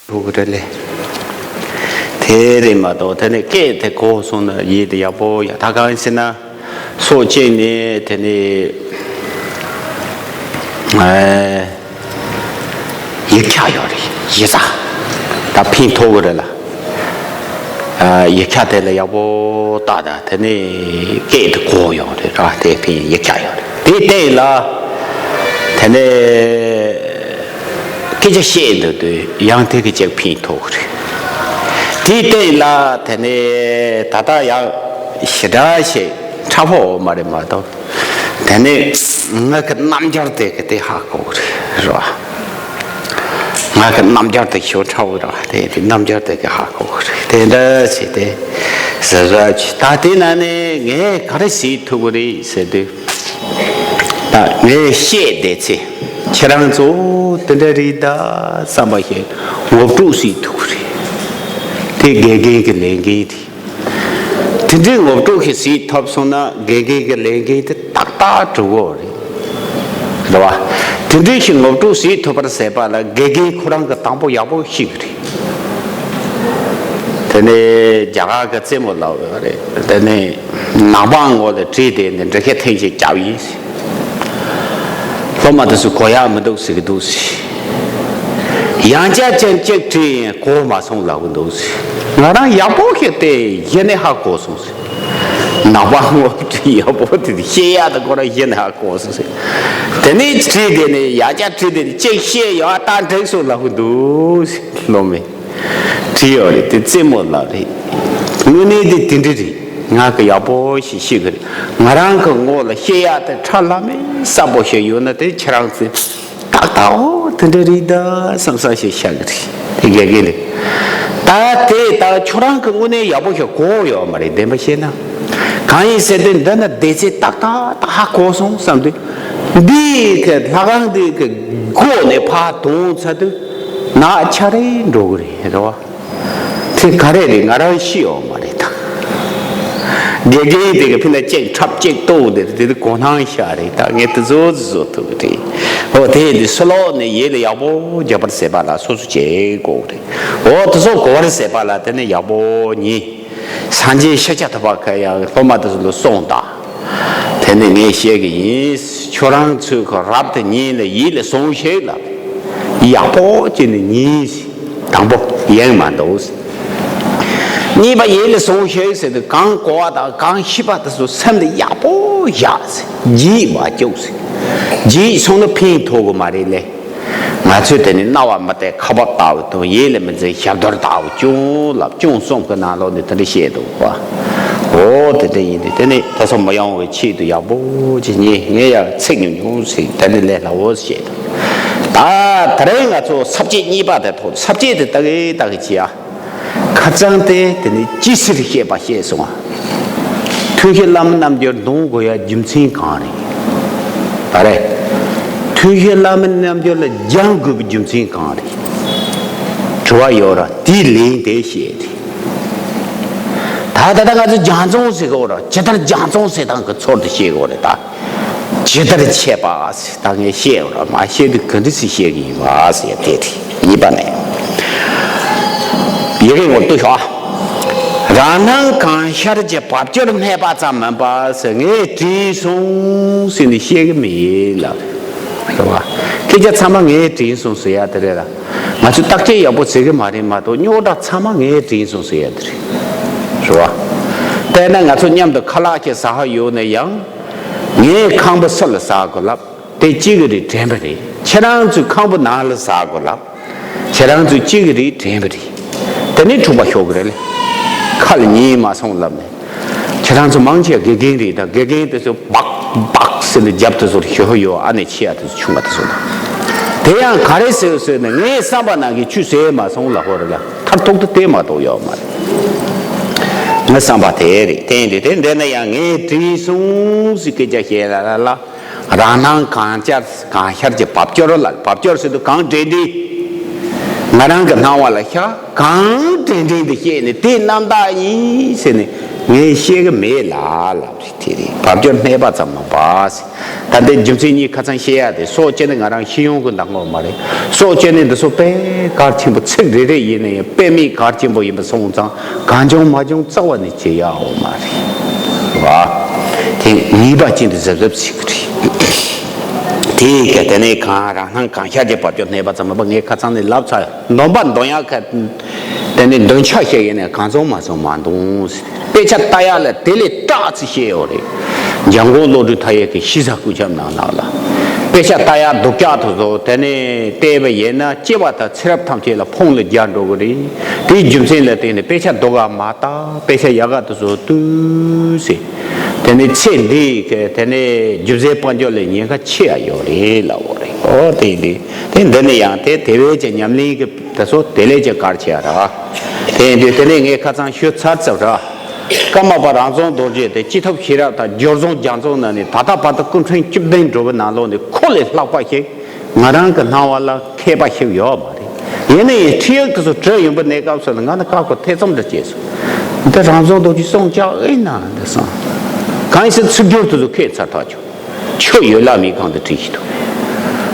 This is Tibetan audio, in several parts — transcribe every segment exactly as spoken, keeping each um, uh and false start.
ཐུག་རེད་ལེ། དེ་རེད་མ་གཏོགས་དེ་ནས་སྐད་དེ་གོ་སོང་ན་ཡིད་དེ་ཡག་པོ་ཡ། ད་གང་ཟེར་ན་སོ་སྐྱེས་ནས་དེ་ནས་ཨེ། ཡིག་ཆ་ཡོད་རེད། ཡིག་ཚགས་ད་ཕན་ཐོགས་གི་རེད་ལ། ཨ། ཡིག་ཆ་དེ་ལ་ཡག་པོ་ལྟ་ད་དེ་ནས་སྐད་དེ་གོ་ཡོང་རེད་ར། དེ་ཕན་ཡིག་ཆ་ཡོད་རེད། དེ་སྟེང་ལ་དེ་ནས་སྐད་ཆ་བཤད་འདུག་དུས་ཡང་དེ་གི་ཅིག་ཕན་ཐོགས་གི་རེད། དེ་སྟེང་ལ་དེ་ནས་ད་ལྟ་ཡང་ཞེ་དྲག་ཞིག་ཕྲ་ཕོ་འོ་མ་རེད་མ་གཏོགས། དེ་ནས་ང་གི་རྣམ་འགྱུར་དེ་གི་དེ་ཧ་གོ་གི་རེད་ར། ང་གི་རྣམ་འགྱུར་དེ་ཞོ་ཁྲ་བོ་ར། དེ་དེ་རྣམ་འགྱུར་དེ་གི་ཧ་གོ་གི་རེད། དེ་འདྲ་བྱས་ཏེ་ཟ་ཟ་ཅི། ད་དེ་ན་ནས་ངས་ག་རེ་བྱེད་ཐུབ་གི་རེད་ཟེར་དུས། ད་ངས་བཤད་བསྡད་ཚེ་ཁྱེད་རང་ཚོ་དེ་འདྲ་རེད་ད་བསམ་པ་ཞིག་ངོ་སྤྲོད་བྱེད་ཐུབ་གི་རེད། དེ་དགེ་རྒན་གྱི་ལས་འགན་དེ། དེ་འདྲའི་ངོ་སྤྲོད་ཞིག་བྱེད་ཐུབ་སོང་ན་དགེ་རྒན་གྱི་ལས་འགན་དེ་ཏག་ཏག་འགྲུབ་ཀྱི་རེད། རེད་བ། དེ་འདྲའི་ཞིག་ངོ་སྤྲོད་བྱེད་ཐུབ་པར་ཟད་པ་ལ་དགེ་རྒན་ཁོ་རང་གིས་དང་པོ་ཡག་པོ་ཤེས་ཀྱི་རེད། དེ་ནས་རྒྱ་གར་གྱི་རྩེད་མོ་ལབ་ཡོད་རེད། དེ་ནས་ནག་པང་ངོ་ལ་བྲིས་ཏེ་ནས་འདྲེ་ཁལ་ཐེངས་ཤིག་བརྒྱབ་ཡིན། སློབ་མ་དེ་ཚོས་གོ་ཡག་མི་འདུག་ཟེར་གྱི་འདུག་ཟེར། ཡང་བསྐྱར་ཅན་གཅིག་བྲིས་ཡིན་གོ་མ་སོང་ལབ་གི་འདུག་ཟེར། ང་རང་ཡག་པོ་ཞིག་བལྟས་གཞི་ནས་ཧ་གོ་སོང་ཟེར། ནག་པང་ངོ་བྲིས་ཡག་པོ་དེ་བཤད་ཡག་དེ་ཁོ་རང་གཞི་ནས་ཧ་གོ་སོང་ཟེར། དེ་ནས་བྲིས་དེ་ནས་ཡང་བསྐྱར་བྲིས་དེ་ནས་གཅིག་བཤད་ཡོད་ད་འགྲིག་སོང་ལབ་གི་འདུག་ཟེར། སློབ་མས་བྲིས་ཡོད་རེད། དེ་རྩེད་མོ་ལབ་རེད། དངོས་གནས་དེ་དེ་འདྲ་རེད། ང་གི་ཡག་པོ་ཞིག་ཤེས་གི་རེད། ང་རང་གི་ངོ་ལ་བཤད་ཡག་དེ་ཁྲ་ལམ་མེ་གསལ་པོ་ཞིག་ཡོད་ན་དེ་ཁྱེད་རང་ཚོས་ཏག་ཏག་འོ་དེ་འདྲ་རེད་ད་བསམ་བསམ་ཞིག་བཤད་གི་རེད། དེ་དགེ་རྒན་རེད། ད་དེ་ད་ཁྱོད་རང་གི་དངོས་གནས་ཡག་པོ་ཞིག་གོ་ཡོད་མ་རེད། བདེན་པ་བཤད་ན། གང་ཡིན་ཟེར་དུས་འདི་ན་བསྡད་ཚེ་ཏག་ཏག་ད་ཧ་གོ་སོང་བསམ་དུས། འདི་གི་ལྷ་ཁང་འདི་གི་སྒོ་ནས་ཕར་དོང་ཚ་དུས་ནག་ཆ་རེ་འགྲོ་གི་རེད། རེད་བ། དེ་ག་རེ་རེད། ང་རང་ཤེས་ཡོད་མ་རེད་ད། དགེ་རྒན་དེ་གི་ཕི་ན་ཅེག་ཁྲབ་ཅེག་ཏོག་དེ་དེ་དེ་གོ་སྣང་ཤ་རེད་ད། ངས་དེ་ཚོ་བཟོ་ཐུབ་གི་རེད། ཨོ་དེ་དེ་སུ་ལོག་ནས་ཡིད་ལ་ཡག་པོ་རྒྱབ་པར་ཟེར་བ་ལ་སོ་སོ་བྱེད་དགོས་རེད། ཨོ་དེ་ཚོ་གོ་བར་ཟེར་བ་ལ་དེ་ནས་ཡག་པོ་ཉིད་སངས་རྒྱས་ཤཱཀྱ་ཐུབ་པ་ཁ་ཡང་སློབ་མ་དེ་ཚོ་ལ་གསུངས་དང་། དེ་ནས་ངས་བཤད་གི་ཡིན། ཁྱོད་རང་ཚོའི་ཁ་རབ་ཏུ་ཉིད་ལ་ཡིད་ལ་ཟུང་ཞིག་ལ་ཡག་པོ་བྱས་ནས་ཉིད་དང་པོ་ཡེངས་མ་འདུག་གཉིས་པ་ཡིད་ལ་ཟུང་ཞིག་ཟེར་དུས་གང་གོ་བ་དང་གང་ཤེས་པ་དེ་ཚོ་སེམས་ལ་ཡག་པོ་བཞག་ཟེར། བརྗེད་མ་བཅུག་ཟེར། བརྗེད་སོང་ན་ཕན་ཐོགས་གི་མ་རེད་ལེ། ང་ཚོས་དེ་ནི་རྣ་བ་མི་གཏད་ཁ་བ་ལྟ་བུ་དང་ཡིད་ལ་མི་འཛིན་ཞབས་རྡོལ་ལྟ་བུ་ཅུང་ལབ་ཅུང་གསུང་གི་ནང་ལོགས་ནས་དེ་འདྲ་བཤད་འདུག་པ། འོ་དེ་འདྲ་ཡིན་དུས་དེ་ནི་ད་སོ་མི་ཡོང་བའི་ཆེད་དུ་ཡག་པོ་ཅིག་ཉེ་ངས་ཡང་ཚིག་ཉུང་ཉུང་ཟིག་དེ་ནི་ལས་སླ་བོ་བཤད་འདུག་ད་དེ་རིང་ང་ཚོ་ས་བཅད་གཉིས་པ་དེ་ཐོག་ས་བཅད་དེ་ལྟ་གི་ལྟ་གི་བྱེད་ཨ། ཁ་རྩང་སྟེ་དེ་ནི་ཅི་ཟེར་བཤད་པ་བཤད་སོང་ང་། ཐུན་བཞི་བླ་མའི་རྣལ་འབྱོར་འདོན་དགོས་ཡ་རྒྱུ་མཚན་གང་རེད། ད་རེད། ཐུན་བཞི་བླ་མའི་རྣལ་འབྱོར་ལ་སྦྱང་དགོས་པའི་རྒྱུ་མཚན་གང་རེད། དྲི་བ་ཡོད་ར་དེའི་ལན་དེ་བཤད་དེ། ད་ད་ལྟ་ང་ཚོ་སྦྱང་བརྩོན་ཟེར་གོ་ར་ཇི་ལྟར་སྦྱང་བརྩོན་ཟེར་སྟངས་ཀྱི་ཚུལ་དུ་བཤད་དགོས་རེད་ད། ཇི་ལྟར་འཆད་པ་ཟེར་ད་ངས་བཤད་ར་མ་བཤད་དུས་ག་འདྲ་ཞིག་བཤད་ཀྱི་ཡིན་པ་ཟེར་དེ་རེད། གཉིས་པ་ནས། ཡི་གེ་ངོ་ལྟོས་ཤོག་རང་སྣང་གང་ཤར་གྱི་བབ་ཅོལ་སྨྲས་པ་ཙམ་མིན་པ་ཟེར། ངས་དྲན་སོང་ཟེར་ནས་བཤད་ཀྱི་མེད་ལ། རེད་བ། སྐད་ཆ་ཚང་མ་ངས་དྲན་སོང་ཟེར་ཡ་དེ་རེད་ལ། ང་ཚོས་བརྟག་དཔྱད་ཡག་པོ་བྱེད་ཀྱི་མ་རེད་མ་གཏོགས་རྙོག་དྲ་ཚང་མ་ངས་དྲན་སོང་ཟེར་ཡ་དེ་རེད། རེད་བ། དཔེར་ན་ང་ཚོ་མཉམ་དུ་ཁ་ལག་ཅིག་ཟ་ཧ་ཡོད་ན་ཡང་། ངས་ཁང་པ་སུ་ལ་ཟ་དགོས་ལབ། དེ་གཅིག་གི་རེད་དྲན་པ་རེད། ཁྱེད་རང་ཚོའི་ཁང་པ་ནང་ལ་ཟ་དགོས་ལབ། ཁྱེད་རང་ཚོའི་གཅིག་གི་རེད་དྲན་པ་རེད། དེ་ནས་འཁྲུག་པ་ཤོར་གི་རེད་ལེ། ཁ་ལ་ཉན་མ་སོང་ལབ་ནས། ཁྱེད་རང་ཚོ་མང་ཆེ་དགེ་རྒན་རེད་ད། དགེ་རྒན་དེ་ཚོ་སྦག་སྦག་ཟེར་ནས་རྒྱབ་དེ་ཚོར་ཞུ་ཧ་ཡོད། ཨ་ནེ་ཆེ་ཡ་དེ་ཚོ་ཆུང་བ་དེ་ཚོ་ལ། དེ་ཡང་ག་རེ་ཟེར་ཟེར་ནས་ངས་བསམ་པ་ནང་གི་ཆུ་ཟེར་མ་སོང་ལབ་ཧོ་རེད་ལ། མཐར་ཐུག་ཏུ་དེ་མ་གཏོགས་ཡོད་མ་རེད། ངའི་བསམ་པ་དེ་རེད། དེ་འདི་དེ་འདི་ན་ཡང་ངས་དྲན་སོང་ཟེར་སྐད་ཆ་བཤད་ལ་ལ་ལ། རང་སྣང་གང་ཤར་གང་ཤར་གྱི་བབ་ཅོལ་ལ། བབ་ཅོལ་ཟེར་དུས་གང་དྲན་དྲན། ང་རང་གི་སྣང་བ་ལ་ཤར་གང་དྲན་དྲན་དུ་བཤད་ནས་དེ་རྣམ་དག་ཡིན་ཟེར་ནས་ ངས་བཤད་གི་མེད་ལ་ལབ་རེད། དེ་རེད། བབ་ཅོལ་སྨད་པ་ཙམ་མ་པ་ཟེར། ད་ལྟའི་རྒྱུ་མཚན་གཉིས་ཁ་ཚང་བཤད་ཡ་དེ། སྲོག་གཅོད་ནི་ང་རང་ཤི་ཡོང་གི་འདང་གི་མ་རེད། སྲོག་གཅོད་ནི་འདི་ཚོ་དཔེ་གལ་ཆེན་པོ། ཚིག་རེ་རེ་ཡིན་ན་ཡང་དཔེ་མེད་གལ་ཆེན་པོ་ཡིན་པ་སོང་ཙང་། གང་བྱུང་མ་བྱུང་རྩ་བ་ནས་བྱེད་ཡ་ཡོད་མ་རེད། བ། དེ་ངེས་པ་ཅན་དུ་གཟབ་གཟབ་བྱེད་གི་རེད། དེ་ག་དེ་ནས་གང་རང་སྣང་གང་ཤར་གྱི་བབ་ཅོལ་སྨད་པ་ཙམ་མ་པ། ངས་ཁ་ཚང་ནས་ལབ་ཚར། འདོན་པ་འདོན་ཡག་ག་དེ་ནས་འདོན་ཆ་ཞིག་ཡིན་ནའི་གང་བྱུང་མ་བྱུང་མ་འདོན། དཔེ་ཆ་ལྟ་ཡག་ལ་དེ་ལས་དྲག་ཅིག་བཤད་ཡོད་རེད། འཇམ་མགོན་བློ་གྲོས་མཐའ་ཡས་ཀྱི་ཤེས་བྱ་ཀུན་ཁྱབ་ནང་ལ། དཔེ་ཆ་ལྟ་ཡག་སྡུག་ཅག་དེ་ཚོ་དེ་ནས་བལྟས་པ་ཡིན་ན། སྐྱེ་བ་དང་ཚེ་རབས་ཐམས་ཅད་ལ་ཕུང་ལ་རྒྱག་འགྲོ་གི་རེད། དེའི་རྒྱུ་མཚན་ལ་བརྟེན་ནས་དཔེ་ཆ་སྡུག་ག་མ་ལྟ། དཔེ་ཆ་ཡག་ག་དེ་ཚོ་ལྟོས་ཟེར། དེ་ནས་ཚེ་འདི་གི་དེ་ནས་རྒྱུ་ཟས་དཔལ་འབྱོར་ལ་ཉེན་ཁ་ཆེ་ཡ་ཡོད་རེད་ལབ་ཡོད་རེད། ཨོ་དེ་ཡིན་དུས་དེ་འདི་ནས་ཡང་དེ་དེ་བས་ཀྱི་ཉམས་ལེན་གྱི་དེ་ཚོ་དེ་ལས་ཀྱི་གལ་ཆེ་ཡ་ར། དེ་ཡིན་དུས་དེ་ནས་ངས་ཁ་ཚང་ཞུ་ཚར་ཚར་ར། ཀརྨ་པ་རང་བྱུང་རྡོ་རྗེ་དེ་སྤྱི་ཐབས་ཤེས་རབ་དང་སྦྱོར་བྱུང་རྒྱ་མཚོ་ནང་ནས་ད་ལྟ་བར་དུ་སྐུ་ཕྲེང་བཅུ་བདུན་འགྲོ་བའི་ནང་ལོགས་ནས་ཁོ་ལས་ལྷག་པ་ཞིག་ང་རང་གི་སྣང་བ་ལ་མཁས་པ་ཞིག་ཡོད་མ་རེད། ཡིན་ན་ཡང་ཁྲིད་ཡིག་དེ་ཚོ་བྲིས་ཡོང་པའི་གནས་སྐབས་སུ་ལ་ང་ནི་ཀ་ཁོ་ཐེ་ཚོམ་འདྲ་སྐྱེས་སོང་། འདི་རང་བྱུང་རྡོ་རྗེ་གསུང་ཅག་ཨེ་ན་འདི་སང་། གང་ཡིན་ཟེར་ཚིག་སྦྱོར་དེ་ཚོ་མཁས་ཚར་ཐག་ཆོད། ཆོས་ཡོད་ལ་མེད་གང་དུ་བྲིས་ཤིག་འདུག་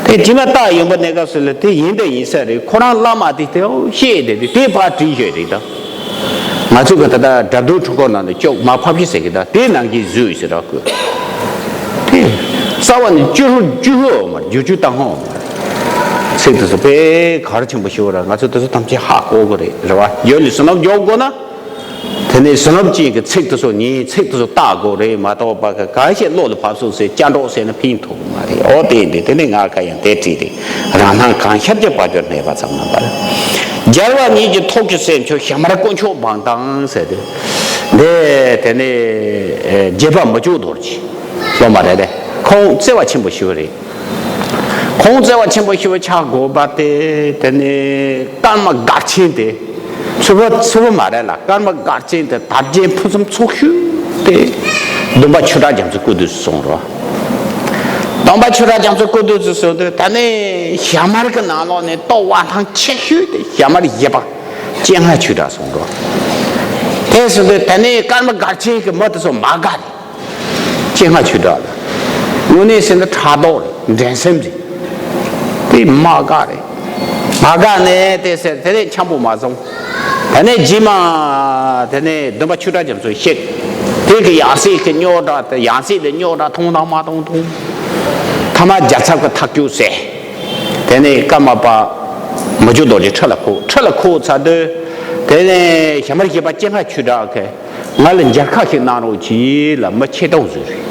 དེ་དྲི་མ་བཏགས་ཡོང་པའི་གནས་སྐབས་སུ་ལ་དེ་ཡིན་དང་ཡིན་ས་རེད། ཁོ་རང་བླ་མ་དེ་དེ་ཤེས་དེ་དེ་དེ་ཕར་བྲིས་ཤོད་རེད་ད། ང་ཚོས་ག་ད་ལྟ་དགྲ་འདུལ་འཁྲུལ་འཁོར་ནང་དུ་ཅོག་མ་ཕབ་ཤི་ཟེར་གི་ད། དེ་ནང་གི་བཟོས་ཟེར་ར་གོ། དེ་རྩ་བ་ནས་བཅུ་ཧྲུ་བཅུ་ཧྲུ་འོ་མར་བསྒྱུར་བཅོས་བཏང་ཧོ་མར། ཚིག་དེ་ཚོ་དཔེ་གལ་ཆེན་པོ་ཞིག་ར། ང་ཚོས་དེ་ཚོ་ཐམས་ཅད་ཧ་གོ་དགོས་རེད། རེད་བ། ཡོད་ལས་བསོད་ནམས་འཇོག་དགོས་ན། དེ་ནས་བསོད་ནམས་ཅན་གྱི་ཚིག་དེ་ཚོ་ཉན། ཚིག་དེ་ཚོ་བལྟ་དགོས་རེད་མ་གཏོགས་པ། ག་ག་ཞིག་བློ་ལ་བབས་སོང་ཟེར་སྐྱ་འགྲོགས་ཟེར་ན་ཕན་ཐོགས་མ་རེད། ཨོ་དེ་འདི་དེ་ནས་ང་ཁ་ཡང་དེ་བྲིས་ཏེ། རང་སྣང་གང་ཤར་གྱི་བབ་ཅོལ་སྨད་པ་ཙམ་མ་པ། རྒྱལ་བ་ཉིད་ཀྱི་ཐུགས་ཀྱི་སྲས་མཆོག་ཞྭ་དམར་དཀོན་མཆོག་འབངས་དང་ཟེར་ཏེ། འདི་དེ་ནས་ཨེ་རྗེ་པདྨ་འབྱུང་རྡོ་རྗེ་སློབ་མ་རེད་དེ། ཁོང་བརྩེ་བ་ཆེན་པོ་ཞེ་པོ་རེད། ཁོང་བརྩེ་བ་ཆེན་པོ་ཞེ་པོ་ཆགས་དགོས་པ་དེ། དེ་ནས་ཀརྨ་སྒར་ཆེན་དེ། ཚུར་པ་ཚུར་པ་མ་རེད་ལ། ཀརྨ་སྒར་ཆེན་དེ་དར་རྒྱས་ཕུན་སུམ་ཚོགས་ཤོས་དེ་སྟོན་པ་ཆོས་གྲགས་རྒྱ་མཚོའི་སྐུ་དུས་སུ་སོང་རོ། སྟོན་པ་ཆོས་གྲགས་རྒྱ་མཚོའི་སྐུ་དུས་སུ་སོང་དུས། ད་ནི་ཞྭ་དམར་གྱི་ནང་ལོགས་ནས་ལྟོ་བ་ཐང་ཆེ་ཤོས་དེ་ཞྭ་དམར་བཞི་པ་སྤྱན་སྔ་ཆོས་གྲགས་སོང་རོ། དེ་སོང་དུས་ད་ནི་ཀརྨ་སྒར་ཆེན་གྱི་མི་དེ་ཚོ་མ་དགའ་རེད། སྤྱན་སྔ་ཆོས་གྲགས་ལ། དངོས་གནས་ཟེར་ན་ཕྲག་དོག་རེད། འགྲན་སེམས་རེད། དེ་མ་དགའ་རེད། མ་དགའ་ནས་དེ་ཟེར། དེ་ནས་འཆམ་པོ་མ་བཟུང་། དེ་ནས་རྗེས་མ་དེ་ནས་སྟོན་པ་ཆོས་གྲགས་རྒྱ་མཚོས་བཤད། དེ་གི་ཡང་སྲིད་ཀྱི་རྙོག་དྲ་དེ། ཡང་སྲིད་ལ་རྙོག་དྲ་མཐོང་དང་མ་མཐོང་མཐོང་། ཐ་མ་རྒྱལ་ཚབ་ཀྱི་ཐག་གཅོད་ཟེར། དེ་ནས་ཀརྨ་པ་མི་བསྐྱོད་རྡོ་རྗེ་ཁྲི་ལ་འཁོད། ཁྲི་ལ་འཁོད་ཚར་དུས། དེ་ནས་ཞྭ་དམར་བཞི་པ་སྤྱན་སྔ་ཆོས་གྲགས་ཀྱིས། ང་ལ་མཇལ་ཁ་ཞིག་གནང་རོགས་གྱིས་ལ་མི་ཆེ་སྟོང་བཟོས་རེད།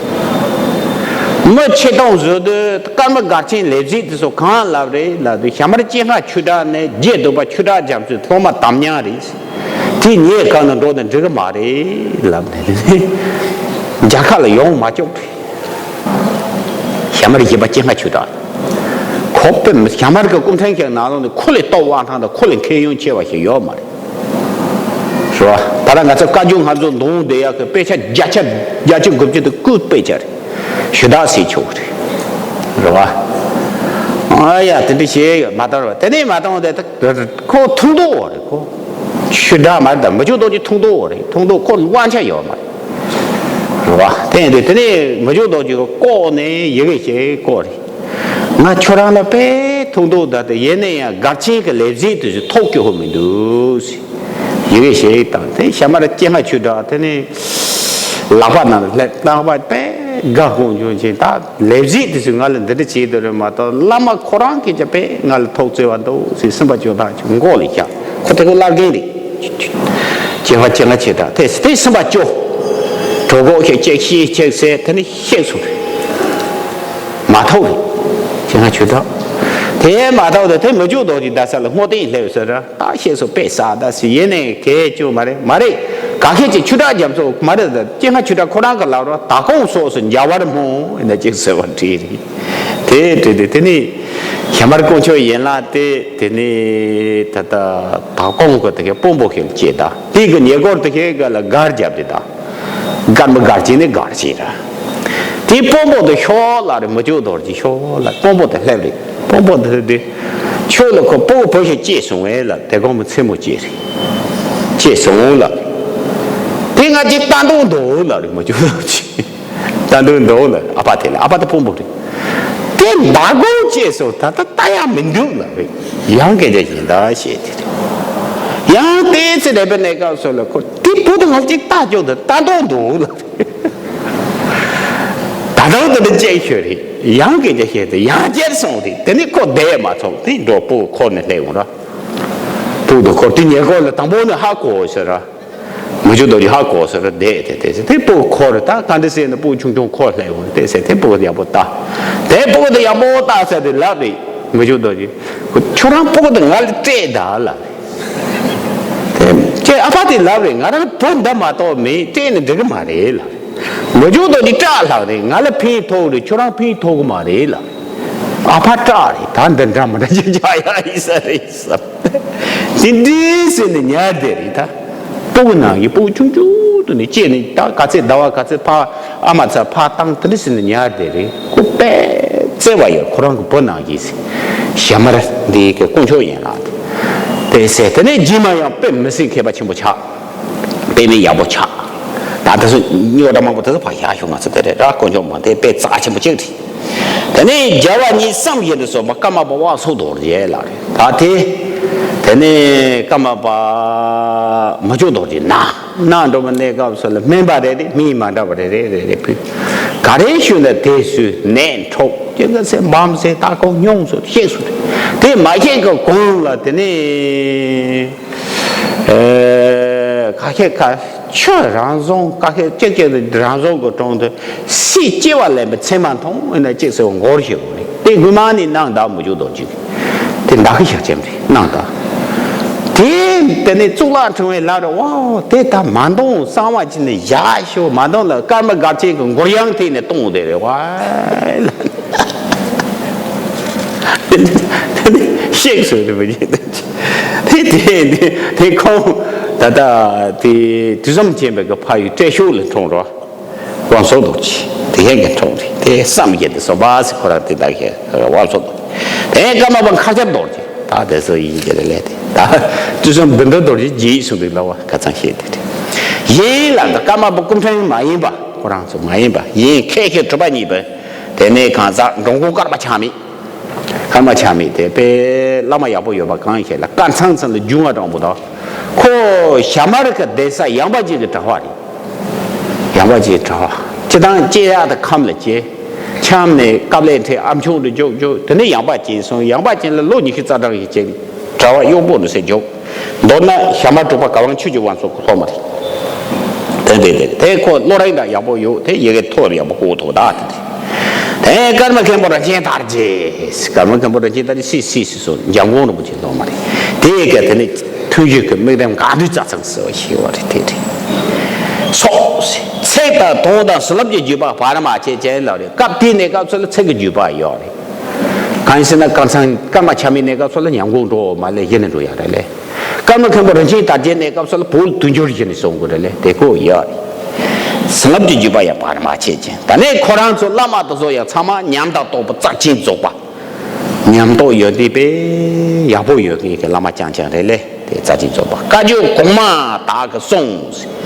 མི་ཆེ་སྟོང་བཟོས་དུས་ཀརྨ་སྒར་ཆེན་ལས་བྱེད་དེ་ཚོ་གང་ལབ་རེད་ལབ་དུས། ཞྭ་དམར་སྤྱན་སྔ་ཆོས་གྲགས་ནས་རྗེ་སྟོན་པ་ཆོས་གྲགས་རྒྱ་མཚོའི་སློབ་མ་དམ་ཉམས་རེད། དེ་ངའི་སྒང་ནས་འགྲོ་ན་འགྲིག་གི་མ་རེད་ལབ་ནས། མཇལ་ཁ་ལ་ཡོང་མ་བཅུག་རེད། ཞྭ་དམར་བཞི་པ་སྤྱན་སྔ་ཆོས་གྲགས། ཁོ་པས་ཞྭ་དམར་གྱི་སྐུ་ཕྲེང་ཞིག་ནང་ལོགས་ནས་ཁོ་ལས་སྟོབས་དབང་ཐང་དང་ཁོ་ལས་མཁས་དབྱིངས་ཆེ་བ་ཞིག་ཡོད་མ་རེད། རེད་བ། ད་ལྟ་ང་ཚོ་བཀའ་བརྒྱུད་སྔ་འཛོམས་འདོན་བསྡད་ཡག་གི་དཔེ་ཆ་བརྒྱ་ཆ་བརྒྱད་ཅུ་དགུ་བཅུ་དེ་སྐུའི་དཔེ་ཆ་རེད། ཞུ་དག་ཟེར་ཆོག་གི་རེད། རེད་བ། ཨ་ཡ། དེ་འདྲ་བྱས་ཡོད་མ་གཏོགས་རེད་བ། དེ་ནས་མ་གཏོགས་དེ་ད་ཁོ་ཐུགས་མདོག་བོ་རེད་ཁོ། ཆོས་གྲགས་མ་རེད་ད། མི་བསྐྱོད་རྡོ་རྗེ་ཐུགས་མདོག་བོ་རེད། ཐུགས་མདོག་ཁོ་དབང་ཆ་ཡོད་མ་རེད། རེད་བ། དེ་ཡིན་དུས་དེ་ནས་མི་བསྐྱོད་རྡོ་རྗེ་གིས་ལྐོག་ནས་ཡི་གེ་ཞིག་བཀོད་རེད། ང་ཁྱོད་རང་ལ་དཔེ་ཐུགས་མདོག་བསྡད་དེ། ཡིན་ན་ཡང་སྒར་ཆེན་གྱི་ལས་བྱེད་དེ་ཚོས་ཐུགས་སྐྱོ་ཧོ་མི་འདུག་ཟེར། ཡི་གེ་ཞིག་བཏང་། དེ་ཞྭ་དམར་སྤྱན་སྔ་ཆོས་གྲགས་དེ་ནས་ལག་པ་ནང་ལ་སླེབས། ལག་པ་དཔེ་དགའ་དགོངས་བྱུང་ཞིང་། ད་ལས་བྱེད་དེ་ཚོས་ང་ལ་འདི་འདྲ་བྱེད་འདོད་རེད་མ་གཏོགས། བླ་མ་ཁོ་རང་གིས་ཀྱང་དཔེ་ང་ལ་ཐུགས་བརྩེ་བ་འདུག་ཟེར། སེམས་པ་སྐྱོ་ཐག་ཆོད། མགོ་ལ་བཞག། ཁོ་དེ་ཁོ་བླ་རྒན་རེད། སྤྱན་སྔ་སྤྱན་སྔ་ཆོས་གྲགས་དེ་དེ་སེམས་པ་སྐྱོ། གྲོད་ཁོག་ཞིག་ཅིག་ཤི་ཅིག་ཟེར་དེ་ནས་གཤེགས་སོང་། མ་ཐུག་རེད། སྤྱན་སྔ་ཆོས་གྲགས། དེ་མ་ཐུག་དེ་དེ་མི་བསྐྱོད་རྡོ་རྗེ་བསྡད་ས་ལ་བསྔོ་རྟེན་སླེབས་ཟེར་ར། ད་གཤེགས་སོང་། དཔེ་བསགས་ད་ཟེར། ཡིན་ནའི་གལ་ཆེ་མ་རེད། མ་རེད། ག་ཁེ་ཅིག་ཆོས་གྲགས་རྒྱ་མཚོ་མ་རེད་ད། སྤྱན་སྔ་ཆོས་གྲགས་ཁོ་རང་གིས་ལབ་རོགས། དྭགས་ཀོང་སོགས་སུ་མཇལ་བར་སྨོན་ཡིན་ན་ཅིག་ཟེར་བ་བྲིས་རེད། དེ་བྲིས་ཏེ་དེ་ནས་ཞྭ་དམར་དཀོན་མཆོག་ཡན་ལག་དེ། དེ་ནས་ད་ལྟ་དྭགས་ཀོང་གི་དེ་གའི་དཔོན་པོ་ཞིག་ལ་སྐྱེས་ད། དེ་གི་ཉེ་འཁོར་དེ་གའི་སྒང་ལ་སྒར་བརྒྱབ་སྟེ་ད། ཀརྨ་སྒར་ཆེན་ནི་སྒར་ཆེན་ར། དེའི་དཔོན་པོ་དེ་ཤོག་ལ་རེད། མི་བསྐྱོད་རྡོ་རྗེ་ཤོག་ལ་དཔོན་པོ་དེ་སླེབས་རེད། དཔོན་པོ་དེ་དེ་ཁྱོད་ལ་ཁོ་ཕྲུ་གུ་བུ་ཞིག་སྐྱེས་སོང་ངས་ལ། དེ་གོང་མི་མཚན་མོ་སྐྱེས་རེད། སྐྱེས་སོང་ལ། དེ་ང་ཅིག་ལྟ་འདུག་འདུག་ལ་རེད། མ་བྱུང་ལ་ཅིག་ལྟ་འདུག་འདུག་ལ། ཨ་ཕ་དེ་ལ། ཨ་ཕ་ད་ཕུང་པོ་རེད། དེ་མདའ་དགོང་བཅས་སུ་ད་ལྟ་ལྟ་ཡ་མི་འདུག་ལ་རེད། ཡང་སྐད་ཆ་བཞིན་ད་བཤད་དེ་རེད། ཡང་དེ་ཚེ་རེ་བའི་གནས་སྐབས་སུ་ལ་ཁོ་དེ་བུ་དང་ང་ཅིག་ལྟ་འཇོག་ཏུ་ལྟ་འདུག་འདུག་ལ་རེད། ད་དུང་དེ་འདྲ་བཅས་ཤོད་རེད། ཡང་སྐད་ཆ་བཤད་དེ་ཡང་བསྐྱར་སོང་རེད། དེ་ནི་ཁོ་བསྡད་མ་ཐུབ། དེ་འགྲོ་སྤུ་གུ་འཁོར་ནས་སླེབས་འོང་ར། སྤུ་གུ་དང་འཁོར་དེ་ཉེ་འཁོར་ལ་དང་པོ་ནི་ཧ་གོ་ཟེར་ར། མི་བཅུ་རྡོ་རྗེ་ཧ་གོ་ཟེར་ར་བསྡད་དེ། དེ་ཚེ་དེ་སྤུ་གུ་འཁོར་རེད། ད་ག་འདྲ་ཟེར་ན་སྤུ་གུ་ཆུང་ཆུང་འཁོར་སླེབས་འོང་དེ་ཟེར། དེ་སྤུ་གུ་དེ་ཡག་པོ་ལྟ། དེ་སྤུ་གུ་དེ་ཡག་པོ་ལྟ་ཟེར་དེ་ལབ་རེད། མི་བཅུ་རྡོ་རྗེ། ཁྱོད་རང་སྤུ་གུ་དེ་ང་ལ་སྤྲད་ད་ལ། དེ་ཁྱེད་ཨ་ཕ་དེ་ལབ་རེད། ང་རང་བུ་འདི་མ་གཏོགས་མེད། སྤྲད་ནས་འགྲིག་གི་མ་རེད་ལ། མི་བཅུ་རྡོ་རྗེ་སྐྲག་ལྷག་རེད། ང་ལ་ཕན་ཐོགས་རེད། ཁྱོད་རང་ཕན་ཐོགས་གི་མ་རེད་ལ། ཨ་ཕ་སྐྲག་རེད། ད་འདི་འདྲ་མི་འདྲ་ཅིག་བྱ་ཡ་ཡིན་ས་རེད་བསམ། དེ་འདྲའི་ཟེར་ནས་ཉར་བསྡད་རེད་ད། སྤུ་གུ་ནང་གི་སྤུ་གུ་ཆུང་ཆུང་དུ་ནས་སྐྱེས་ནས། ད་ག་ཚད་ཟླ་བ་ག་ཚད་ཕར་ཨ་མ་ཚ་ཕར་བཏང་། དེ་འདྲ་ཟེར་ནས་ཉར་བསྡད་རེད། ཁོ་དཔེ་བརྩེ་བ་ཡོད། ཁོ་རང་གི་བུ་ནང་གི་ཞྭ་དམར་འདི་གི་དཀོན་མཆོག་ཡན་ལག་དེ་ཟེར། དེ་ནས་རྗེས་མ་ཡང་དཔེ་མི་སྲིད་མཁས་པ་ཆེན་པོ་ཆགས། དཔེ་མི་ཡག་པོ་ཆགས། ད་དེ་ཚོ་རྙོག་དྲ་མང་པོ་དེ་ཚོ་ཕར་བཞག་ཤོག་ང་ཚོ་དེ་རེད་ར། དཀོན་མཆོག་མ་དེ་དཔེ་རྩ་ཆེན་པོ་གཅིག་རེད། དེ་ནས་རྒྱལ་བ་ཉིད་བསམ་བཞིན་དུ་གསོལ་བ་ཀརྨ་པ་དབང་ཕྱུག་རྡོ་རྗེ་ལགས་རེད། ད་དེ་དེ་ནས་ཀརྨ་པ་མི་བཅུ་རྡོ་རྗེ་ན་ན་འགྲོ་བའི་གནས་སྐབས་སུ་ལ་སྨན་པ་རེ་རེ་མིང་མ་འདྲ་བ་རེ་རེ་རེ་རེ་ཕུལ། ག་རེ་ཞུས་ན་དེ་སུས་ནད་འཕྲོག་ཅེས་ག་ཚད་འབམ་ཟེར། ད་ཁོ་མྱོང་སོ་ཤེས་སོ། དེ་མ་ཤེས་ཀྱི་གོང་ལ་དེ་ནས་ཨེ་ཁ་ཤས་ཁ་ཆོས་རང་བཟུང་། ཁ་ཤས་ཅིག་ཅིག་རང་བཟུང་གི་དྲུང་དུ་སྲས་སྐྱེ་བ་ལེན་པའི་མཚན་མ་མཐོང་ཡིན་ན་ཅིག་ཟེར་བ་མགོར་ཞིག་འོང་རེད། དེ་དགོན་མ་ནས་གནང་ད་མི་བཅུ་རྡོ་རྗེ་གིས་དེ་འདག་གི་ཞག་ཅན་རེད་གནང་ད། དེ་དེ་ནས་གཙུག་ལག་ཕྲེང་བའི་ལག་རེ་བ་དེ་ད་མ་འདོང་གསང་བ་ཅི་ནས་བཞག་ཤོག་མ་འདོང་ལ་ཀརྨ་སྒར་ཆེན་གྱི་མགུར་དབྱངས་དེ་ནས་གཏོང་དེ་རེད་བ། དེ་ནས་དེ་ནས་གཤེགས་སོང་རེད་བ། དེ་དེ་དེ་དེ་ཁོང་ད་ལྟ་དེ་དུས་གསུམ་མཁྱེན་པའི་གི་ཕ་ཡུལ་བཀྲས་ཤོད་ལ་འཁྲུངས་རོགས། དབང་ཕྱུག་རྡོ་རྗེ་དེ་ཡན་གྱི་འཁྲུངས་རེད། དེ་བསམ་ཡས་དེ་སོ་པ་སི་ཁོ་རང་དེ་དག་གི་དབང་ཕྱུག་རྡོ་རྗེ། དེ་ཀརྨ་པ་མཁར་ཆགས་རྡོ་རྗེ་ད་དེ་ཚོ་ཡིན་གྱི་རེད་ལས། དེ་ད་དུས་གསུམ་བདུད་འདུལ་རྡོ་རྗེ་རྗེ་ཡིས་གསུངས་པའི་ལ་བ་ཁ་ཚང་ཤེས་དེ་རེད། ཡིན་ལ་ད་ཀརྨ་པ་སྐུ་ཕྲེང་མ་ཡིན་པ་ཁོ་རང་ཚོ་མ་ཡིན་པ་ཡིན། མཁས་མཁས་གྲུབ་པ་གཉིས་པ་དེ་ནས་གང་ཟག་འགྲོ་མགོན་ཀརྨ་ཆགས་མེད། ཀརྨ་ཆགས་མེད་དེ་དཔེ་བླ་མ་ཡག་པོ་ཡོད་པ་གང་ཞིག་ལ་དཀར་ཚང་ཚང་ལ་རྒྱུས་མངའ་དྲང་པོ་དང་། ཁོ་ཞྭ་དམར་གྱི་གདན་ས་ཡངས་པ་ཅན་གྱི་གྲྭ་པ་རེད། ཡངས་པ་ཅན་གྱི་གྲྭ་པ་སྤྱི་བཏང་སྐྱེ་ཡག་དང་ཁམས་ལ་སྐྱེ། ཁམས་ནས་སྐབས་ལས་འཕྲད་ཨ་མཆོག་ཏུ་འཇུག་འཇུག་དེ་ནས་ཡངས་པ་ཅན་སོང་། ཡངས་པ་ཅན་ལ་ལོ་ཉི་ཤུ་རྩ་གྲངས་ཤིག་བྱས་གྲྭ་པ་གཡོག་པོ་རུ་སེ་འཇུག་མདོར་ན་ཞྭ་དམར་དྲུག་པ་གར་དབང་ཆོས་ཀྱི་དབང་ཕྱུག་གི་སློབ་མ་རེད། དེ་དེ་དེ་དེ་ཁོ་བློ་རིག་འདྲ་ཡག་པོ་ཡོད། དེ་ཡི་གེ་ཐོག་ཡག་པོ་གོ་ཐུབ་ད་དེ་དེ། དེ་ཀརྨ་མཁན་པོ་རིན་ཆེན་དར་རྒྱས། ཀརྨ་མཁན་པོ་རིན་ཆེན་དར་རྒྱས་སི་སི་སི་སོ་འཇམ་མགོན་རིན་པོ་ཆེའི་སློབ་མ་རེད། དེ་ཡི་གེ་དེ་ནི་ཐུན་བཞི་གི་དམིགས་རིམ་འགག་འདུས་རྩ་ཚང་ཟེར་བ་ཞིག་ཡོད་རེད། དེ་དེ། སོ། ཚིག་དང་དོན་དང་བྱིན་རླབས་ཀྱི་བརྒྱུད་པ་བར་མ་ཆད་ཅན་ལ་རེད། སྐབས་དེའི་གནས་སྐབས་སུ་ལ་ཚིག་གི་བརྒྱུད་པ་ཡོད་རེད། གང་ཡིན་ཟེར་ན་ཀརྨ་ཚང་ཀརྨ་ཆགས་མེད་གནས་སྐབས་སུ་ལ་ཉམས་གུང་འགྲོ་མ་ལས་གཞི་ནས་འགྲོ་ཡག་རེད་ལས། ཀརྨ་མཁན་པོ་རིན་ཆེན་དར་རྒྱས་གནས་སྐབས་སུ་ལ་བོད་དུས་འགྱུར་གཞི་ནས་སོང་དགོས་རེད་ལས་དེ་ཁོ་ཡོད་རེད། བྱིན་རླབས་ཀྱི་བརྒྱུད་པ་ཡང་བར་མ་ཆད་ཅན། ད་ནས་ཁོ་རང་ཚོ་བླ་མ་དེ་ཚོ་ཡང་ཚང་མ་ཉམས་དང་རྟོགས་པ་རྩ་ཆེན་རྫོགས་པ། ཉམས་རྟོགས་ཡོན་ཏན་དཔེ་ཡག་པོ་ཡོད་མཁན་གྱི་བླ་མ་རྐྱང་རྐྱང་རེད་ལས། དེ་རྩ་ཆེན་རྫོགས་པ། བཀའ་བརྒྱུད་གོང་མ་དག་གི་གསུང་།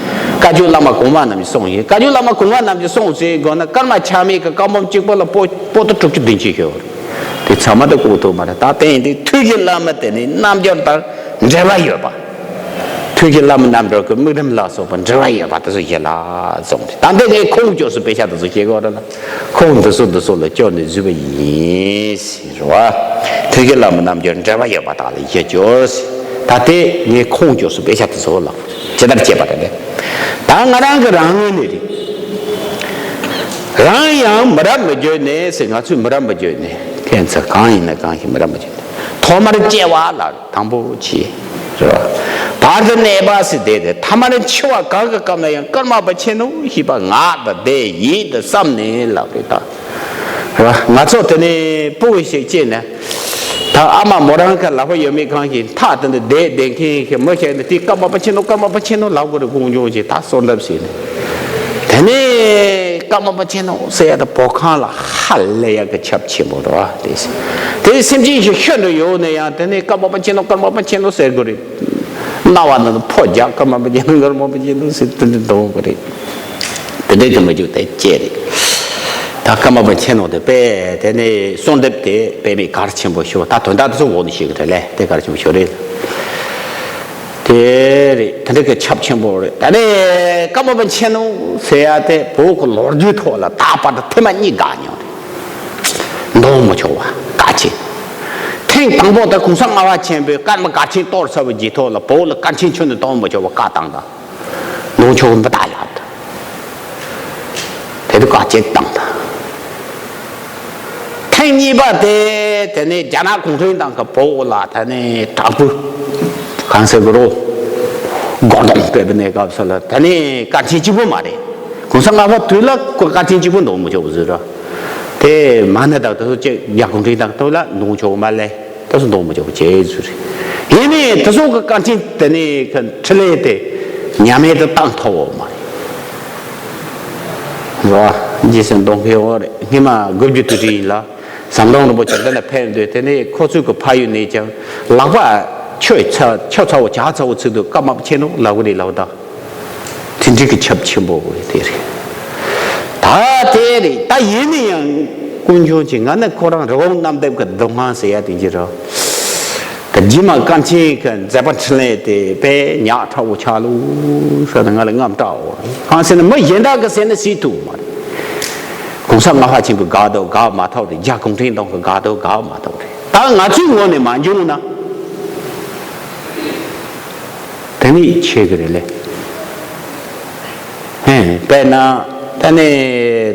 བཀའ་བརྒྱུད་བླ་མ་གོང་མ་རྣམས་ཀྱི་གསུང་ཡིན། བཀའ་བརྒྱུད་བླ་མ་གོང་མ་རྣམས་ཀྱི་གསུང་ཟེར་དགོས་ན་ཀརྨ་ཆགས་མེད་ཀྱི་བཀའ་འབུམ་གཅིག་པོ་ལ་པོ་པོ་ཏི་དྲུག་ཅུ་བདུན་ཅུ་ཡོད་རེད། དེ་ཚང་མ་དེ་ལྐོག་ཐུག་མ་རེད། ད་དེ་ཡིན་དུས་ཐུགས་ཀྱི་བླ་མ་དེ་ནི་རྣལ་འབྱོར་དང་འབྲེལ་བ་ཡོད་པ། ཐུགས་ཀྱི་བླ་མ་རྣལ་འབྱོར་གྱི་དམིགས་རིམ་ལ་སོགས་པ་འབྲེལ་བ་ཡོད་པ་དེ་ཚོ་ཞིག་ལ་གསུངས་རེད། ད་འདི་ངས་ཁུངས་སྐྱོར་སུ་དཔེ་ཆ་དེ་ཚོ་ཤེས་དགོས་རེད་ལ། ཁུངས་འདི་ཚོ་འདི་ཚོ་ལ་སྐྱོར་ནས་བཟོས་པ་ཡིན། རེད་བ། ཐུགས་ཀྱི་བླ་མ་རྣལ་འབྱོར་འབྲེལ་བ་ཡོད་པ་དག་ལ་ཡིད་སྐྱོར། ད་དེ་ངས་ཁུངས་སྐྱོར་སུ་དཔེ་ཆ་དེ་ཚོ་ལ་ཇི་ལྟར་བྱེད་པ་རེད་ལས། ད་ང་རང་གི་རང་ངོས་ནས་རེད། རང་ཡང་མི་རབས་མི་བརྗོད་ནས་ཟེར། ང་ཚོས་མི་རབས་མི་བརྗོད་ནས་ཁྱེད་ཚོ་གང་ཡིན་ན་གང་ཞིག་མི་རབས་མི་བརྗོད་ནས་ཐོག་མར་སྐྱེ་བ་ལ་དང་པོ་ཆེ་རེད་བ། བར་དུ་གནས་པ་ཟེར་དེ་དེ་ཐ་མར་འཆི་བ་གང་གི་སྐབས་ན་ཡང་ཀརྨ་པ་ཆེན་ནོ་ཞེས་པ་ངག་དང་བཟླས་ཡིད་དུ་བསམ་ནས་ལབ་རེད་ད། རེད་བ། ང་ཚོ་དེ་ནས་སྤུ་གུ་ཞིག་སྐྱེས་ནས། ད་ཨ་མ་མོ་རང་གི་ལག་པ་ཡོད་མེད་གང་ཞིག་ཐག་དེ་འདྲ་བསྡད་བསྡད་མཁན་གྱི་མི་ཞིག་ནས་དེ་ཀརྨ་པ་ཆེན་ནོ་ཀརྨ་པ་ཆེན་ནོ་ལབ་དགོས་རེད། དགོངས་སྐྱོང་ཞིག་ད་གསོལ་འདེབས་ཞིག་ནས། དེ་ནས་ཀརྨ་པ་ཆེན་ནོ་ཟེར་ཡ་ད་བོད་ཁང་ལ་ཧ་ལས་ཡ་གི་ཁྱབ་ཆེན་པོ་རེད་བ། དེ་དེ་སེམས་ཅན་ཞིག་ཤི་འགྲོ་ཡོང་ནས་ཡང་དེ་ནས་ཀརྨ་པ་ཆེན་ནོ་ཀརྨ་པ་ཆེན་ནོ་ཟེར་དགོས་རེད། རྣ་བ་ནང་དུ་ཕོ་རྒྱག་ཀརྨ་པ་ཆེན་ནོ་ཀརྨ་པ་ཆེན་ནོ་ཟེར་དེ་འདྲ་འདོན་གི་རེད། དེ་འདྲའི་གི་མི་རྒྱུ་དེ་ཅེ་རེད། ད་ཀརྨ་པ་ཆེན་ནོ་དེ་དཔེ་དེ་ནས་གསོལ་འདེབས་དེ་དཔེ་མི་གལ་ཆེན་པོ་ཞིག་ད་དོན་དག་དེ་ཚོ་འོག་ནས་ཤེས་གི་རེད་ལེ། དེ་གལ་ཆེན་པོ་ཞིག་རེད། དེ་རེད། དེ་འདྲ་གི་ཁྱབ་ཆེན་པོ་རེད། ད་ནས་ཀརྨ་པ་ཆེན་ནོ་ཟེར་ཡ་དེ་བོད་ཀྱི་ལོ་རྒྱུས་ཐོག་ལ་ད་བར་དུ་ཐེངས་མ་གཉིས་བཀག་མྱོང་རེད། འདོན་མི་ཆོག་པ་བཀག་ཆེ། ཐེངས་དང་པོ་དེ་གོང་ས་ལྔ་པ་ཆེན་པོས་ཀརྨ་གར་ཆེན་གཏོར་ཚར་བའི་རྗེས་ཐོག་ལ་བོད་ལ་གར་ཆེན་ཁྱོན་ནས་གཏོར་མི་ཆོག་པ་བཀག་བཏང་དང་། འདོན་ཆོག་མི་བཏང་ཡག་དང་། དེ་དུས་བཀག་ཆེ་བཏང་དང་། ཐེངས་གཉིས་པ་དེ་དེ་ནས་རྒྱ་ནག་གུང་ཁྲན་ཏང་གི་བོད་ལ་ད་ནས་དྲག་པོ་གང་ཟེར་གི་རོ། སྒོ་རྡུང་སྤེལ་བའི་གནས་སྐབས་སུ་ལ་ད་ནས་གར་ཆེན་གཅིག་པུ་མ་རེད། གོང་ས་ལྔ་པ་དུས་ལ་གར་ཆེན་གཅིག་པུ་འདོན་མི་ཆོག་པ་ཟེར་ར། དེ་མ་ཎི་དང་དེ་ཚོ་ཅིག་རྒྱ་གུང་ཁྲན་ཏང་དུས་ལ་འདོན་ཆོག་མ་ལེ། དེ་ཚོ་འདོན་མི་ཆོག་པ་བྱས་ཟེར་རེད། ཡིན་ནའི་དེ་ཚོ་གི་གར་ཆེན་དེ་ནས་གི་འཕྲིན་ལས་དེ་ཉམས་མེད་དུ་བཏང་ཐུབ་པ་མ་རེད། རེད་བ། རྗེས་སུ་འདོན་མཁན་འོ་རེད། སྔོན་མ་དགུ་བཅུ་དུས་དྲན་ཡིན་ལ། ཟམ་གདོང་རིན་པོ་ཆེ་འདི་ལ་ཕེབས་འདུག་དེ་ནས་ཁོ་ཚོའི་གི་ཕ་ཡུལ་ནས་ཀྱང་ལག་པ་ཆོད་ཚ་ཆོད་ཚ་བོ་བྱ་ཚ་བོ་ཚུད་འདུག་ཀརྨ་པ་ཆེན་ནོ་ལབ་གི་རེད་ལབ་ད། དེ་འདྲའི་གི་ཁྱབ་ཆེན་པོ་དེ་རེད། ད་དེ་རེད། ད་ཡིན་ན་ཡང་དཀོན་མཆོག་གིས་ང་ནི་ཁོ་རང་རི་བོང་གནམ་རྡིབ་གི་སྡུག་བསྔལ་ཟེར་ཡ་དེ་འདྲ་རེད། ད་རྗེས་མ་གར་ཆེན་གི་མཛད་པ་འཕྲིན་ལས་དེ་དཔེ་ཉག་ཕྲ་བོ་ཆགས་ལུགས་ཟེར་ན་ང་ལ་དངངས་སྐྲག་འོ། གང་ཟེར་ན་མི་གཞན་དག་གི་ཟེར་ན་སྲིད་ཐུབ་མ་རེད། གོང་ས་ལྔ་པ་ཆེན་པོས་དགག་འདུག་དགག་མ་ཐུབ་རེད། རྒྱ་གུང་ཁྲན་ཏང་གིས་དགག་འདུག་དགག་མ་ཐུབ་རེད། ད་ང་ཚོའི་ངོས་ནས་མ་འབྱུང་ན། དེ་ནི་ཆེ་གི་རེད་ལེ། ཧེ། དཔེར་ན། ད་ནི་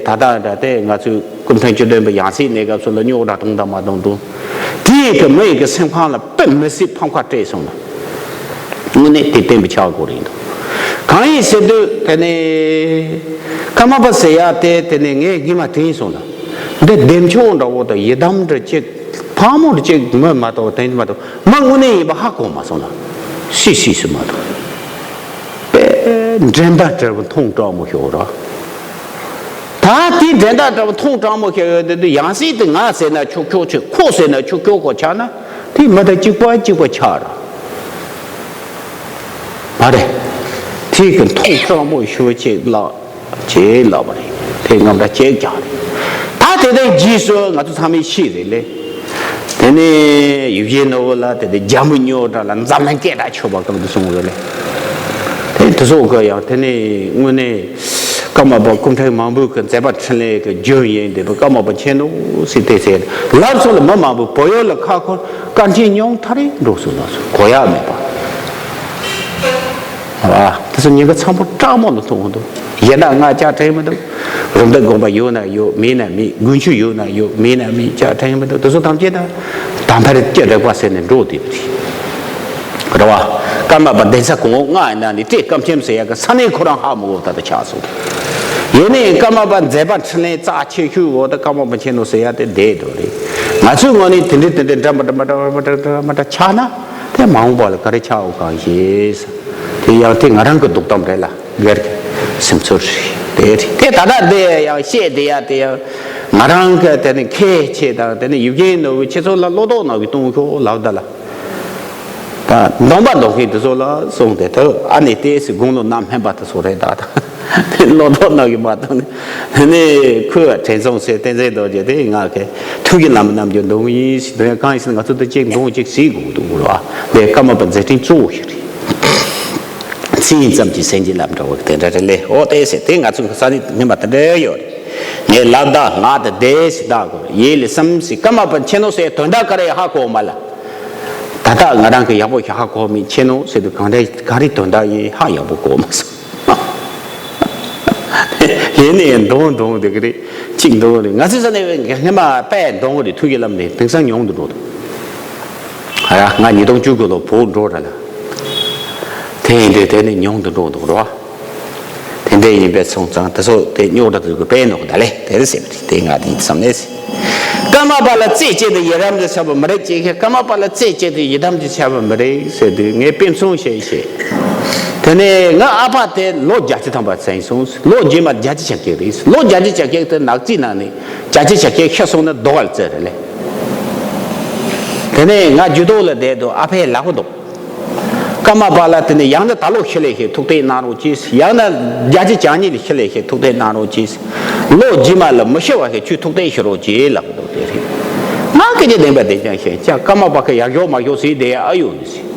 ད་ལྟ་འདྲ་དེ་ང་ཚོའི་སྐུ་ཕྲེང་བཅུ་བདུན་པའི་ཡང་སྲིད་གནས་སྐབས་སུ་ལ་རྙོག་དྲ་གཏོང་དང་མ་གཏོང་དང་། དེའི་གི་མི་ཡི་གི་སེམས་ཁམས་ལ་དཔེ་མི་སྲིད་ཕམ་ཁ་སྤྲད་སོང་ན། དངོས་གནས་དེ་བརྟན་པོ་ཆགས་དགོས་རེད་འདུག་གང་ཡིན་ཟེར་དུས་དེ་ནི། ཀརྨ་པ་ཟེར་ཡ་དེ་དེ་ནི་ངས་སྔོན་མ་དྲན་སོང་ལ། འདི་བདེ་མཆོག་འདྲ་བོ་དང་ཡི་དམ་འདྲ་ཅིག་ཕག་མོ་འདྲ་ཅིག་མི་མ་གཏོགས་དེ་མ་གཏོགས་མི་དངོས་གནས་ཡིན་པ་ཧ་གོ་མ་སོང་ལ། སི་སི་སི་མ་གཏོགས། དཔེ་འགྲན་ཟླ་བྲལ་བ་མཐོང་དྲག་མོ་ཤོར་ར། ད་དེ་འགྲན་ཟླ་བྲལ་བ་མཐོང་དྲག་མོ་ཤོར་ཡོད་དེ་དུས་ཡང་སྲིད་དེ་ང་ཟེར་ན་ཆོག་ཆོག་ཆེ། ཁོ་ཟེར་ན་ཆོག་ཆོག་གོ་ཆགས་ན། དེ་མི་དང་གཅིག་པ་གཅིག་པ་ཆགས་ར། མ་རེད། དེ་གི་མཐོང་དྲག་མོ་ཤོར་ཅེས་ལ། ཅེས་ལབ་པ་རེད། དེ་རྔམ་དྲག་ཅེས་རྒྱག་རེད། ད་དེ་དེ་རྗེས་སུ་ང་ཚོ་ཚང་མས་ཤེས་རེད་ལེ། དེ་ནས་ཡུལ་གཞན་ནོར་བུ་ལ་དེ་དེ་རྒྱ་མི་རྙོག་དྲ་ལ་འཛམ་གླིང་སྐད་གྲགས་ཆོད་པ་གང་དུ་སོང་རེད་ལེ། དེ་དེ་སོགས་གི་ཡང་དེ་ནས་དངོས་གནས་ཀརྨ་པ་སྐུ་ཕྲེང་མང་པོའི་གི་མཛད་པ་འཕྲིན་ལས་ཀྱི་རྒྱུན་ཡིན་བསྡད་པའི་ཀརྨ་པ་ཆེན་ནོ་ཟེར་དེ་ཟེར་ལབ་སོང་ལ། མི་མང་པོས་བོད་ཡུལ་ལ་ཁ་འཁོར་གར་ཆེན་ཉུང་མཐའ་རེ་འགྲོ་སོང་ལ་གོ་ཡག་མེད་པ། ཨ། དེ་ཚོ་ཉེན་ཁ་ཚ་པོ་དྲག་མོ་ལ་མཐོང་གི་འདུག་གཞན་དག་ང་ཅག་དྲན་མི་འདུག་རོམ་བཏེག་དགོན་པ་ཡོད་ན་ཡོད། མེད་ན་མེད། དགུན་ཆུ་ཡོད་ན་ཡོད། མེད་ན་མེད། ཅག་དྲན་མི་འདུག་དེ་ཚོ་ཐམས་ཅད་ད་དམ་པར་སྐྱེ་རེག་པ་ཟེར་ནས་འགྲོ་བསྡད་པ་རེད། རེད་བ། ཀརྨ་པ་གདན་ས་གོང་འོག་ལྔ་ཡིན་ན་ནི་བཀྲས་སྐར་ཆེན་ཟེར་ཡག་གི་ས་གནས་ཁོ་རང་ཧ་མི་གོ་ད་ལྟ་ཆགས་སོང་། ཡིན་ནའི་ཀརྨ་པ་མཛད་པ་འཕྲིན་ལས་རྩ་ཆེ་ཤོས་འོ་ད་ཀརྨ་པ་ཆེན་ནོ་ཟེར་ཡག་དེ་བསྡད་འགྲོ་རེད། ང་ཚོའི་ངོས་ནས་དེ་འདྲའི་དེ་འདྲའི་འདྲ་མི་འདྲ་མ་འདྲ་མ་འདྲ་མ་འདྲ་མ་འདྲ་ཆགས་ན། དེ་མ་འོངས་པ་ལ་ག་རེ་ཆགས་འོ་གང་ཤེས། དེ་ཡང་དེ་ང་རང་གི་སྡུག་གཏམ་རེད་ལ། སྒེར་གྱི་སེམས་ཚོར་རེད། དེ་རེད། དེ་ད་ལྟ་དེ་ཡང་བཤད་དེ་ཡ་དེ་ཡང་ང་རང་གི་དེ་ནི་ཁས་འཆེ་དང་དེ་ནི་ཡུལ་གཞན་ནོར་བུ་ཁྱེད་ཚོ་ལ་བློ་དོགས་ནང་གི་གཏོང་ཤོག་ལབ་ད་ལ། ད་འདོན་པ་འདོན་མཁན་དེ་ཚོ་ལ་གསུངས་ཏེ་ད་ཨ་ནི་ཏེ་སི་དགུང་ལོ་ནམ་སྨན་པ་དེ་ཚོ་རེད་ད། ད་བློ་དོགས་ནང་གི་མ་གཏོང་ནི། དེ་ནས་ཁོས་དྲན་སོང་ཟེར། བསྟན་འཛིན་རྡོ་རྗེ་དེ་ང་གི་ཐུགས་ཀྱི་ལམ་རྣམ་འགྱུར་འདོན་ཡིན་ཞེས་འདོན་ཡ་གང་ཡིན་ཟེར་ན། ང་ཚོ་དེ་གཅིག་འདོན་གཅིག་གཟིགས་དགོས་འདུག་ར། དེ་ཀརྨ་པ་མཛད་འཕྲིན་གཙོ་བོ་ཞིག་རེད། མཚན་ཙམ་གྱིས་སེམས་ཀྱི་ལམ་འགྲོ་བ་དེ་འདྲ་རེད་ལེ། འོ་དེ་ཟེར་དེ་ང་ཚོ་ས་ནི་སྔོན་མ་དེ་འདྲ་ཡོད་རེད། ངས་ལབ་ད་ང་དེ་བསྡད་ཞེས་བདག་གོ་ཡིད་ལ་བསམ་ཞིང་ཀརྨ་པ་ཆེན་ནོ་ཟེར་དོན་དག་ག་རེ་ཧ་གོ་མ་ལ། ད་ལྟ་ང་རང་གི་ཡག་པོ་ཞིག་ཧ་གོ་མི་ཆེན་ནོ་ཟེར་དུས་གང་འདྲ་ག་རེ་དོན་དག་ཡིན་ཧ་ཡག་པོ་གོ་མ་སོང་། ཡིན་ནའི་འདོན་འདོན་དེ་ག་རེ་གཅིག་འདོན་རེད། ང་ཚོའི་ས་ནས་སྔ་མ་དཔེ་འདོན་གི་རེད། ཐུགས་ཀྱི་ལམ་ནས་དེང་སང་ཉུང་དུ་འགྲོ་འདུག་ཨ་ར་ང་ཉིས་སྟོང་བཅུ་དགུ་ལོ་བོད་འགྲོ་ར་ལ། དེ་ཡིན་དུས་དེ་ནི་ཉུང་དུ་འགྲོ་འདུག་རོ། དེ་འདྲ་ཡིན་པས་སོང་ཙང་དེ་ཚོ་དེ་རྙོག་དྲ་དུ་གི་དཔེ་ནོ་གི་ད་ལེ་དེ་རེད་ཟེར་བ་རེད། དེ་ང་དེ་བསམ་ནས་ཟེར། ཀརྨ་པ་ལ་རྩེ་གཅིག་ཏུ་ཡི་དམ་དུ་ཆགས་པ་མི་རིགས་ཅེས་བཤད། ཀརྨ་པ་ལ་རྩེ་གཅིག་ཏུ་ཡི་དམ་དུ་ཆགས་པ་མི་རིགས་ཟེར་དུས་ངས་དཔེ་མཚོན་བཤད་བཤད། དེ་ནས་ང་ཨ་ཕ་དེ་ལོ་བརྒྱད་ཅུ་ཐམ་པ་ཟིན་སོང་། ལོ་རྗེས་མ་བརྒྱད་ཅུ་གྱ་བརྒྱད་རེད། ལོ་བརྒྱད་ཅུ་གྱ་བརྒྱད་དེ་ནག་རྩིས་ནང་ནས་བརྒྱད་ཅུ་གྱ་བརྒྱད་ཤི་སོང་ན་རྡོ་བར་རྩེ་རེད་ལེ། དེ་ནས་ང་ཇུ་ཏོག་ལ་བསྡད་དུས་ཨ་ཕས་ལབ་གི་འདུག་ཀརྨ་པ་ལ་དེ་ནས་ཡང་ན་ད་ལོ་ཤི་ལེ་ཤི་ཐུགས་གཏད་གནང་རོགས་གྱིས། ཡང་ན་བརྒྱ་ཆ་བཅུ་གཉིས་ལ་ཤི་ལེ་ཤི་ཐུགས་གཏད་གནང་རོགས་གྱིས། ལོ་རྗེས་མ་ལ་མི་ཤི་བ་ཤི་ཁྱོད་ཐུགས་གཏད་ཤི་རོགས་གྱིས་ལབ་འདུག་དེ་རེད། ང་སྐད་ཆ་བདེན་པ་བདེན་རྐྱང་བཤད་ཀྱང་ཀརྨ་པ་ཁ་ཡར་ཤོག་མར་ཤོག་ཟེར་དེ་ཨ་ཡོད་ནི་ཟེར།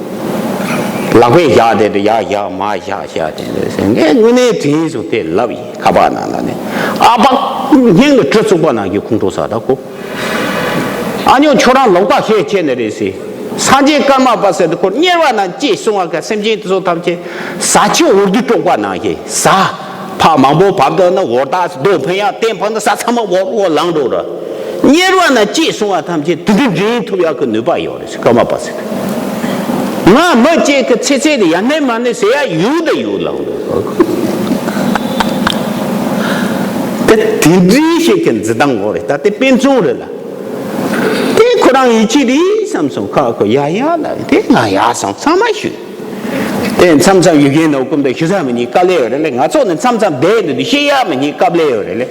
ལག་པས་བཞག་དེ་དུ་ཡར་བཞག་མར་བཞག་བཞག་དེ་འདྲ་ཟེར། ངས་དངོས་གནས་དྲིན་སོང་དེ་ལབ་ཡིན། ཁ་པར་ནང་ལ་ནི་ཨ་ཕ་སྙིང་ལ་གྲི་བཙུགས་པ་ནང་གི་ཁོང་ཁྲོ་ཟ་ད་ཁོ། ཨ་ཉོ་ཁྱོད་རང་ལོག་པ་བཤད་ཁྱེད་ནི་རེད་ཟེར། སངས་རྒྱས་ཀརྨ་པ་ཟེར་དུས་ཁོ་དམྱལ་བ་ན་སྐྱེས་སོང་བ་ག་སེམས་ཅན་དེ་ཚོ་ཐམས་ཅད་ཟ་ཆུ་འོར་དུ་དཀྲོག་པ་ནང་བཞིན་ཟ། ཕག་མང་པོ་བབས་དོ་ན་འོར་ད་རྡོ་འཕེན་ཡག་སྟེང་འཕང་ན་ཟ་ཚང་མ་འོར་འོར་ལངས་འགྲོ་ར། དམྱལ་བ་ན་སྐྱེས་སོང་བ་ཐམས་ཅད་དེ་འདྲ་འདྲེན་ཐུབ་ཡག་གི་ནུས་པ་ཡོད་རེད་ཟེར་ཀརྨ་པ་ཟེར། ང་མི་གཅིག་གི་ཚེ་ཚད་དེ་ཡར་སྣེ་མར་སྣེ་ཟེར་ཡག་ཡུག་དང་ཡུག་ལངས་འགྲོ། དེ་དེ་འདྲའི་ཞིག་གི་འཛི་སྟངས་འོ་རེད། ད་དེ་དཔེ་མཚོན་རེད་ལ། དེ་ཁོ་རང་ཡིད་ཆེས་རེད་བསམ་སོང་། ཁ་ཁོ་ཡ་ཡ་ལ་དེ་ང་ཡ་སང་ཚང་མ་ཞུས། དེ་མཚམས་མཚམས་ཡུལ་གྱི་ནང་ཀུན་ཏུ་ཞུ་ས་མི་ཉིད་དཀའ་ལས་ཡོད་རེད་ལེ། ང་ཚོ་ནི་མཚམས་མཚམས་བསྡད་འདུག་དུས་ཤེས་ཡ་མི་ཉིད་དཀའ་ལས་ཡོད་རེད་ལེ།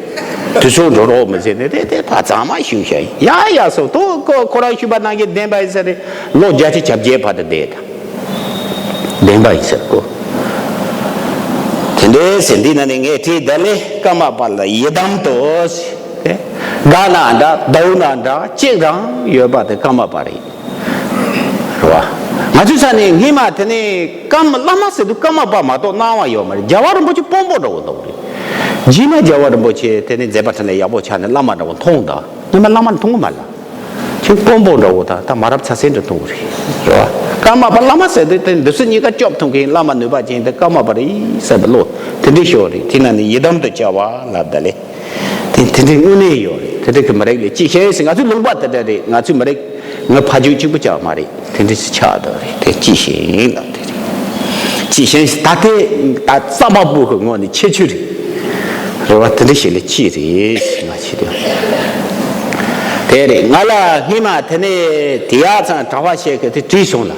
དུས་ཚོད་འགྲོ་རོགས་མི་བྱེད་ནས་དེ་དེ་ད་ཚང་མ་ཞུས་ཤག་ཡ་ཡ་སོང་། དོ་ཁོ་ཁོ་རང་ཞུས་པ་ནང་བཞིན་བདེན་པ་ཡིན་ས་རེད། ལོ་བརྒྱད་ཅུ་གྱ་བརྒྱད་བར་དུ་བསྡད་ད། བདེན་པ་ཡིན་ཟེར་གོ། དེ་འདྲའི་ཟེར་འདི་ན་ནི་ངས་བྲིས་ད་ལེ་ཀརྨ་པ་ལ་ཡི་དམ་དུ་ཟེར། དགའ་ན་འདྲ་སྡུག་ན་འདྲ་གཅིག་རང་ཡོད་པ་དེ་ཀརྨ་པ་རེད། རེད་བ། ང་ཚོའི་ས་ནས་སྔས་མ་དེ་ནས་ཀརྨ་བླ་མ་ཟེར་དུས་ཀརྨ་པ་མ་གཏོགས་སྣང་བ་ཡོད་མ་རེད། རྒྱལ་བ་རིན་པོ་ཆེ་དཔོན་པོ་འདྲ་བོ་འདུག་རེད། རྗེས་མ་རྒྱལ་བ་རིན་པོ་ཆེ་དེ་ནས་མཛད་པ་འཕྲིན་ལས་ཡག་པོ་ཆགས་ནས་བླ་མ་འདྲ་བོ་མཐོང་ད། སྔོན་མ་བླ་མ་མཐོང་གི་མ་ལ། ཁྱེད་དཔོན་པོ་འདྲ་བོ་དང་ད་མ་རབས་ཚ་སེ་འདྲ་མཐོང་གི་རེད། རེད་བ། ཀརྨ་པ་བླ་མ་ཟེར་དུས་དེ་འདི་ཚོ་གཉིས་ཀ་སྐྱོབ་ཐུབ་མཁན་བླ་མ་ནུས་པ་ཅན་དེ་ཀརྨ་པ་རེད་ཟེར་བ་བློ་དེ་འདྲ་ཤོར་རེད། དེ་ན་ནི་ཡི་དམ་དུ་བྱ་བ་ལབ་ད་ལེ། དེ་དེ་འདྲའི་དངོས་གནས་ཡོད་རེད། དེ་འདྲ་གི་མི་རིགས་ལས་ཅི་ཤེས་ཟེར། ང་ཚོའི་ལུང་པ་དེ་འདྲ་རེད། ང་ཚོའི་མི་རིགས་ང་ཕ་རྒྱུད་གཅིག་པུ་ཅག་མ་རེད། དེ་འདྲ་ཞིག་ཆགས་འདུག་རེད། དེ་ཅི་ཤེས་ཡིན་ལབ་དེ་རེད། ཅི་ཤེས་ད་དེ་ད་རྩ་བ་པོ་གི་ངོ་ནས་ཁྱད་ཆོས་རེད། རེད་བ། དེ་འདྲ་ཞིག་ལས་ཅི་རེད་ཟེར་ང་ཆེ་དེ་དེ་རེད། ང་ལ་སྔས་མ་དེ་ནས་དེ་ཡག་ཚང་གྲྭ་བ་ཞིག་གིས་དེ་དྲིས་སོང་ལ།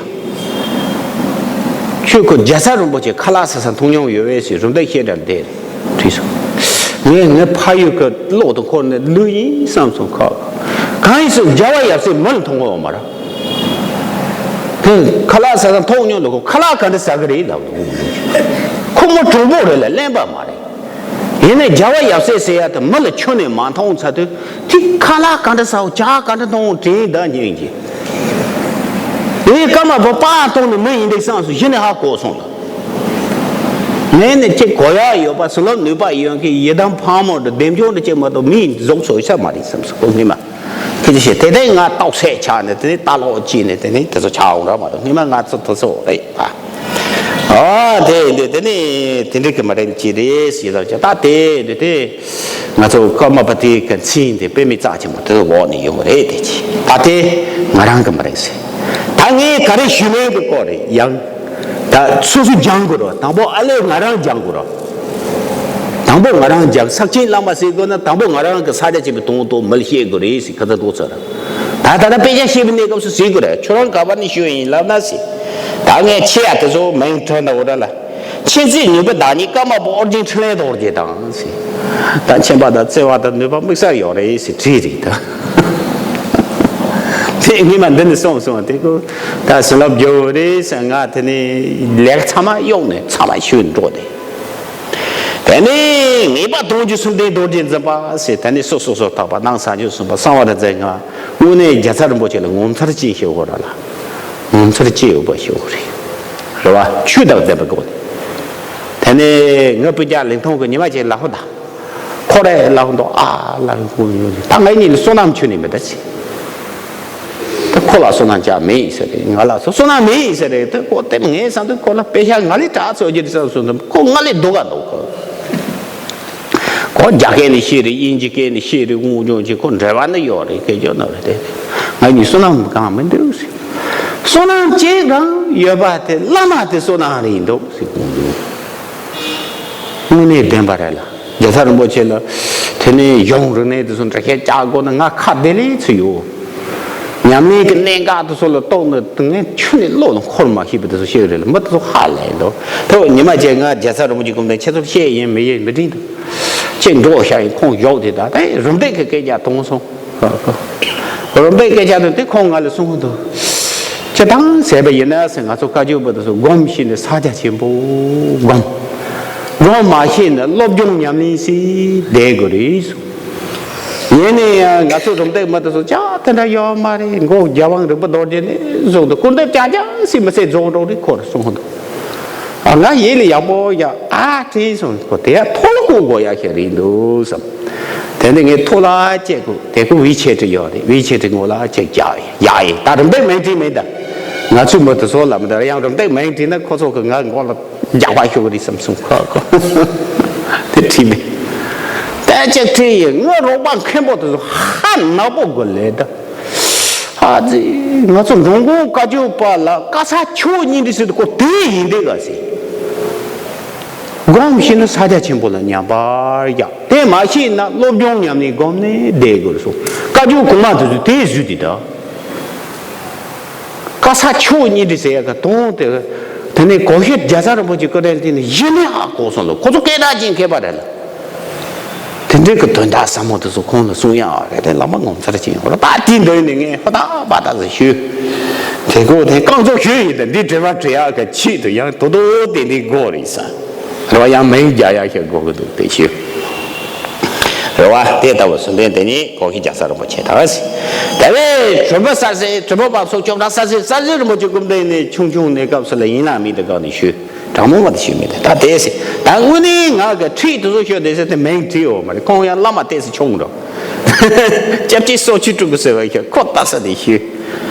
ཁྱོད་ཁོ་རྒྱལ་ཚ་རིན་པོ་ཆེ་ཁ་ལག་ཟ་ས་མཐོང་མྱོང་ཡོད་པས་ཟེར་རུམ་བཏེག་བཤད་གྲྭ་བསྡད་རེད། དྲིས་སོང་། ངས་ངའི་ཕ་ཡུལ་གྱི་གློག་དང་འཁོར་ནས་ལུས་ཡིན་བསམ་སོང་། ཁ་གང་ཡིན་སོང་། རྒྱལ་བ་ཡབ་སྲས་མི་ལ་མཐོང་གི་ཡོད་མ་རེད། དེ་ཁ་ལག་ཟ་ས་མཐོང་མྱོང་འདུག་ཁོ་ཁ་ལག་ག་འདྲ་ཟ་གི་རེད་ལབ་འདུག་ཁོ་མོ་གྲོགས་པོ་རེད་ལ་གླེན་པ་མ་རེད། ཡིན་ནའི་རྒྱལ་བ་ཡབ་སྲས་ཟེར་ཡ་དེ་མི་ལ་ཁྱོན་ནས་མ་མཐོང་ཚར་དུས་དེ་ཁ་ལག་ག་འདྲ་ཟ་འོ་ཇ་ག་འདྲ་འཐུང་འོ་དྲན་ད་སྙིང་རྗེ། ངས་ཀརྨ་པ་པར་མཐོང་ནས་མི་ཡིན་འདུག་བསམ་སོང་། གཞི་ནས་ཧ་གོ་སོང་ལ། ངས་ནི་ཅིག་གོ་ཡག་ཡོད་པ་བཟང་སློབ་ནུས་པ་ཡོད་མཁན་ཡི་དམ་ཕག་མོ་འདྲ་བདེ་འབྱུང་འདྲ་ཅིག་མ་གཏོགས་མིའི་གཟུགས་ཚོ་ཤ་མ་རེད་བསམ་སོང་། ཁོ་སྔོན་མ་ཁྱེད་ཀྱི་ཞེ་དེ་དེ་ང་རྟོག་སད་ཆགས་ནས་དེ་ནས་ལྟ་ལོག་བྱས་ནས་དེ་ནས་དེ་ཚོ་ཆགས་འོང་ར་མ་གཏོགས་སྔོན་མ་ང་ཚོ་དེ་ཚོ་རེད་ཨ། ཨ་དེ་འདི་དེ་ནས་དེ་འདྲ་གི་མ་རེད་ཅི་རེད་ཟེར་ལབ་ཀྱང་ད་དེ་འདི་དེ། ང་ཚོ་ཀརྨ་པ་དེ་གི་མཚན་དེ་དཔེ་མེད་རྩ་ཆེན་པོ་དེ་འོག་ནས་ཡོང་གི་རེད་དེ་ཅི། ད་དེ་ང་རང་གི་མ་རེད་ཟེར། ད་ངས་ག་རེ་ཞུ་ལེན་གི་སྐོར་རེད་ཡང་། ད་སོ་སོ་སྦྱང་དགོས་རོགས། དང་པོ་ཨ་ལས་ང་རང་སྦྱང་དགོས་རོགས། དང་པོ་ང་རང་སྦྱང་། ས་ཆེན་བླ་མ་ཟེར་དགོས་ན་དང་པོ་ང་རང་གི་ས་ཆ་ཆེན་པོའི་དོན་དུ་མི་ལ་བཤད་དགོས་རེད་ཟེར་ཁ་ཚ་འདུག་ཚར། ད་ད་ལྟ་དཔེ་ཆ་བཤད་པའི་གནས་སྐབས་སུ་ཟེར་དགོས་རེད། ཁྱོད་རང་ག་པར་ནས་ཞུ་ཡིན་ལབ་ན་ཟེར། ད་ངས་ཆེ་ཡ་དེ་ཚོ་མིང་ཐོན་ད་འོ་ར་ལ། མཁྱེན་བརྩེ་ནུས་པ་བདག་ཉིད་ཀརྨ་པ་ཨོ་རྒྱན་འཕྲིན་ལས་རྡོ་རྗེ་དང་ཟེར། ད་མཁྱེན་པ་དང་བརྩེ་བ་དང་ནུས་པ་དམིགས་བསལ་ཡོད་རེད་ཟེར་བྲིས་རེད་ད། དེ་སྔོན་མ་འདི་ནས་སོང་སོང་དེ་ཁོ་ད་བྱིན་རླབས་རྒྱུ་རེད་ཟེར། ང་དེ་ནས་ལས་ཀ་ཚང་མ་གཡོག་ནས་ཚང་མ་ཞུས་འགྲོ་དེ། དེ་ནས་ངེས་པ་དོན་བཅུ་གསུམ་ལྡན་རྡོ་རྗེ་འཛིན་པ་ཟེར། དེ་ནས་སོ་སོ་སོ་ཐག་པ་སྣང་ས་འཇུག་གསུམ་པ་གསང་བ་རིག་འཛིན་ལྔ། དངོས་གནས་རྒྱལ་ཚ་རིན་པོ་ཆེ་ལ་ངོ་མཚར་ཅན་ཞིག་ཡོད་ར་ལ། ངོ་མཚར་ཅན་ཡོད་པ་ཞིག་རེད། རེད་བ། ཆོས་དང་ལྡན་པའི་སྒོ་ནས། དེ་ནས་ངའི་སྤུན་ཀྱག་ལིང་ཐུང་གི་ཉི་མ་ཅིག་ལབ་ཧོ་ད། ཁོ་རེ་ལབ་ཧོ་འདུག་ཨ་ལ་རིང་པོ་ཡོད་ད། ངའི་གཉིས་ལ་བསོད་ནམས་ཁྱོན་ནས་མེད་ད་ཅི། ད་ཁོ་ལ་བསོད་ནམས་ཅང་མེད་ཟེར་རེད། ང་ལ་སོ་བསོད་ནམས་མེད་ཟེར་རེད། ད་ཁོ་དེ་ངའི་བསམ་དུས་ཁོ་ལ་དཔེ་ཤ་ང་ལས་དྲག་ཚོད་ཀྱི་རེད་བསམ་སོང་། ཁོ་ང་ལས་སྡུག་ག་འདུག་ཁོ། ཁོ་རྒྱ་སྐད་ནས་བཤད་རེད། དབྱིན་ཇི་སྐད་ནས་བཤད་རེད། དབུགས་འབྱུང་ཅིག་ཁོ་འབྲེལ་བ་ནི་ཡོད་རེད། སྐད་ཆ་ནོར་རེད་དེ། ང་གཉིས་བསོད་ནམས་གང་མི་འདུག་ཟེར། བསོད་ནམས་ཅིག་གང་ཡོད་པ་དེ་བླ་མ་དེ་བསོད་ནམས་རེད་འདུག་ཟེར། དབུགས་འབྱུང་། དངོས་གནས་བདེན་པ་རེད་ལ། རྒྱལ་ཚ་རིན་པོ་ཆེ་ལ་དེ་ནས་གཞུང་རིག་གནས་དེ་ཚོ་འདྲ་བཤད་རྒྱག་དགོས་ན་ང་ཁ་བདེ་ལེ་ཚོ་ཡོད། ཉམས་ལེན་གྱི་གནད་འགག་དེ་ཚོ་ལ་གཏོགས་ན་ངས་ཁྱོན་ནས་བློ་ལ་འཁོར་མ་ཤེས་པ་དེ་ཚོ་བཤད་རེད་ལ། མི་དེ་ཚོ་ཧ་ལས་འདུག་ཐོག་ཉི་མ་བྱས་ང་རྒྱལ་ཚ་རིན་པོ་ཆེ་སྐུ་མདུན་ཁྱེད་ཚོ་བཤད་ཡིན་མི་ཡིན་མི་དྲན་འདུག་ཁྱེད་འགྲོ་ཤག་ཡིན། ཁོང་ཡོག་དེ་ད་ད་རུམ་བཏེག་གི་སྐད་རྒྱག་གཏོང་སོང་། རུམ་བཏེག་སྐད་རྒྱག་དུས་དེ་ཁོང་ང་ལ་གསུང་གི་འདུག་ཅི་ དང་ཟེར་བ་ཡིན་ན་ཟེར། ང་ཚོ་བཀའ་བརྒྱུད་པ་དེ་ཚོ་སྒོམ་ཤེས་ན་ཕྱག་རྒྱ་ཆེན་པོ་སྒོམ། སྒོམ་མ་ཤེས་ན་སློབ་སྦྱོང་ཉམས་ལེན་བྱས་བསྡད་དགོས་རེད་གསུངས། ཡིན་ན་ཡང་ང་ཚོ་རུམ་བཏེག་མ་དེ་ཚོ་ཅག་དེ་འདྲ་ཡོད་མ་རེད། མགོ་རྒྱལ་དབང་རིན་པོ་རྡོ་རྗེ་ནས་བཟུང་དུ་སྐུར་འདེབས་རྐྱང་རྐྱང་ཞིག་མི་ཚེ་རྫོགས་འགྲོ་རེད། ཁོ་ར་གསུངས་འདུག་ཨ། ང་ཡིད་ལ་ཡག་པོ་ཡ་ཨ་དྲན་སོང་། ཁོ་དེ་ཡ་ཐོག་ལ་བཀོད་དགོས་ཡ་ཞིག་རེད་འདུག་བསམ། དེ་ནས་ངས་ཐོག་ལ་བཅད་དགོས། དེ་ཁོ་ཝི་ཆེ་ཊི་ཡོད་རེད། ཝི་ཆེ་ཊི་ངོ་ལ་བཅད། རྒྱག་ཡ་ཡ་ཡིན། ད་རིམ་པས་མིང་བྲིས་མེད་ད། ང་ཚོའི་མི་དེ་ཚོ་ལ་མི་ད་ཡང་རིམ་པས་མིང་བྲིས་ན་ཁོ་ཚོ་གི་ང་མགོ་ལ་རྒྱག་པ་ཤོར་གི་རེད་བསམ་སོང་། ཁོ་ཁོ་དེ་བྲིས་མེད། དེ་གཅིག་བྲིས་ཡིན། ངའི་རོགས་པ་མཁན་པོ་དེ་ཚོ་ཧ་ནག་པོ་དགོས་ལས་ད། ཨ་ཙི། ང་ཚོ་འགྲོ་མགོན་བཀའ་བརྒྱུད་པ་ལ་བཀའ་ས་ཆོས་གཉིས་འདི་ཟེར་དུས་ཁོ་དེ་ཡིན་དེ་ག་ཟེར། སྒོམ་ཤེས་ན་ཕྱག་རྒྱ་ཆེན་པོ་ལ་ཉམས་པར་བཞག་དེ་མ་ཤེས་ན་སློབ་སྦྱོང་ཉམས་ནས་སྒོམ་ནས་བསྡད་དགོས་སོ། བཀའ་བརྒྱུད་གོང་མ་དེ་ཚོས་དེ་བཟོས་དེ་ད། བཀའ་ས་ཆོས་གཉིས་འདི་ཟེར་ཡ་ག་དོན་དེ། དེ་ནས་གོ་ཤེས་རྒྱལ་ཚབ་རིན་པོ་ཆེ་སྐུ་ཕྲེང་དེ་ནས་གཞི་ནས་ཧ་གོ་སོང་ལ། ཁོ་ཚོ་སྐད་གྲགས་ཅན་མཁས་པ་རེད་ལ། དེ་འདྲའི་གི་དོན་དག་ཟབ་མོ་དེ་ཚོ་ཁོང་ལ་གསུང་ཡག་རེད་དེ། བླ་མ་ངོ་མཚར་ཅན་ཡོད་རེད་པ། དེ་འདོད་ནས་ངས་ཧོ་ད་པ་ད་ཟེར་ཞུས། དེ་གོ་དེ་རྐང་བཙུགས་ཞུས་ཡིན་ད། འདི་དྲི་བ་དྲི་ཡག་གི་ཆེད་དུ་ཡང་དོ་དོ་དེ་འདི་དགོས་རེད་ས། རེད་བ། ཡང་མིང་རྒྱག་ཡག་ཞིག་དགོས་ཀྱི་འདུག་དེ་ཞུས། རེད་བ། དེ་ལྟ་བུ་གསུམ་ལྡན་དེ་ཉིད་གོ་ཤེས་རྒྱལ་ཚབ་རིན་པོ་ཆེ་དང་། དེ་བས་གྲུབ་པ་སར་སྲིད་གྲུབ་པ་བབས་སོ་སྐྱོབ་གྲགས་སར་སྲིད་སར་སྲིད་རིན་པོ་ཆེ་སྐུ་ཕྲེང་ནས་ཆུང་ཆུང་གནས་སྐབས་སུ་ལ་ཡིན་ལ་མིང་དུ་བཀག་ནས་ཞུས། དྲང་མོ་མ་དེ་ཞུས་མེད་དེ། ད་དེ་ཟེར། ད་དངོས་གནས་ང་གི་ཁྲིད་དེ་ཚོ་ཤོད་དེ་ཟེར་དེ་མིང་བྲིས་ཡོད་མ་རེད། ཁོང་ཡང་བླ་མ་ཏོག་ཙམ་ཆུང་འགྲོ། སྐྱབས་རྗེ་སོགས་ཆོས་དྲུག་གི་ཟེར་བ་ཤོད། ཁོ་ལྟ་ས་དེ་ཞུས།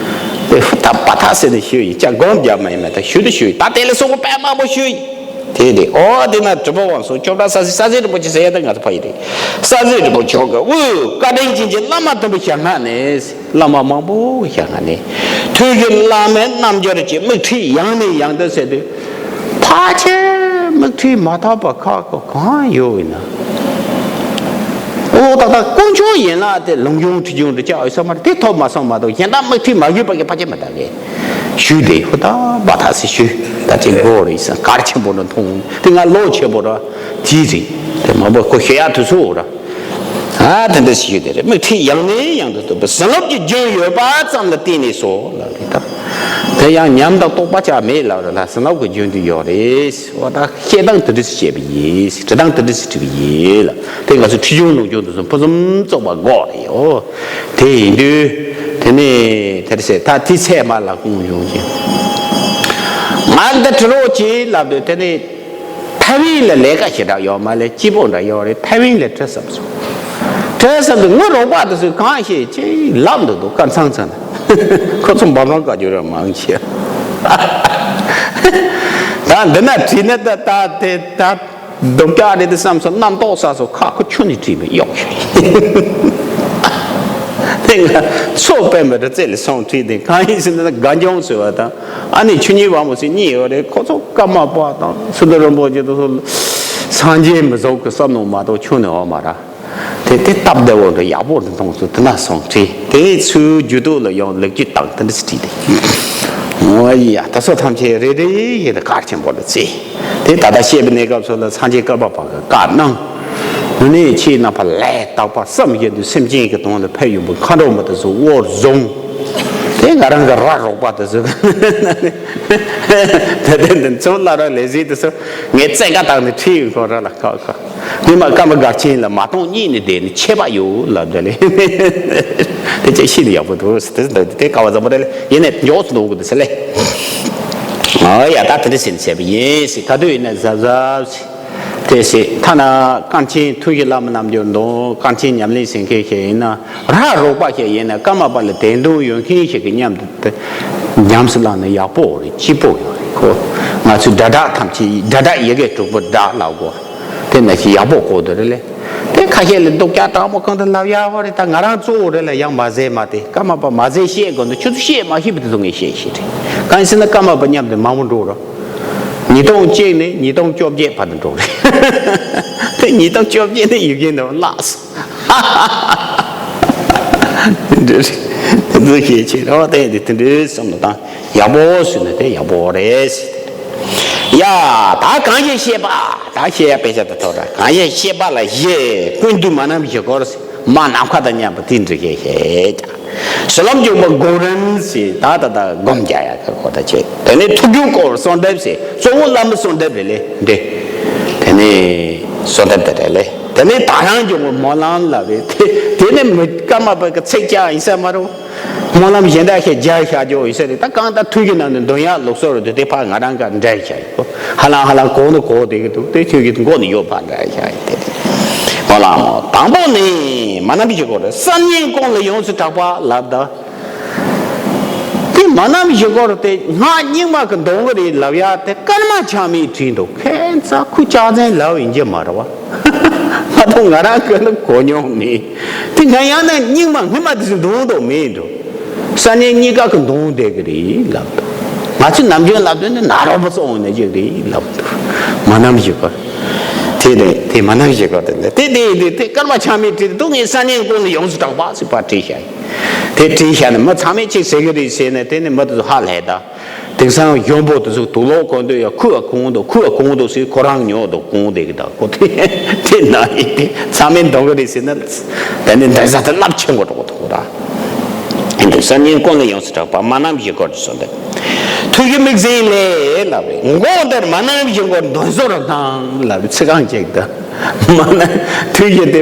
དེ་ཧུ་ཐག་པ་ཐག་ཟེར་དེ་ཞུས་ཡིན། ཅག་སྒོམ་རྒྱབ་མ་ཡིན་མ་ད་ཞུ་དུ་ཞུས་ཡིན། ད་དེ་ལ་སོགས་པ་དཔེ་མང་པོ་ཞུས་ཡིན། དེ་དེ་ཨོ་དེ་ན་གྲུབ་པ་བབས་སོ་སྐྱོབ་གྲགས་སར་སྲིད། སར་སྲིད་རིན་པོ་ཆེ་ཟེར་ཡ་ད་ང་ཚོ་ཕ་ཡི་རེད། སར་སྲིད་རིན་པོ་ཆེ་གི་དབུས་བཀའ་དྲིན་ཅན་གྱི་བླ་མ་དམ་པའི་ཞལ་སྔ་ནས། བླ་མ་མང་པོ་ཞལ་སྔ་ནས། ཐུགས་ཀྱི་བླ་མའི་རྣལ་འབྱོར་གྱི་དམིགས་ཁྲིད་ཡང་ནས་ཡང་དུ་ཟེར་དུས། ཕལ་ཆེར་དམིགས་ཁྲིད་མ་ཐོབ་པ་ཁག་གི་གང་ཡོད་ཡིན་ན། ཨོ་ད་ལྟ་དཀོན་མཆོག་ཡན་ལག་དེ་ལུང་སྦྱོང་ཁྲིད་སྦྱོང་འདི་ཅག་ཡོད་ས་མ་རེད། དེ་ཐོབ་མ་སོང་མ་གཏོགས་གཞན་དག་དམིགས་ཁྲིད་མ་ཞུས་པ་གི་ཕལ་ཆེར་མི་ལྟ་གི། ཞུས་དེ་ཧུ་ད་པ་ཐག་སེ་ཞུས། ད་ཅིག་མགོ་རེད་ས་གལ་ཆེན་པོ་འདྲ་མཐོང་། དེ་ང་བློ་ཆེན་པོ་ར་དེ་རེད། དེ་མང་པོ་ཁོ་ཤེས་ཡག་དུས་ཚོད་ར། ཨ་དེ་འདྲ་ཞིག་ཡོད་དེ་རེད། དམིགས་ཁྲིད་ཡང་ནས་ཡང་དུ་ཐོབ་པའི་བྱིན་རླབས་ཀྱི་རྒྱུན་ཡོད་པ་ཙམ་ལ་བརྟེན་ནས་སོ་ལབ་རེད་ད། དེ་ཡང་ཉམས་དང་རྟོགས་པ་ཅག་མེད་ལབ་རེད་ལ། བྱིན་རླབས་ཀྱི་རྒྱུན་དུ་ཡོད་རེད། འོ་ད་བཤད་སྟངས་དེ་འདྲ་ཞིག་བཤད་པ་ཡིན། འབྲི་སྟངས་དེ་འདྲ་ཞིག་བྲིས་པ་ཡིན་ལ། དེ་ང་ཚོ་ཁྲིད་སྦྱོང་ནོར་སྦྱོང་དེ་ཚོ་ཕུན་སུམ་ཚོགས་པ་དགོས་རེད་ཡོ། དེ་ཡིན་དུས་དེ་ནས་དེར་ཟེར་ད་དེ་ཚད་མ་ལ་ཁུངས་ཡོང་གི། ང་འདི་ཁྲི་རོགས་ཀྱིས་ལབ་དུས་དེ་ནས། ཐའེ་ཝན་ལ་ལས་ཀ་ཞེ་དྲག་ཡོད་མ་ལས་སྐྱིད་པོ་འདྲ་ཡོད་རེད། ཐའེ་ཝན་ལ་ཁྲིད་བསམ་སོང་། ཁྲིད་བསམ་དུས་ངའི་རོགས་པ་དེ་ཚོས་གང་ཤེས་ཅིག་ལབ་འདུག་འདུག་དཀར་ཚང་ཚང་ནས། ཁོ་ཚོ་འབའ་འབའ་བཀའ་བརྒྱུད་ར་མང་ཆེ། ད་འདི་ན་བྲིས་ན་ད་ད་དེ་ད་སྡུག་ཅག་རེད་དེ་བསམ་སོང་། རྣམ་རྟོག་ས་སོ་ཁ་ཁོ་ཆུ་ནས་བྲིས་མི་གཡོག་ཤོད། དེ་ང་ཚོ་སྤེན་པ་རི་རྩེ་ལ་སོང་བྲིས་ཏེ་གང་ཡིན་ཟེར་ན་དགའ་འཇོང་ཟེར་བ་དང་། ཨ་ནི་ཆོས་ཉིད་དབང་པོ་ཟེར་གཉིས་ཡོད་རེད། ཁོ་ཚོ་ཀརྨ་པ་དང་སི་ཏུ་རིན་པོ་ཆེ་དེ་ཚོ་སངས་རྒྱས་མི་ཟོག་གི་བསམ་མནོ་མ་གཏོགས་ཆུང་ནས་འོ་མ་ར། དེ་དེ་སྟབས་བདེ་བོ་འདྲ་ཡག་པོ་འདྲ་མཐོང་སོང་། དེ་ན་སོང་བྲིས་དེ་ཚུར་རྒྱུད་དུ་ལ་ཡང་ལེགས་བཅོས་བཏང་དེ་འདྲ་ཞིག་བྲིས་ཏེ། འོ་ཡ་ད་སོ་ཐམས་ཅད་རེ་རེ་ཡིན་ན་གལ་ཆེན་པོ་ལ་བརྩི། དེ་ད་ལྟ་བཤད་པའི་གནས་སྐབས་སུ་ལ་སངས་རྒྱས་ཀརྨ་པ་གི་བཀའ་གནང་། དེ་ནས་ཁྱེད་རྣམ་པ་ལས་དག་པ་བསམ་བཞིན་དུ་སེམས་ཅན་གྱི་དོན་ལ་ཕན་ཡོན་པོ་མཁའ་འགྲོ་མ་དེ་ཚོ་དབུར་བཟུང་། དེ་ང་རང་གི་ར་རོགས་པ་དེ་ཚོ་ད་ལྟ་འདི་ཚོ་བླ་རབས་ལས་བྱེད་དེ་ཚོ་ངས་བཙན་བཀའ་བཏང་ནས་ཁྲིད་ཡོང་ཁོ་ར་ལ་ཁག་ཁག་ངས་མ་ཀརྨ་སྒར་ཆེན་ལ་མ་གཏོང་གཉིད་ནས་བསྡད་ནས་ཆད་པ་ཡོད་ལབ་འདི་ལས། དེ་ཅི་ཤི་ནས་ཡག་པོ་འདུག་ཟེར། དེ་དེ་ཀ་བ་ཙམ་པོ་རེད་ལ་ཡིན་ནས་མགྱོགས་སུ་འདུག་གི་འདུག་ཟེར་ལས། ཨ་ཡ་ད་དེ་འདྲ་ཟེར་ནས་བྱས་པ་ཡིན་ཟེར། ག་དུས་ཡིན་ན་གཟབ་གཟབ་ཟེར། དེ་ཟེར་ཐ་ན་ཀརྨ་ཆེན་ཐུགས་རྗེ་བླ་མ་རྣལ་འབྱོར་མདོ་ཀརྨ་ཆེན་ཉམས་ལེན་ཟེར་མཁན་ཞིག་ཡིན་ན་ར་རོགས་པ་ཞིག་ཡིན་ན་ཀརྨ་པ་ལ་དད་འདུན་ཡོད་མཁན་ཞིག་གི་མཉམ་དུ་དེ་ཉམས་སུ་བླངས་ན་ཡག་པོ་རེད། སྐྱིད་པོ་ཡོད་རེད་ཁོ། ང་ཚོའི་སྒྲ་སྒྲ་ཐམས་ཅད་སྒྲ་སྒྲ་ཡི་གེ་དྲུག་པོ་སྒྲ་ལབ་དགོས། དེ་ན་ཞིག་ཡག་པོ་གོ་དེ་རེད་ལས། དེ་ཁ་ཤས་ལ་སྡུག་ཅག་དྲང་མོ་གང་དུ་ལབ་ཡག་བ་རེད། ད་ང་རང་གཙོ་བོ་རེད་ལ་ཡང་མ་ཟད་མ་དེ་ཀརྨ་པ་མ་ཟད་བཤད་དགོས་འདུག་ཁྱོད་ཚོ་བཤད་མ་ཤེས་པ་དེ་ཚོ་ངས་བཤད་ཤེས་རེད། གང་ཡིན་ཟེར་ན་ཀརྨ་པ་མཉམ་དུ་མང་པོ་འགྲོ་རོགས། ཉིས་སྟོང་གཅིག་ནས་ཉིས་སྟོང་བཅོ་བརྒྱད་བར་དུ་འགྲོ་རེད། དེ་ཉིས་སྟོང་བཅོ་བརྒྱད་ནས་ཡི་གེ་འདི་བརླགས་སོང་། དེ་འདྲ་རེད། དེ་ཚོ་ཤེས་ཆེ་རོགས་དེ་དེ་དེ་འདྲའི་བསམ་བློ་བཏང་ཡག་པོ་བཟོས་ན་དེ་ཡག་པོ་རེད། ཡ་ད་གང་ཞིག་བཤད་པ་ད་བཤད་ཡ་དཔེ་ཆ་དེ་ཐོག་ར་གང་ཞིག་བཤད་པ་ལ་བཞེས་ཀུན་འདུས་མ་རྣམས་བཞི་སྐོར་མ་ནམ་མཁའ་དང་མཉམ་པ་དེ་འདྲ་ཞིག་བཤད་ཀྱང་ ཟེར། ཟེར་ལམ་འཇུག་པ་གོ་རིམ་ཟེར་ད་ད་ད་སྒོམ་རྒྱག་ཡག་གི་གོ་ད་བྱེད། དེ་ནས་ཐུགས་རྒྱུད་སྐོར་གསོལ་འདེབས་ཟེར་གཙོ་བོ་བླ་མའི་གསོལ་འདེབས་རེད་ལེ་འདི། དེ་ནས་གསོལ་འདེབས་དེ་རེད་ལེ། དེ་ནས་དང་རང་འཇུག་པ་སྨོན་ལམ་ལབ་རེད་དེ། དེ་ནས་མི་ཀརྨ་པ་གི་ཚིག་བཅད་ཡིན་ས་མ་རུང་། སྨོན་ལམ་གཞན་དག་ཤེས་རྒྱ་ཤ་ཇོ་ཡིན་ས་རེད། ད་གང་ལྟར་ཐུགས་ཀྱི་ནང་ནས་འདོན་ཡག་ལུགས་སྲོལ་རེད་དེ། དེ་ཕར་ང་རང་ག་འདྲ་ཤ་ཡིན་གོ། ཧ་ལམ་ཧ་ལམ་གོ་ནི་གོ་བསྡད་ཀྱི་འདུག་དེ་ཁྱོད་ཀྱི་མགོ་ནས་ཡོད་པ་འདྲ་ཤ་ཡིན་དེ་དེ། སྨོན་ལམ་དང་པོ་ནི་མ་ནམ་ཞིག་གོ་རེད། གསར་རྙིང་ཀུན་ལ་ཡོངས་སུ་གྲགས་པ་ལབ་ད། དེ་མ་ནམ་ཞིག་གོ་རེད་དེ་སྔགས་རྙིང་མ་གི་འདོན་གི་རེད་ལབ་ཡག་དེ་ཀརྨ་ཆགས་མེད་བྲིས་འདུག་ཁྱད་མཚར། ཁོ་ལྕགས་ཟན་ལབ་ཡིན་གྱི་མ་རེད་བ། ང་ཚོ་ང་རང་ཀུན་ལ་གོ་མྱོང་མེད། དེ་ང་ཡང་ན་རྙིང་མ་སྔོན་མ་དེ་ཚོ་འདོན་འདོན་མེད་འགྲོ། གསར་རྙིང་གཉིས་ཀ་གི་འདོན་བསྡད་ཀྱི་རེད་ལབ་འདུག་ང་ཚོས་ནམ་རྒྱུན་ལབ་དོན་ནི་ན་རོ་པ་སོང་ནས་ཅིག་རེད་ལབ་འདུག་མ་ནམ་ཞིག་གོ། དེ་ནས་དེ་མ་ནམ་ཞིག་གོ་དེ་ནས་དེ་དེ་དེ་དེ་ཀརྨ་ཆགས་མེད་བྲིས་འདུག་ངས་གསར་རྙིང་ཀུན་ལ་ཡོངས་སུ་གྲགས་པ་ཟེར་པ་བྲིས་བཞག་ཡིན། དེ་བྲིས་བཞག་ནས་མི་ཚང་མས་ཅིག་ཟེར་གི་རེད་ཟེར་ནས་དེ་ནས་མི་དེ་ཚོ་ཧ་ལས་ད། དེང་སང་གཞོན་པོ་དེ་ཚོ་དུག་ལོག་གོན་དུས་ཡ་ཁུ་བ་གོང་དུ་ཁུ་བ་གོང་དུ་ཟེར་ཁོ་རང་ཉོ་དུ་གོང་དེ་གི་ད་ཁོ་དེ་དེ་ན་ཡིན་དེ་ཚང་མས་འདོན་གི་རེད་ཟེར་ན། དེ་ནི་འདྲ་ས་དེ་རླབས་ཆེན་པོ་འགྲོ་གི་འདུག་ར། ཡིན་དུས་གསར་རྙིང་ཀུན་ལ་ཡོངས་སུ་གྲགས་པ་མ་ནམ་ཞིག་གོ་དེ་སོང་དེ། ཐུགས་ཀྱི་དམིགས་འཛིན་ལས་ལབ་རེད། མགོ་འདིར་མ་ནམ་ཞིག་གོ་འདོན་ཟོར་དང་ལབ་རེད། ཚིག་རྐང་གཅིག་ད། མ་ན་ཐུགས་ཀྱི་དེ་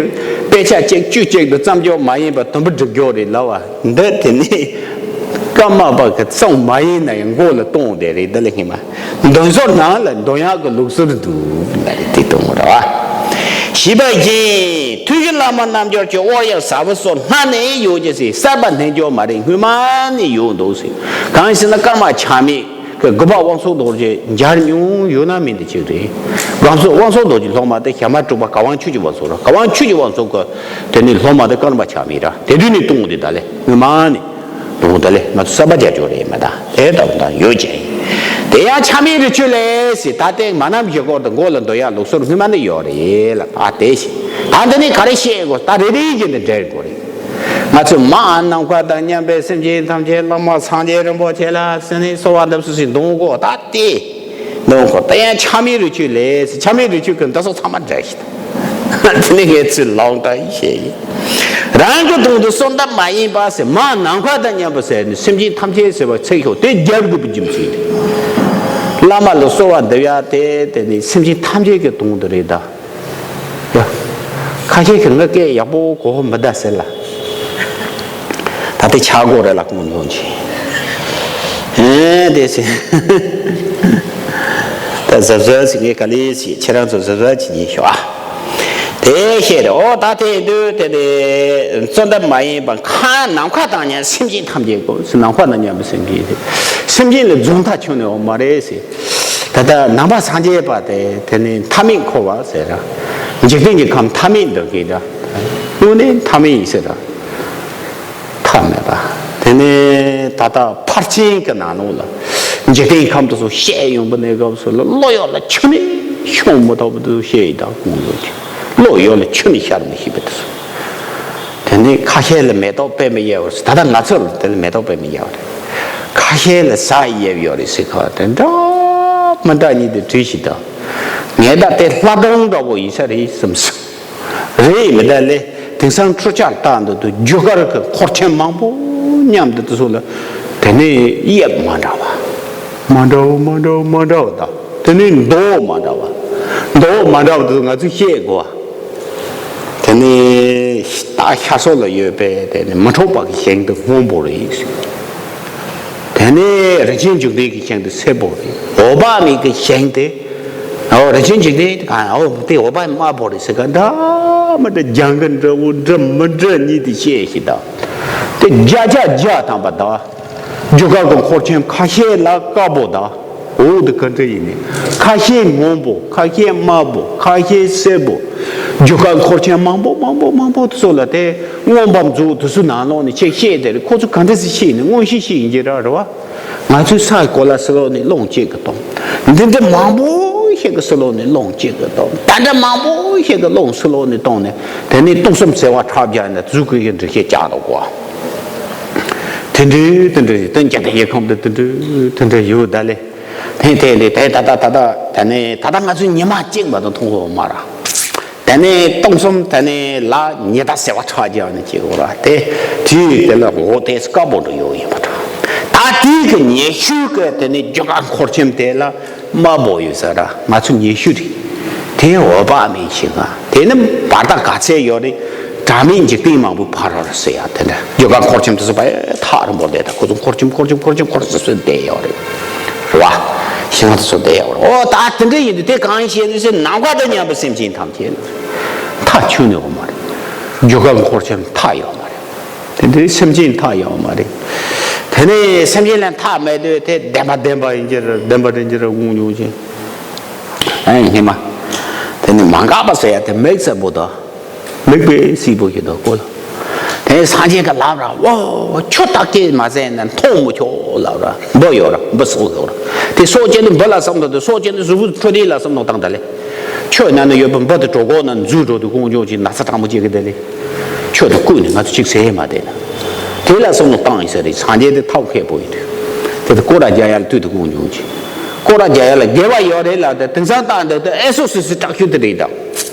དཔེ་ཆ་གཅིག་བཅུ་གཅིག་ཏུ་བརྩམས་ཆོས་མ་ཡིན་པ་དུམ་བུ་སྒྲིག་རྒྱུ་རེད་ལབ་བ་འདི་དེ་ནི་ཀརྨ་པ་གི་གསུང་མ་ཡིན་ན་ཡང་མགོ་ལ་གཏོང་བསྡད་རེད། འདི་ལ་ཧི་མ་འདོན་ཟོར་ནང་ལ་འདོན་ཡག་གི་ལུགས་སྲོལ་འདུག་ལ་རེད། དེ་གཏོང་ར་བ་ཞེས་པ་བཞིན་ཐུགས་ཀྱི་བླ་མ་རྣལ་འབྱོར་གྱི་དབུ་ཡང་ཟབ་པོ་སོགས་སྔ་ནས་ཡོད་ཀྱི་ཟེར། གསར་པ་འདོན་རྒྱུ་མ་རེད། སྔོན་མ་ནས་ཡོད་འདུག་ཟེར། གང་ཞེ་ན་ཀརྨ་ཆགས་མེད། གི་དགུ་པ་དབང་ཕྱུག་རྡོ་རྗེ་མཇལ་མྱོང་ཡོད་ན་མིན་དེ་གཅིག་རེད། དབང་ཕྱུག་དབང་ཕྱུག་རྡོ་རྗེ་སློབ་མ་དེ་ཞྭ་དམར་གྲུ་པ་གར་དབང་ཆོས་ཀྱི་དབང་ཕྱུག་ར། གར་དབང་ཆོས་ཀྱི་དབང་ཕྱུག་གི་དེ་ནི་སློབ་མ་དེ་ཀརྨ་ཆགས་མེད་ར། དེ་དུས་ནས་བཏུང་དེ་ད་ལས་སྔོན་མ་ནས་བཏུང་ད་ལས་ང་ཚོ་གསར་པ་རྒྱག་རྒྱུ་རེད་མ་ད། དེ་ལྟ་བུ་ད་ཡོད་ཅེས་ཡིན། དེ་ཡང་ཆགས་མེད་རི་ཆོས་ལས་སི་ད་ལྟའི་མ་ནམ་ཞིག་གོ་དེ་མགོ་ལ་འདོན་ཡག་ལུགས་སྲོལ་སྔོན་མ་ནས་ཡོད་རེད་ལ། ད་དེ་ཞིག་ད་འདི་ནས་ག་རེ་བཤད་དགོས། ད་རེ་རེ་བཞིན་དུ་འགྲེལ་དགོས་རེད། ང་ཚོས་མ་ནམ་མཁའ་དང་མཉམ་པའི་སེམས་ཅན་ཐམས་ཅད་བླ་མ་སངས་རྒྱས་རིན་པོ་ཆེ་ལ་སེམས་ནས་གསོལ་བ་འདེབས་སོ་ཞེས་འདོན་དགོས། ད་དེ་འདོན་དགོས། ད་ཡང་ཆགས་མེད་རི་ཆོས་ལས་ཆགས་མེད་རི་ཆོས་ཀྱི་འདི་སོགས་ཚང་མ་འགྲེལ་ཞིག་དང་། དེ་ནི་ངས་ཚུར་ལོང་དྲ་ཡིན་བཤད་ཡིན། རང་གི་དོན་དུ་གསོལ་འདེབས་མ་ཡིན་པ་ཟེར། མ་ནམ་མཁའ་དང་མཉམ་པ་ཟེར་ནས་སེམས་ཅན་ཐམས་ཅད་ཟེར་བ་ཚིག་ཤོག་དེ་རྒྱབ་དགོས་པའི་རྒྱུ་མཚན་རེད། བླ་མ་ལ་གསོལ་བ་འདེབས་ཡག་དེ་དེ་ནི་སེམས་ཅན་ཐམས་ཅད་ཀྱི་དོན་དུ་རེད་ད། ཡ། ཁ་ཤས་ཀྱིས་ང་སྐད་ཡག་པོ་གོ་མི་ད་ཟེར་ལ། ད་ལྟའི་ཆག་སྒོ་རེད་ལ་ཁོང་ཚོ་གྱིས། ཨེ་དེ་ཟེར། ད་གཟབ་གཟབ་ཟེར་ངས་ག་ལེ་ཟེར་ཁྱེད་རང་ཚོ་གཟབ་གཟབ་བྱེད་ཉེན་ཤོག་ཨ། དེ་བཤད་རེད། ཨོ་ད་དེ་དུས་དེ་ནས་གསོལ་འདེབས་མ་ཡིན་པ་མཁའ་ནམ་མཁའ་དང་མཉམ་སེམས་ཅན་ཐམས་ཅད་གོ་ཟེར། ནམ་མཁའ་དང་མཉམ་པའི་སེམས་ཅན་དེ་སེམས་ཅན་ལ་རྫོགས་མཐའ་ཁྱོན་ནས་ཡོད་མ་རེད་ཟེར། ད་ལྟ་ནང་པ་སངས་རྒྱས་པ་དེ་དེ་ནི་མཐའ་མེད་འཁོར་བ་ཟེར་ར། འཇིག་རྟེན་གྱི་ཁམས་མཐའ་མེད་འདོད་མཁན་འདྲ། དངོས་གནས་མཐའ་མེད་ཡིན་ཟེར་ར། མཐའ་མེད་པ། དེ་ནི་ད་ལྟ་ཕར་ཕྱིན་གྱི་ནང་ལོགས་ལ་འཇིག་རྟེན་ཁམས་དེ་ཚོ་བཤད་ཡོང་པ་ནས་སྐབས་སུ་ལ་བློ་ཡོད་ལ་ཁྱོན་ནས་ཤོང་མི་ཐུབ་པ་དེ་ཚོ་བཤད་ཡི་དྭགས་ཀུན་ལོ་ཀྱི་བློ་ཡོད་ལ་ཁྱོན་ནས་ཤར་མི་ཤེས་པ་དེ་ཚོ། དེ་ནས་ཁ་ཤས་ལ་མེ་ཏོག་པད་མ་གཡས་པ་རེད། ད་ལྟ་ང་ཚོ་ལ་དེ་ལ་མེ་ཏོག་པད་མ་གཡས་པ་རེད། ཁ་ཤས་ལ་ཟ་གཡས་པ་ཡོད་རེད་ཟེར་ཁ་དེ་འདྲ་མི་འདྲ་གཉིས་དེ་བྲིས་ཤིག་དང་། ངས་ད་དེ་ལྷ་སྒྲུང་འདྲ་པོ་ཡིན་ས་རེད་བསམ་སོང་། རེད་མི་འདྲ་ལས་དེང་སང་འཕྲུལ་ཆས་བཏང་འདུག་དུས་རྒྱུ་སྐར་གྱི་འཁོར་ཆེན་མང་པོ་མཉམ་དུ་དེ་ཚོ་ལ་དེ་ནས་དབྱིབས་མ་འདྲ་བ། མ་འདྲ་བ་མ་འདྲ་བ་མ་འདྲ་བ་དང་དེ་ནས་མདོག་མ་འདྲ་བ། མདོག་མ་འདྲ་བ་དེ་ཚོ་ང་ཚོས་ཤེས་དགོས་པ། དེ་ནས་ད་ཤ་སོགས་ལ་ཡོད་པའི་དེ་ནས་མི་འཕྲོག་པ་གི་ཞིང་དེ་སྔོན་པོ་རེད། དེ་ནས་རིན་ཆེན་འབྱུང་ལྡན་གྱི་ཞིང་དེ་སེར་པོ་རེད། འོད་དཔག་མེད་ཀྱི་ཞིང་དེ། འོ་རིན་ཆེན་འབྱུང་ལྡན་གང་འོ་དེ་འོད་དཔག་དམར་པོ་རེད་ཟེར་ག་འདྲ་མི་འདྲ་རྒྱང་གི་འདྲ་བོ་འདྲ་མི་འདྲ་གཉིས་དེ་བཤད་ཤིག་དང་། དེ་བརྒྱ་ཆ་བརྒྱ་ཐམ་པ་དང་། རྒྱུ་སྐར་གྱི་འཁོར་ཆེན་ཁ་ཤས་ལ་དཀར་པོ་དང་། འོ་དེ་ག་འདྲ་ཡིན་ནི། ཁ་ཤས་སྔོན་པོ་ཁ་ཤས་དམར་པོ་ཁ་ཤས་སེར་པོ། རྒྱུ་སྐར་འཁོར་ཆེན་མང་པོ་མང་པོ་མང་པོ་དེ་ཚོ་ལ་དེ་མངོན་པ་མཛོད་དེ་ཚོ་ནང་ལོགས་ནས་ཆེ་ཤེས་དེ་རེད། ཁོ་ཚོ་ག་འདྲ་སེ་ཤེས་ནི་མངོན་ཤེས་ཤིག་ཡིན་གྱི་ར་རེད་བ། ང་ཚོའི་ས་གོ་ལ་སི་ལོག་ནས་རླུང་གཅིག་གི་གཏོང་། འདི་འདྲ་མང་པོ་ཞིག་གི་སི་ལོག་ནས་རླུང་གཅིག་གི་གཏོང་། ད་འདྲ་མང་པོ་ཞིག་གི་རླུང་སི་ལོག་ནས་གཏོང་ནས་དེ་ནས་སྟོང་གསུམ་བྱེ་བ་ཕྲག་བརྒྱ་ནས་གཟུགས་ཀྱི་འདྲི་ཤེས་བཅག་འདུག་གོ། དེ་འདྲའི་དེ་འདྲའི་སྟོན་རྒྱ་དང་ཡེ་ཁམས་དེ་དེ་འདྲའི་དེ་འདྲའི་ཡོད་ད་ལེ། དེ་དེ་དེ་ད་ད་ད་ད་ད་ནས་ད་ད་ང་ཚོའི་ཉི་མ་གཅིག་མ་གཏོགས་མཐོང་གི་ཡོད་མ་རེད། དེ་ནས་སྟོང་གསུམ་དེ་ནས་ལ་ཉི་ཟླ་ཟེར་བ་ཁྲག་རྒྱག་ནས་སྐྱེ་དགོས་ར། དེ་དུས་དེ་ལ་འོ་དེ་དཀར་པོ་འགྲོ་ཡོད་ཡིན་པ་འདྲ། ད་དུས་ཀྱི་ཉི་ཤུ་གི་དེ་ནས་རྒྱུ་སྐར་འཁོར་ཆེམས་དེ་ལ་དམར་པོ་ཡོད་ས་ར། ང་ཚོ་ཉི་ཤུ་རེད། དེ་འོད་དཔག་མེད་ཞིག་ང་དེ་ནི་བར་ཐག་ག་ཚད་ཡོད་རེད། དྲ་མིག་འཇིག་རྟེན་མང་པོའི་ཕ་རོལ་ཟེར་ཡ་དེ་འདྲ། རྒྱུ་སྐར་འཁོར་ཆེམས་དེ་ཚོ་བས་ཐག་རིང་པོ་བསྡད། ད་ཁོ་ཚོ་འཁོར་ཆེམས་འཁོར་ཆེམས་འཁོར་ཆེམས་འཁོར་ཟེར་ཟེར་བསྡད་ཡོད་རེད། རེད་བ། ཞིང་ཁ་དེ་ཚོ་བསྡད་ཡོད་རེད། ཨོ་ད་དེ་འདྲ་ཡིན་དུས་དེ་གང་ཡིན་ཤེས་ནས་ཟེར། ནམ་མཁའ་དང་མཉམ་པའི་སེམས་ཅན་ཐམས་ཅད་ལ་མཐའ་ཆོད་ནས་ཡོད་མ་རེད། རྒྱུ་སྐར་འཁོར་ཆེམས་མཐའ་ཡོད་མ་རེད། དེ་འདྲའི་སེམས་ཅན་མཐའ་ཡོད་མ་རེད། དེ་ནས་སེམས་ཅན་ལ་མཐའ་མེད་དུས་དེ་བདེན་པ་བདེན་པ་ཡིན་གྱི་རེད། བདེན་པ་རེད་ཀྱི་རེད། དངོས་བྱུང་ཅན། ཨེ་ཉི་མ། དེ་ནས་མ་འགགས་པ་ཟེར་ཡ་དེ་མིག་གསལ་པོ་དང་། མིག་དཔེ་སྲིད་པོ་ཞིག་དང་ཀོ་ལ། དེ་སངས་རྒྱས་ཀྱི་ལབ་ར། འོ་ཁྱོད་བརྟག་དཔྱད་མ་བྱས་ན་མཐོང་མི་ཆོག་ལབ་ར། འབུ་ཡོད་ར། འབུ་སྲོག་ཡོད་ར། དེ་སྲོག་སྐྱེས་ནི་འབུ་ལ་བསམ་བློ་དང་། སྲོག་སྐྱེས་ནི་གཟུགས་པོ་འཕྲོད་བསྟེན་ལ་བསམ་བློ་བཏང་ད་ལེ། ཁྱོད་ན་ནི་ཡོད་པ་འབུ་དེ་གྲོད་ཁོག་ན་འཛུལ་འགྲོ་དུས་དཀོན་མཆོག་ཅིག་ན་ཚ་དྲང་པོ་སྐྱེ་གི་དེ་ལེ། ཁྱོད་དེ་བཀུག་ནས་ང་ཚོ་ཅིག་ཟེར་ཡས་མ་བསྡད་ན། དེ་ལ་བསམ་བློ་བཏང་ཡིན་ས་རེད། སངས་རྒྱས་དེ་ཐབས་མཁས་པོ་ཡིན་དུས། དེ་དུས་སྐོར་ར་རྒྱག་ཡ་ལ་དུས་དེ་དཀོན་མཆོག་ཅིག་སྐོར་ར་རྒྱག་ཡ་ལ་དགེ་བ་ཡོད་རེད་ལ། དེ་དེང་སང་བཏང་འདུག་དེ་ཨེ་སོ་སོ་སོའི་སྐྲག་ཤུལ་དེ་རེད་དང་།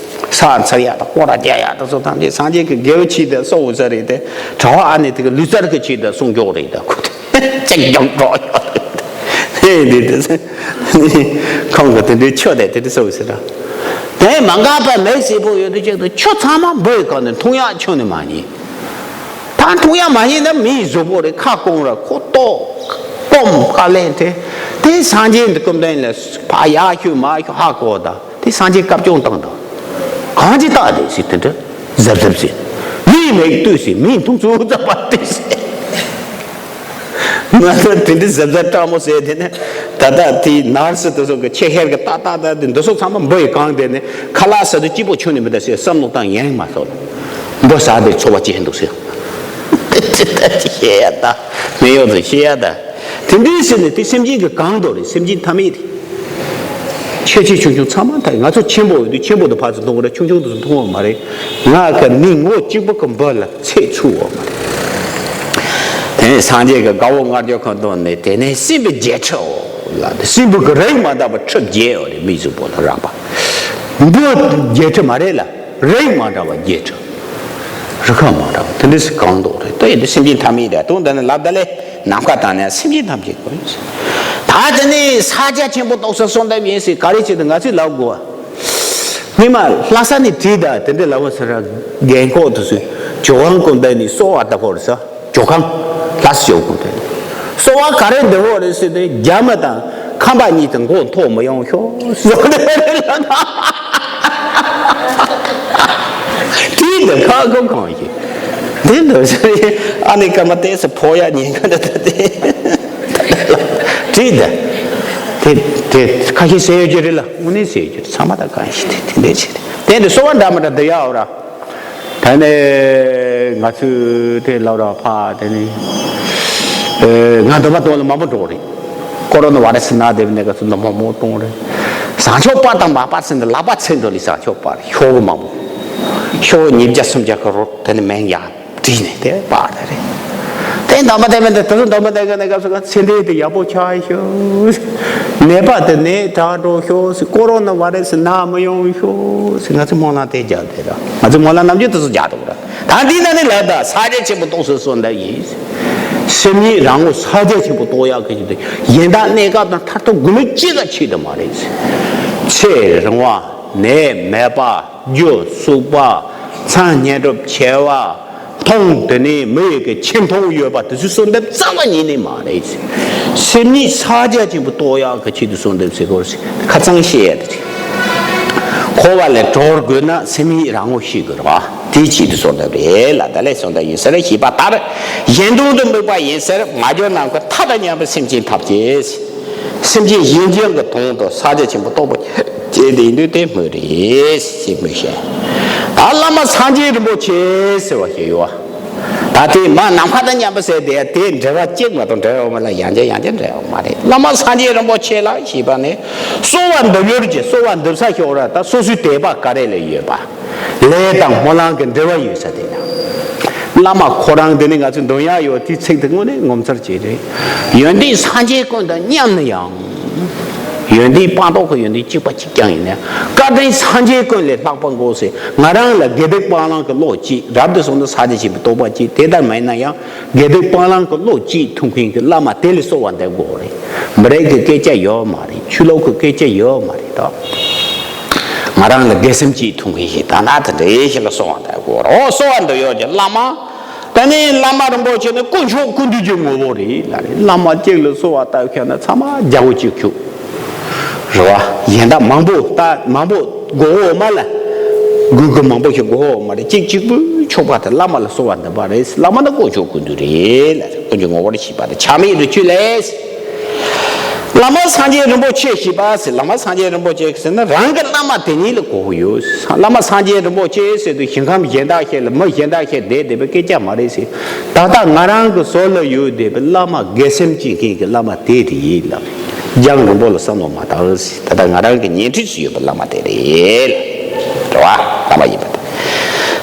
ས་འཚར་ཡག་དང་སྐོར་ར་རྒྱག་ཡག་དང་སོགས་ཐམས་ཅད་སངས་རྒྱས་ཀྱི་དགེ་བའི་ཆེད་དུ་གསོལ་བ་ས་རེད་དེ། གྲྭ་པ་ཨ་ནེ་དེ་གི་ལུས་རྩལ་གྱི་ཆེད་དུ་སྲུང་སྐྱོབ་རེད་དང་། ཁོ་དེ་གཅིག་རྒྱབ་འགྲོ་ཡོད་རེད། ཧེ་དེ་དེ་ཁོང་གི་དེ་འདྲའི་ཆོས་དེ་དེ་འདྲ་གསོལ་བ་ས་ར། དེ་མ་འགགས་པ་མེད་ཟེར་པོ་ཡོད་དུས་ཅིག་ཏུ་ཆོས་ཚང་མ་འབུ་ཡི་གང་ནས་འཐུང་ཡག་ཆོས་ནི་མ་རྙེད། ད་འཐུང་ཡག་མ་རྙེད་ན་མི་ཡི་གཟུགས་པོ་རེད། ཁ་སྐོམ་ར། ཁོ་ལྟོགས་སྐོམ་དཀའ་ལས་དེ། དེ་སངས་རྒྱས་འདི་སྐུ་མདུན་ལ་ཕ་ཡག་ཤོས་མ་ཤོས་ཧ་གོ་ད། དེ་སངས་རྒྱས་བཀའ་སྐྱོང་བཏང་དང་། གང་ཅི་བཏགས་དེ་ཟེར། དེ་འདྲ་གཟབ་གཟབ་ཟེར། མིའི་མིག་ལྟོས་ཟེར། མིའི་མཐོང་ཚུལ་ཙམ་པ་ལྟོས་ཟེར། ང་ཚོ་དེ་འདྲའི་གཟབ་གཟབ་སྤྲང་མོ་ཟེར་དེ་ནས། ད་ལྟ་དེའི་ནར་སི་དེ་ཚོ་གི་ཆེད་ཤར་གི་ཏག་ཏག་ཏག་དེ་འདི་ཚོ་ཚང་མ་འབུ་ཡི་གང་དེ་ནས་ཁ་ལག་ཟ་དུས་སྐྱིད་པོ་ཆོད་ནི་མི་འདུག་ཟེར་བསམ་བློ་བཏང་ཡང་མ་ཐོག་ལ། འབུ་ཟ་དེ་ཚོར་བ་ཅི་ཧེ་འདུག་ཟེར། དེ་ལྟ་ཅི་བཤད་ཡ་ད། མི་ཡོང་དུ་བཤད་ཡ་ད། དེ་འདྲའི་ཟེར་ནས་དེ་སེམས་ཅན་གྱི་གང་དུ་རེད། སེམས་ཅན་ཐ་མལ་རེད། ཆེ་ཆེ་ཆུང་ཆུང་ཚང་མ་ད། ང་ཚོ་ཆེན་པོ་ཡོད་དུས་ཆེན་པོ་དུ་ཕར་ཚུར་མཐོང་བ་རེད། ཆུང་ཆུང་དུ་མཐོང་བ་མ་རེད། ང་གི་མི་ངོ་གཅིག་པོ་གི་འབུ་ལ་ཚད་ཚུད་བ་མ་རེད། དེ་ནས་སངས་རྒྱས་ཀྱི་དགའ་བོ་ལྔ་བརྒྱ་ཁོ་འདོན་ནས། དེ་ནས་སྲིན་པོའི་བརྒྱད་ཁྲི་འོ་ལ། སྲིན་པོ་གི་རིགས་མ་འདྲ་བ་ཁྲི་བརྒྱད་འོ་རེད། མི་གཟུགས་པོ་ལ་རགས་པ། འབུ་བརྒྱད་ཁྲི་མ་རེད་ལ། རིགས་མ་འདྲ་བ་བརྒྱད་ཁྲི། རི་ཁ་མ་འདྲ་བ་དེ་འདྲ་ཟེར་གང་འདུག་རེད། ད་ཡིན་དུས་སེམས་ཅན་ཐ་མལ་རེད། དུང་འདི་ནི་ལབ་ད་ལེ། ནམ་མཁའ་དང་ནི་སེམས་ཅན་ཐམས་ཅད་ཀུན། ད་དེ་ནི་ས་རྒྱ་ཆེན་པོ་རྟོགས་ས་གསོལ་འདེབས་ཡིན་ཟེར་ག་རེ་བྱེད་དུ་ང་ཚོས་ལབ་དགོས། སྔོན་མ་ལྷ་ས་ནས་བྲིས་ད་དེ་འདྲ་ལབ་པ་ཟེར་ར། རྒན་ཁོག་དུ་སུ་ཇོ་ཁང་ཀུན་ལྡན་ནས་གསོལ་བ་བཏབ་ཁོ་རེད་ས། ཇོ་ཁང་། ལྷ་ས་ཇོ་ཁང་དེ། གསོལ་བ་ག་རེ་འདེབས་ཁོ་རེད་ཟེར་དུས། རྒྱ་མི་དང་ཁམས་པ་གཉིས་དེ་མགོ་འཐོམ་མི་ཡོང་ཤོག་གསོལ་འདེབས་རེད་ལབ་ན། དེ་འདི་ཁ་ཁོ་གང་ཡིན། དེ་འདི་ཨ་ནི་ཀརྨ་ཏོག་ཙམ་ཕོག་ཡ་ཉེན་ཁ་འདི་ད་དེ། དེ་འདི། དེ་དེ་ཁ་ཤས་ཟེར་ཡོད་ཀྱི་རེད་ལ། དངོས་གནས་ཟེར་ཡོད་ཀྱི་རེད། ཚང་མ་ད་གང་ཡིན་ཞིག་དེ་དེ་འདྲས་བྱས་ཏེ། དེ་འདི་གསོལ་བ་འདྲ་མི་འདྲ་འདི་ཡག་འོ་ར། ད་ནི་ང་ཚོས་དེ་ལབ་ར་ཕ་དེ་ནི། ཨེ་ང་འདོན་པ་གཏོང་ལ་མང་པོ་འགྲོ་རེད། ཀོ་རོ་ན་བྷ་ར་སི་ན་དེ་བ་ནས་ག་ཚོད་འདོན་པ་མང་པོ་གཏོང་རེད། བཟང་ཕྱོགས་པ་དང་མ་པ་ཟེར་འདི་ལག་པ་ཚིག་འགྲོ་ལི་བཟང་ཕྱོགས་པ་རེད། ཤོག་གུ་མང་པོ། ཤོག་གུ་ཉིས་བརྒྱ་སུམ་བརྒྱ་གི་རོ་དེ་ནི་མིང་ཡང་བྲིས་ནས་དེ་པར་དེ་རེད། དེ་འདོན་པ་དེ་བ་ནས་དེ་ཚོ་འདོན་པ་དེ་ག་ནས་ག་ཚོད་ག་ཚེ་འདས་དེ་ཡག་པོ་ཆགས་ཤོག་ནད་པ་དེ་ནད་དྲག་འགྲོ་ཤོག་ཟེར། ཀོ་རོ་ན་བྷ་ར་སི་ན་མི་ཡོང་ཤོག་ཟེར། ང་ཚོ་སྨོན་ལམ་དེ་རྒྱག་དེ་ར། ང་ཚོ་སྨོན་ལམ་ནམ་རྒྱུན་དེ་ཚོ་རྒྱག་འདུག་ར། ད་འདི་ན་ནི་ལབ་ད་ས་རྒྱ་ཆེན་པོ་རྟོགས་ས་གསོལ་འདེབས་ཡིན། སེམས་ཉིད་རང་ངོ་ས་རྒྱ་ཆེན་པོ་རྟོགས་ཡག་གི་ཆེད་དུ་གཞན་དག་གནས་སྐབས་དང་མཐར་ཐུག་དགོས་མེད་ཅི་ག་ཆེད་དུ་མ་རེད། ཚེ་རིང་བ། ནད་མེད་པ། རྒྱུ་སུག་པ། མཚན་སྙན་གྲུབ་ཆེ་བ། མཐོང་དེ་ནས་མི་ཡི་གི་ཆེ་མཐོང་ཡོད་པ་དེ་ཚོའི་གསོལ་འདེབས་རྩ་བ་ཉིད་ནས་མ་རེད། སེམས་ཉིད་ས་རྒྱ་ཆེན་པོ་རྟོགས་ཡག་གི་ཆེད་དུ་གསོལ་འདེབས་ཟེར་དགོས་རེད། ཁ་ཚང་བཤད་ཡ་དེ་རེད། འཁོར་བ་ལས་གྲོལ་དགོས་ན་སེམས་ཉིད་རང་ངོ་ཤེས་དགོས་རེད་བ། དེའི་ཆེད་དུ་གསོལ་འདེབས་རེད་ལ། ད་ལས་གསོལ་འདེབས་ཡིན་ཟེར་ཞེས་པ་ལྟར། གཞན་དོན་དུ་དམིགས་པ་ཡིན་ཟེར་མ་བརྗོད་ནམ་མཁའི་མཐའ་དང་མཉམ་པའི་སེམས་ཅན་ཐམས་ཅད། སེམས་ཅན་གཞན་གཞན་གྱི་དོན་དུ་ས་རྒྱ་ཆེན་པོ་རྟོགས་པ་བྱེད་དེ་ཡིན་དུས་དེ་སྨོས་རེད་ཞེས་སྨོས་ཤིང་། ད་བླ་མ་སངས་རྒྱས་རིན་པོ་ཆེ་ཟེར་བ་ཞིག་ཡོད། ད་དེ་མ་ནམ་མཁའ་དང་མཉམ་པ་ཟེར་དེ་དེ་འབྲེལ་བ་གཅིག་མ་གཏོགས་འབྲེལ་བ་མ་ལ་ཡང་བསྐྱར་ཡང་བསྐྱར་འབྲེལ་བ་མ་རེད། བླ་མ་སངས་རྒྱས་རིན་པོ་ཆེ་ལ་ཞེས་པ་ནི་གསོལ་བ་འདེབས་ཡུལ་གྱི་གསོལ་བ་འདེབས་ས་ཤོག་ར། ད་སོ་སོའི་དད་པ་ག་རེ་ལ་ཡོད་པ། ལས་དང་སྨོན་ལམ་གྱི་འབྲེལ་བ་ཡོད་ས་དེ་ན། བླ་མ་ཁོ་རང་དེ་ནི་ང་ཚོས་འདོན་ཡག་ཡོད། དེའི་ཚིག་དེ་དངོས་གནས་ངོ་མཚར་ཅིག་རེད། ཡོན་ཏན་སངས་རྒྱས་ཀུན་དང་མཉམ་ན་ཡང་། ཡོན་ཏན་སྤངས་རྟོགས་ཀྱི་ཡོན་ཏན་གཅིག་པ་གཅིག་རྐྱང་ཡིན་ན། བཀའ་དྲིན་སངས་རྒྱས་ཀུན་ལས་ལྷག་པ་དགོས་ཟེར། ང་རང་ལ་དགེ་སྡིག་སྤང་བླང་གི་བློ་གཅིག་རབ་ཏུ་བྱུང་ན་ས་དེ་བྱེད་པའི་རྟོགས་པ་གཅིག་དེ་ལྟར་མ་ཡིན་ན་ཡང་དགེ་སྡིག་སྤང་བླང་གི་བློ་གཅིག་ཐུབ་མཁན་གྱི་བླ་མ་དེ་ལ་གསོལ་བ་འདེབས་དགོས་རེད། མི་རིགས་ཀྱི་སྐད་ཆ་ཡོད་མ་རེད། ཆོས་ལུགས་ཀྱི་སྐད་ཆ་ཡོད་མ་རེད་ད། ང་རང་ལ་དགེ་སེམས་གཅིག་ཐུབ་མཁན་ཞིག་ད་ན་དེ་འདྲའི་ཞིག་ལ་གསོལ་བ་འདེབས་དགོས་རེད། འོ་གསོལ་བ་འདེབས་ཡོད་ཀྱི་བླ་མ། ད་ནི་བླ་མ་རིན་པོ་ཆེ་ནི་དཀོན་མཆོག་ཀུན་འདུས་ཀྱི་ངོ་བོ་རེད་ལ་རེད། བླ་མ་གཅིག་ལ་གསོལ་བ་བཏབ་ཁྱོད་ན་ཚང་མ་རྒྱལ་པོ་གཅིག་ཁྱུག་རེད་བ། གཞན་དག་མང་པོ་ད་མང་པོ་དགོས་འོ་མ་ལ། དགོས་དགོས་མང་པོ་ཞིག་དགོས་འོ་མ་རེད། གཅིག་གཅིག་པུ་ཆོག་པ་དེ་བླ་མ་ལ་གསོལ་བ་འདེབས་པ་རེད། བླ་མ་ནི་དཀོན་མཆོག་ཀུན་འདུས་རེད་ལ་རེད། དཀོན་མཆོག་ངོ་བོར་ཤེས་པ་དེ་ཆགས་མེད་དུ་བཅུག་ལས། བླ་མ་སངས་རྒྱས་རིན་པོ་ཆེ་ཞེས་པ་ཟེར། བླ་མ་སངས་རྒྱས་རིན་པོ་ཆེ་ཟེར་ན་རང་གི་བླ་མ་དེ་ཉིད་ལ་གོ་གི་ཡོད། བླ་མ་སངས་རྒྱས་རིན་པོ་ཆེ་ཟེར་དུས་ཞིང་ཁམས་གཞན་དག་ཞིག་ལ་མི་གཞན་དག་ཞིག་བསྡད་བསྡད་པའི་སྐད་ཆ་མ་རེད་ཟེར། ད་ལྟ་ང་རང་གི་ཟུར་ལ་ཡོད་བསྡད་པའི་བླ་མ་དགེ་སེམས་ཅན་མཁན་གྱི་བླ་མ་དེ་དེ་ཡིན་ལ། རྒྱང་རིང་པོ་ལ་བསམ་བློ་མ་བཏང་ཟེར། ད་ལྟ་ང་རང་གི་ཉེ་འཁྲིས་སུ་ཡོད་པའི་བླ་མ་དེ་རེད། རེད་བ། བླ་མ་ཡིན་པ་དེ།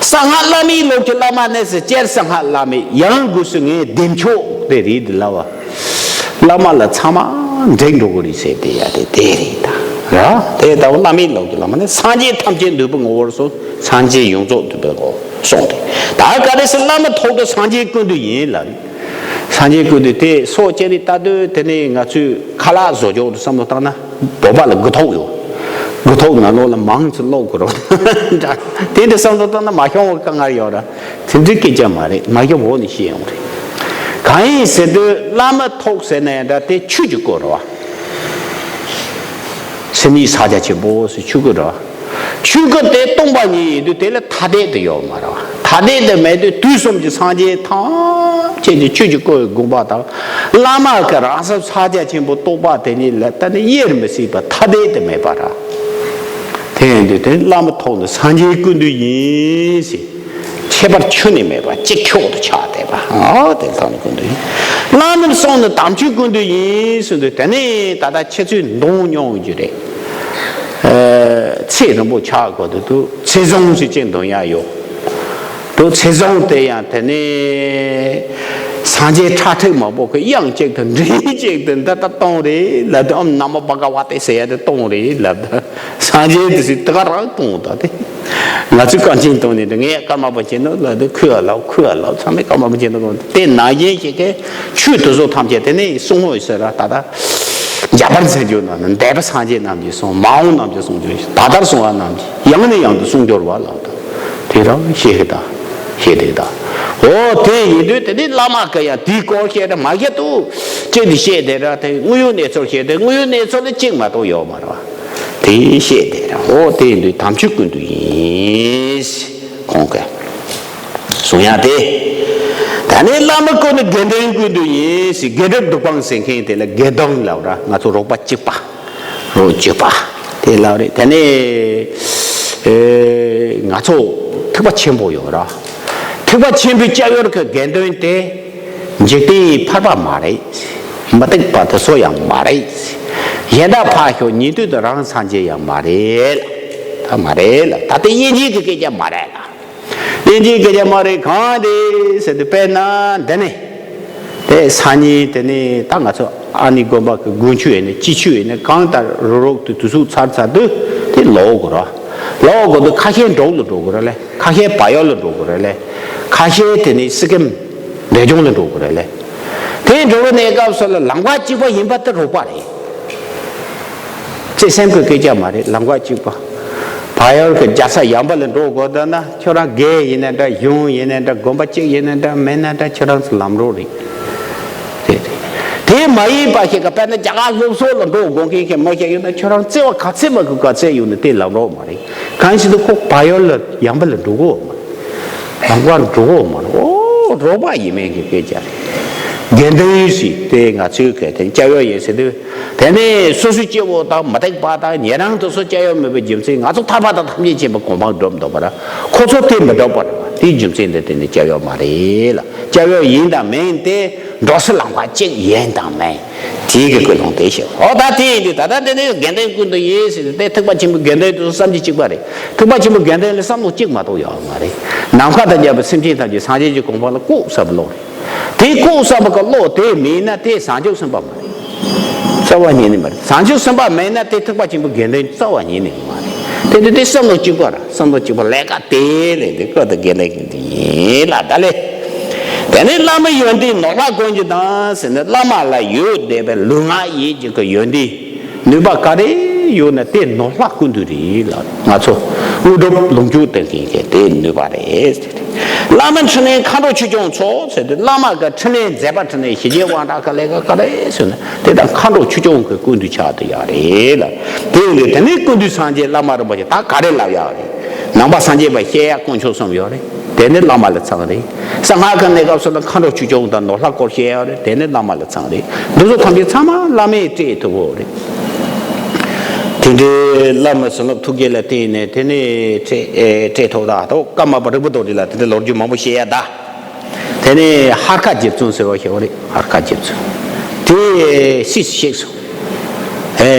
གསང་སྔགས་བླ་མེད་ལུགས་ཀྱི་བླ་མ་ནི་ཟེར། སྤྱིར་གསང་སྔགས་བླ་མེད་ཡང་སྒོས་སུ་ངའི་བདེ་མཆོག་དེ་རེད་འདི་ལ་བ། བླ་མ་ལ་ཚང་མ་འགྲིག་འགྲོ་གི་རེད་ཟེར་དེ་ཡ་དེ་དེ་རེད་ད། ར་དེ་ལྟ་བུ་བླ་མེད་ལུགས་ཀྱི་བླ་མ་ནི་སངས་རྒྱས་ཐམས་ཅད་འདུས་པའི་ངོ་བོར་སོ། སངས་རྒྱས་ཡོངས་རྫོགས་འདུས་པའི་ངོ་བོ་གསུངས་ཏེ། ད་ག་རེ་ཟེར། བླ་མ་ཐོག་ཏུ་སངས་རྒྱས་ཀུན་འདུས་ཡིན་ལ། སངས་རྒྱས་ཀུན་འདུས་དེ་སོགས་ཅན་ནི་ལྟ་དུས་དེ་ནི་ང་ཚོས་ཁ་ལག་བཟོ་ཕྱོགས་དུ་བསམ་བློ་བཏང་ན་བོད་པ་ལ་དགུ་ཐོག་ཡོད། དགུ་ཐོག་ནང་ལོགས་ལ་མང་ཙམ་ཀློག་དགོས་རོགས་འདྲ། དེ་འདྲ་བསམ་བློ་བཏང་ན་མ་ཤོང་བ་དཀའ་ངལ་ཡོད་ར། དེ་འདྲའི་སྐད་ཆ་མ་རེད། མ་ཤོང་འོག་ནས་ཤེས་ཡོང་རེད། གང་ཡིན་ཟེར་དུས་བླ་མ་ཐོག་ཟེར་ན་ཡང་འདྲ་དེ་ཆོས་ཀྱི་སྐོར་རེད་བ། སེམས་ཉིད་ཕྱག་རྒྱ་ཆེན་པོ་ཟེར་ཆོས་སྐོར་རེད་བ། ཆོས་སྐོར་དེ་སྟོང་པ་ཉིད་ཡིན་དུས་དེ་ལ་ཐ་དད་དུ་ཡོད་མ་རེད་བ། ཐ་དད་དུ་མེད་དུས་དུས་གསུམ་གྱི་སངས་རྒྱས་ཐམས་ཅད་ཀྱི་ཆོས་ཀྱི་སྐུ་ཡི་དགོངས་པ་དང་། བླ་མ་གི་རང་སེམས་ཕྱག་རྒྱ་ཆེན་པོ་རྟོགས་པ་དེ་ཉིད་ལ་ད་ནི་དབྱེར་མི་སྲིད་པ་ཐ་དད་དུ་མེད་པ་རེད། དེ་ཡིན་དུས་དེ་བླ་མ་ཐོག་ནས་སངས་རྒྱས་ཀུན་འདུས་ཡིན་ཟེར། ཁྱད་པར་ཁྱོན་ནས་མེད་པ་གཅིག་མཆོག་ཏུ་ཆགས་བསྡད་པ། ཨ་དེ་ལྟ་ནི་ཀུན་འདུས་ཡིན། བླ་མར་སོང་ནས་དམ་ཆོས་ཀུན་འདུས་ཡིན་ཟེར་དུས་དེ་ནས་ད་ལྟ་ཁྱེད་ཚོས་འདོན་མྱོང་རྒྱུ་རེད། ཚེ་རིང་པོ་ཆགས་དགོས་དུས་དུས་ཚེ་བཟང་ཞིག་ཅིག་འདོན་ཡ་ཡོད། དུས་ཚེ་བཟང་དེ་ཡང་དེ་ནས་སངས་རྒྱས་ཁྲག་ཁྲིག་མང་པོ་གི་དབྱངས་གཅིག་ཏུ་མགྲིན་གཅིག་ཏུ་འདི་ལྟར་གཏོང་རེད་ལབ་དུས། ཨོཾ་ན་མོ་བྷ་ག་ཝ་ཏེ་ཟེར་ཡ་དེ་གཏོང་རེད་ལབ་དུས། སངས་རྒྱས་དེ་ཚོས་དེ་ག་རང་གཏོང་ད་དེ། ང་ཚོས་བཀའ་དྲིན་གཏོང་ནས་དེ་ངས་ཀརྨ་པ་བྱས་ན་ལབ་དུས། ཁོས་ཡ་ལབ། ཁོས་ཡ་ལབ། ཚང་མས་ཀརྨ་པ་བྱས་ན་གོ། དེ་ནང་བཞིན་ཞིག་གིས་ཆོས་དེ་ཚོ་ཐམས་ཅད་དེ་ནས་གསུང་ངོ་ཟེར་ར། ད་ལྟ་འཇམ་དཔལ་མཚན་བརྗོད་ནང་ན་འདས་པ་སངས་རྒྱས་རྣམས་ཀྱིས་གསུངས། མ་འོངས་རྣམས་ཀྱིས་གསུང་གྱུར་ཅིག་ད་ལྟར་གསུང་བ་རྣམས་ཀྱིས་ཡང་ནས་ཡང་དུ་གསུང་གྱུར་པ་ལབ་དུས། དེ་རང་ཤེས་ཀྱི་ད། ཤེས་དེ་ད། འོ་དེ་ཡིན་དུས་དེ་ནི་བླ་མ་གིས་ཡང་དེའི་སྐོར་བཤད་དེ་མ་བཤད་དུས་གཅིག་ཏུ་བཤད་དེ་ར། དེ་དངོས་ཡོད་གནས་ཚུལ་བཤད་དེ་དངོས་ཡོད་གནས་ཚུལ་ལ་གཅིག་མ་གཏོགས་ཡོད་མ་རེད་བ། དེ་བཤད་དེ་ར། འོ་དེ་ཡིན་དུས་དམ་ཆོས་ཀུན་འདུས་ཡིན། ཁོང་གིས་གསུང་ཡ་དེ། ད་ནི་བླ་མ་ཀུན་ནི་དགེ་འདུན་ཀུན་འདུས་ཡིན་ཟེར། དགེ་སྒྲུབ་སྒྲུབ་པ་ཟེར་མཁན་དེ་ལ་དགེ་འདུན་ལབ་ར། ང་ཚོ་རོགས་པ་གཅིག་པ། རོགས་གཅིག་པ་དེ་ལབ་རེད། དེ་ནས་ཨེ་ང་ཚོ་ཐེག་པ་ཆེན་པོ་ཡོད་ར། ཐེག་པ་ཆེན་པོའི་སྐྱབས་ཡུལ་གྱི་དགེ་འདུན་དེ་འཇིག་རྟེན་ཕལ་པ་མ་རེད། མུ་སྟེགས་པ་དེ་ཚོ་ཡང་མ་རེད། གཞན་དག་ཕར་ཞོག་ཉན་ཐོས་དེ་རང་སངས་རྒྱས་ཡང་མ་རེད་ལ། ད་མ་རེད་ལ། ད་དེ་དབྱེ་འབྱེད་ཀྱི་སྐད་ཆ་མ་རེད་ལ། དབྱེ་འབྱེད་སྐད་ཆ་མ་རེད། གང་རེད་ཟེར་དུས་དཔེར་ན་འདི་ནས། དེ་སང་ཉིན་དེ་ནས་ད་ང་ཚོ་ཨ་ནི་དགོན་པ་གི་དགུན་ཆོས་ཡིན་ན་སྐྱིད་ཆོས་ཡིན་ན་གང་ལྟར་རུ་རོག་ཏུ་དུས་ཚོད་ཚར་ཚར་དུས་དེ་ལོག་དགོས་ར། ལོག་དགོས་དུས་ཁ་ཤས་འབྲོག་ལ་འགྲོ་དགོས་ར་ལེ། ཁ་ཤས་བལ་ཡུལ་ལ་འགྲོ་དགོས་ར་ལེ། ཁ་ཤས་དེ་ནས་སི་ཀིམ་འབྲས་ལྗོངས་ལ་འགྲོ་དགོས་ར་ལེ། དེ་འགྲོ་བའི་གནས་སྐབས་སུ་ལ་ལམ་ཁ་གཅིག་པ་ཡིན་པ་དེ་རོགས་པ་རེད། བརྩེ་སེམས་ཀྱི་སྐད་ཆ་མ་རེད། ལམ་ཁ་གཅིག་པ། བལ་ཡུལ་གྱི་རྒྱལ་ས་ཡངས་པ་ལ་འགྲོ་དགོས་ད་ན་ཁྱོད་རང་སྒེར་ཡིན་ན་འདྲ། གཞུང་ཡིན་ན་འདྲ། དགོན་པ་གཅིག་ཡིན་ན་འདྲ། མིན་ན་འདྲ། ཁྱོད་རང་ཚོ་ལམ་རོགས་རེད། དེ་རེད། དེ་མ་ཡིན་པ་ཞིག་ག་དཔེར་ན་རྒྱ་གར་སློབ་གསོ་ལ་འགྲོ་དགོས་མཁན་ཞིག་མ་ཞིག་ཡོད་ན་ཁྱོད་རང་བརྩེ་བ་ག་ཚད་མ་གི་ག་ཚད་ཡོད་ན་དེ་ལམ་རོགས་མ་རེད། གང་ཞིག་ཏུ་ཁོ་བལ་ཡུལ་ལ་ཡངས་པ་ལ་འགྲོ་གོ་མ་རེད། ལམ་ཁ་འགྲོ་གོ་མ་རེད། ཨོ་རོགས་པ་ཡིན་མིན་གྱི་སྐད་ཆ་རེད། དགེ་འདུན་ཞིག་དེ་ང་ཚོའི་གལ་ཏེ་སྐྱབས་ཡུལ་ཡིན་ཟེར་དུས། དེ་ནས་སོ་སོའི་སྐྱེ་བོ་དང་མུ་སྟེགས་པ་དང་ཉན་རང་དེ་ཚོ་སྐྱབས་ཡུལ་མེད་པའི་རྒྱུ་མཚན། ང་ཚོ་ཐར་པ་དང་ཐམས་ཅད་མཁྱེན་པའི་གོ་འཕང་སྒྲུབ་འདོད་པ་ར། ཁོ་ཚོ་དེ་མི་འདོད་པ་རེད་པ། དེའི་རྒྱུ་མཚན་དེ་དེ་ནི་སྐྱབས་ཡུལ་མ་རེད་ལ། སྐྱབས་ཡུལ་ཡིན་དང་མིན་དེ་འགྲོ་སའི་ལམ་ཁ་གཅིག་ཡིན་དང་མིན། དེའི་གི་ཀུན་སློང་དེ་ཤེས། འོ་ད་དེ་ཡིན་དུས་ད་ལྟ་དེ་ནི་དགེ་འདུན་ཀུན་འདུས་ཡིན་ཟེར་དུས་དེ་ཐེག་པ་ཆེན་པོའི་དགེ་འདུན་དེ་ཚོ་བསམ་གྱིས་གཅིག་པ་རེད། ཐེག་པ་ཆེན་པོའི་དགེ་འདུན་ལ་བསམ་བློ་གཅིག་མ་གཏོགས་ཡོད་མ་རེད། ནམ་མཁའ་དང་མཉམ་པའི་སེམས་ཅན་ཐམས་ཅད་སངས་རྒྱས་ཀྱི་གོ་འཕང་ལ་བཀོད་ཟེར་བའི་བློ་རེད། དེ་བཀོད་ཟེར་བ་གི་བློ་དེ་མེད་ན་དེ་བྱང་ཆུབ་སེམས་དཔའ་མ་རེད། རྩ་བ་ཉིད་ནས་མ་རེད། བྱང་ཆུབ་སེམས་དཔའ་མེད་ན་དེ་ཐེག་པ་ཆེན་པོའི་དགེ་འདུན་རྩ་བ་ཉིད་ནས་མ་རེད། དེ་དུས་དེ་བསམ་བློ་གཅིག་པ་ར། བསམ་བློ་གཅིག་པ་ལས་ཀ་དེ་ལས་དེ་ཀ་དེ་དགེ་ལས་ཀྱི་དེ་ཡིན་ལ་ད་ལས། དེ་ནས་བླ་མའི་ཡོན་ཏན་ནོར་ལྷ་ཀུན་གྱི་དང་ཟེར་ནས་བླ་མ་ལ་ཡོད་བསྡད་པའི་ལུས་ངག་ཡིད་གཅིག་གི་ཡོན་ཏན་ནུས་པ་ག་རེ་ཡོད་ན་དེ་ནོར་ལྷ་ཀུན་འདུས་རེད་ལ། ང་ཚོ་དངོས་གྲུབ་ལོངས་སྤྱོད་སྟེར་མཁན་གྱི་དེ་ནུས་པ་རེད། བླ་མའི་འཕྲིན་ལས་མཁའ་འགྲོ་ཆོས་སྐྱོང་ཚོགས་ཟེར་དུས་བླ་མ་གི་འཕྲིན་ལས་མཛད་པ་འཕྲིན་ལས་ཞི་རྒྱས་དབང་དྲག་གི་ལས་ཀ་ག་རེ་ཟེར་ན། དེ་དང་མཁའ་འགྲོ་ཆོས་སྐྱོང་གི་ཀུན་འདུས་ཆགས་བསྡད་ཡོད་རེད་ལ། དེ་ཡིན་དུས་དེ་ནས་ཀུན་འདུས་སངས་རྒྱས་བླ་མ་རིན་པོ་ཆེ་ད་ག་རེ་ལབ་ཡོད་རེད། ནང་པ་སངས་རྒྱས་པ་བཤད་ཡ་དཀོན་མཆོག་གསུམ་ཡོད་རེད། དེ་ནི་བླ་མ་ལ་ཚང་རེད། གསང་སྔགས་ཀྱི་གནས་སྐབས་སུ་ལ་མཁའ་འགྲོ་ཆོས་སྐྱོང་དང་ནོར་ལྷ་སྐོར་བཤད་ཡོད་རེད། དེ་ནི་བླ་མ་ལ་ཚང་རེད། འདི་ཚོ་ཐམས་ཅད་ཚང་མ་བླ་མས་སྤྲད་ཐུབ་ཡོད་རེད། དེ་འདྲའི་བླ་མའི་བྱིན་རླབས་ཐུགས་རྗེ་ལ་བརྟེན་ནས་དེ་ནས་སྤྲད་ཨེ་སྤྲད་ཐུབ་ད་དོ། ཀརྨ་པ་རིག་པ་རྡོ་རྗེ་ལ་དེ་འདྲའི་ལོ་རྒྱུས་མང་པོ་བཤད་ཡ་ད། དེ་ནས་ཧར་ཁ་རྗེ་བཙུན་ཟེར་བ་ཞིག་ཡོད་རེད། ཧར་ཁ་རྗེ་བཙུན་དེ་སྲིད་གཤེགས་སོང་། ཨེ་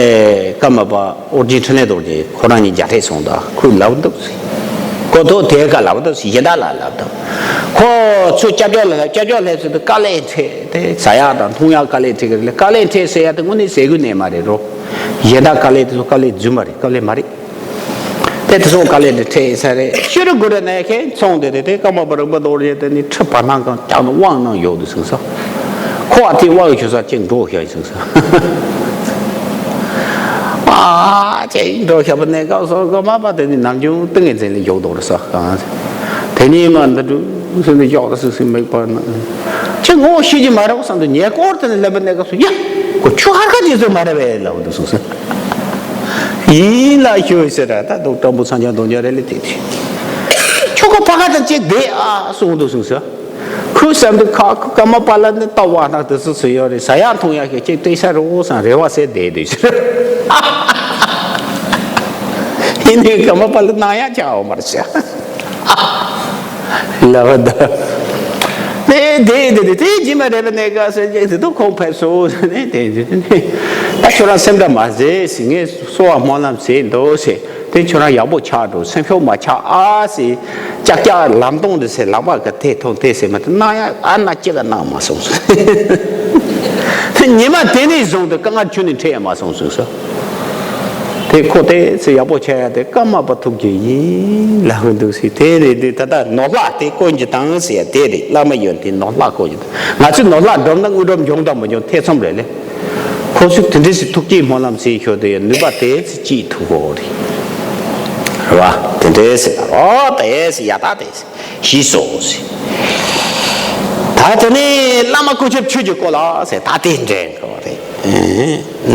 ཀརྨ་པ་ཨོ་རྒྱན་འཕྲིན་ལས་རྡོ་རྗེ་ཁོ་རང་གཉིས་མཇལ་འཕྲད་སོང་ད་ཁོས་ལབ་འདུག་ཟེར། ཁོ་ཐོག་དེ་ཀ་ལབ་འདུག་ཟེར། གཞན་དག་ལ་ལབ་འདུག་ཁོ་ཚོས་སྐྱབས་བཅོལ་ལ་སྐྱབས་བཅོལ་སླེབས་ཚུལ་དུ་དཀའ་ལས་འཕྲད་དེ་ཟ་ཡག་དང་འཐུང་ཡག་དཀའ་ལས་འཕྲད་ཀྱི་རེད། དཀའ་ལས་འཕྲད་ཟེར་ཡག་དེ་དངོས་གནས་ཟས་གོས་གནས་མ་རེད་རོ། གཞན་དག་དཀའ་ལས་དེ་ཚོ་དཀའ་ལས་རྫུན་མ་རེད། དཀའ་ལས་མ་རེད། དེ་དེ་སོང་དཀའ་ལས་དེ་འཕྲད་ས་རེད། ཤི་རི་གུ་རི་ནས་ཁྱེད་ཚོང་དེ་དེ་དེ་ཀརྨ་པ་རིན་པོ་རྡོ་རྗེ་དེ་ནི་ཁྲི་བར་སྣང་གང་བཀྱག་ནས་དབང་གནང་ཡོད་དུ་སོང་ས། ཁོ་བ་དེ་དབང་ཞུ་ས་ཅིག་འགྲོ་ཤག་སོང་ས། ཨ་ཅེ་འགྲོ་ཤག་པ་ནས་ཀ་སོ་ཀརྨ་པ་དེ་ནི་ནམ་རྒྱུན་ཏིང་ངེ་འཛིན་ལ་ཞུགས་འདུག་རེད་ས་གང་། དེ་ནི་མ་འདི་འགྲོ་སོང་ནས་ཞོག་རེད་སོ་སོ་མེད་པ་ན། ཁྱེད་ངོ་ཤེས་ཀྱི་མ་རེད་བསམ་དུ་ཉེ་སྐོར་དེ་ནི་སླེབས་པ་ནས་ཀ་སོ་ཡ། ཁོ་ཆུ་ཧར་ཁ་དེ་ཚོ་མ་རེད་པས་ལབ་འདུག་སོང་ས། ཡིན་ལ་ཞུ་ཟེར་ར་ད་དུང་སྤྲང་པོ་སངས་རྒྱས་རྡོ་རྗེ་རེད་ལེ་དེ་དེ། ཁྱོད་ཁོ་ཕ་ག་དང་གཅིག་བསྡད་ཨ་གསུངས་འདུག་གསུངས་ཟེར། ཁོས་བསམ་དུས་ཁ་ཁོ་ཀརྨ་པ་ལ་ནི་ལྟ་བ་ནག་དེ་སུ་སུ་ཡོད་རེད། ཟ་ཡག་འཐུང་ཡག་ཞིག་གཅིག་སྤྲད་ས་རོགས་བསམ་རེ་བ་ཟེར་བསྡད་འདུག་ཟེར། ཡིན་ནའི་ཀརྨ་པ་ལ་གནང་ཡག་ཆགས་འོང་མ་རེད་ཟེར། ལབ་པ་ད། དེ་དེ་དེ་དེ་དེ་རྗེས་མ་རེད་པ་ནས་དགའ་སེ་ཅིག་དེ་དུ་ཁོང་ཕེབས་སོང་ནས་དེ་དེ་དེ་ད་ཁྱོད་རང་སེམས་ཁྲལ་མ་བྱེད་ཟེར། ངས་གསོལ་བ་སྨོན་ལམ་བྱས་འདུག་ཟེར། དེ་ཁྱོད་རང་ཡག་པོ་ཆགས་འགྲོ། སེམས་ཤུགས་མ་ཆག་ཨ་ཟེར། ཀྱག་ཀྱག་ལམ་སྟོང་དུ་ཟེར་ལག་པ་གི་དེ་ཐོག་དེ་ཟེར་མ་དེ་གནང་ཡག་ཨ་ན་ཅི་ག་གནང་མ་སོང་ཟེར། ཉི་མ་དེ་ནས་བཟུང་སྟེ་དཀའ་ངལ་ཁྱོན་ནས་འཕྲད་ཡ་མ་སོང་ཟེར་སོ། དེ་ཁོ་དེ་ཚེ་ཡག་པོ་བྱས་ཡ་དེ་ཀརྨ་པ་ཐུགས་རྗེ་ཡིན་ལབ་གི་འདུག་ཟེར། དེ་རེད་དེ་ད་ལྟ་ནོར་ལྷ་དེ་ཀུན་གྱི་དང་ཟེར་ཡ་དེ་རེད། བླ་མ་ཡོན་ཏན་ནོར་ལྷ་ཀུན་གྱི་དང་། ང་ཚོས་ནོར་ལྷ་བསྒྲུབས་ན་དངོས་གྲུབ་འབྱུང་དང་མི་འབྱུང་ཐེ་ཚོམ་རེད་ལེ། ཁོ་ཚོས་དེ་འདྲས་སེ་ཐུགས་བསྐྱེད་སྨོན་ལམ་ཟེར་ཤོག་དེ་ཡང་ནུས་པ་དེ་ཚེ་ཅིག་ཐུག་གོ་རེད། རེད་བ། དེ་འདྲས་སེ་ད་རོ་དེ་སེ་ཡ་ད་དེ་སེ། ཞེས་སོ་ཟེར། ད་དེ་ནས་བླ་མ་སྐུ་ཞབས་ཆོས་ཀྱི་སྐོར་ལ་ཟེར་ད་དེ་འདྲེན་དགོས་རེད།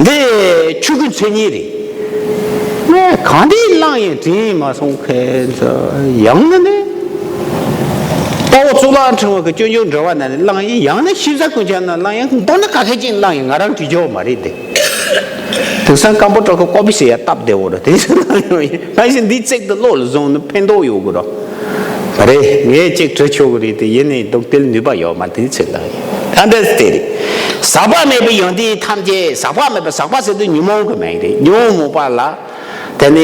འདི་ཆོས་ཀྱི་མཚན་ཉིད་རེད། ངས་གང་འདྲའི་བླངས་ཡིན་དྲན་མ་སོང་ཁན་ཚོ་ཡང་ན་ནི། དཔའ་བོ་གཙུག་ལག་ཕྲེང་བ་གི་སྤྱོད་འཇུག་འགྲེལ་པ་ན་ནི་བླངས་ཡིན། ཡང་ན་ཤེས་བྱ་ཀུན་ཁྱབ་ན་བླངས་ཡིན། མདོར་ན་ག་གེ་ཅིག་བླངས་ཡིན། ང་རང་བྲིས་ཆོག་མ་རེད་དེ། དེང་སང་སྐམ་པོ་སྤྲོ་ཁ་ཀོ་པི་ཟེར་ཡ་སྟབས་བདེ་བོ་རེད། དེ་ཚོ་བླངས་ཡོང་ཡིན། ཕལ་ཆེར་འདིའི་ཚིག་དེ་བློ་ལ་བཟུང་ན་ཕན་ཐོགས་ཡོད་གི་རོ། མ་རེད། ངས་གཅིག་བྲི་ཆོག་གི་རེད་དེ། ཡིན་ནའི་འདུག་དེ་ལ་ནུས་པ་ཡོད་མ་རེད། དེ་ཚོ་ལ་ཡིན། ད་འདི་དེ་རེད། ཟག་པ་མེད་པའི་ཡོན་ཏན་ཐམས་ཅད། ཟག་པ་མེད་པ། ཟག་པ་ཟེར་དུས་ཉོན་མོངས་ཀྱི་མིང་རེད། ཉོན་མོངས་པ་ལ། དེ་ནས་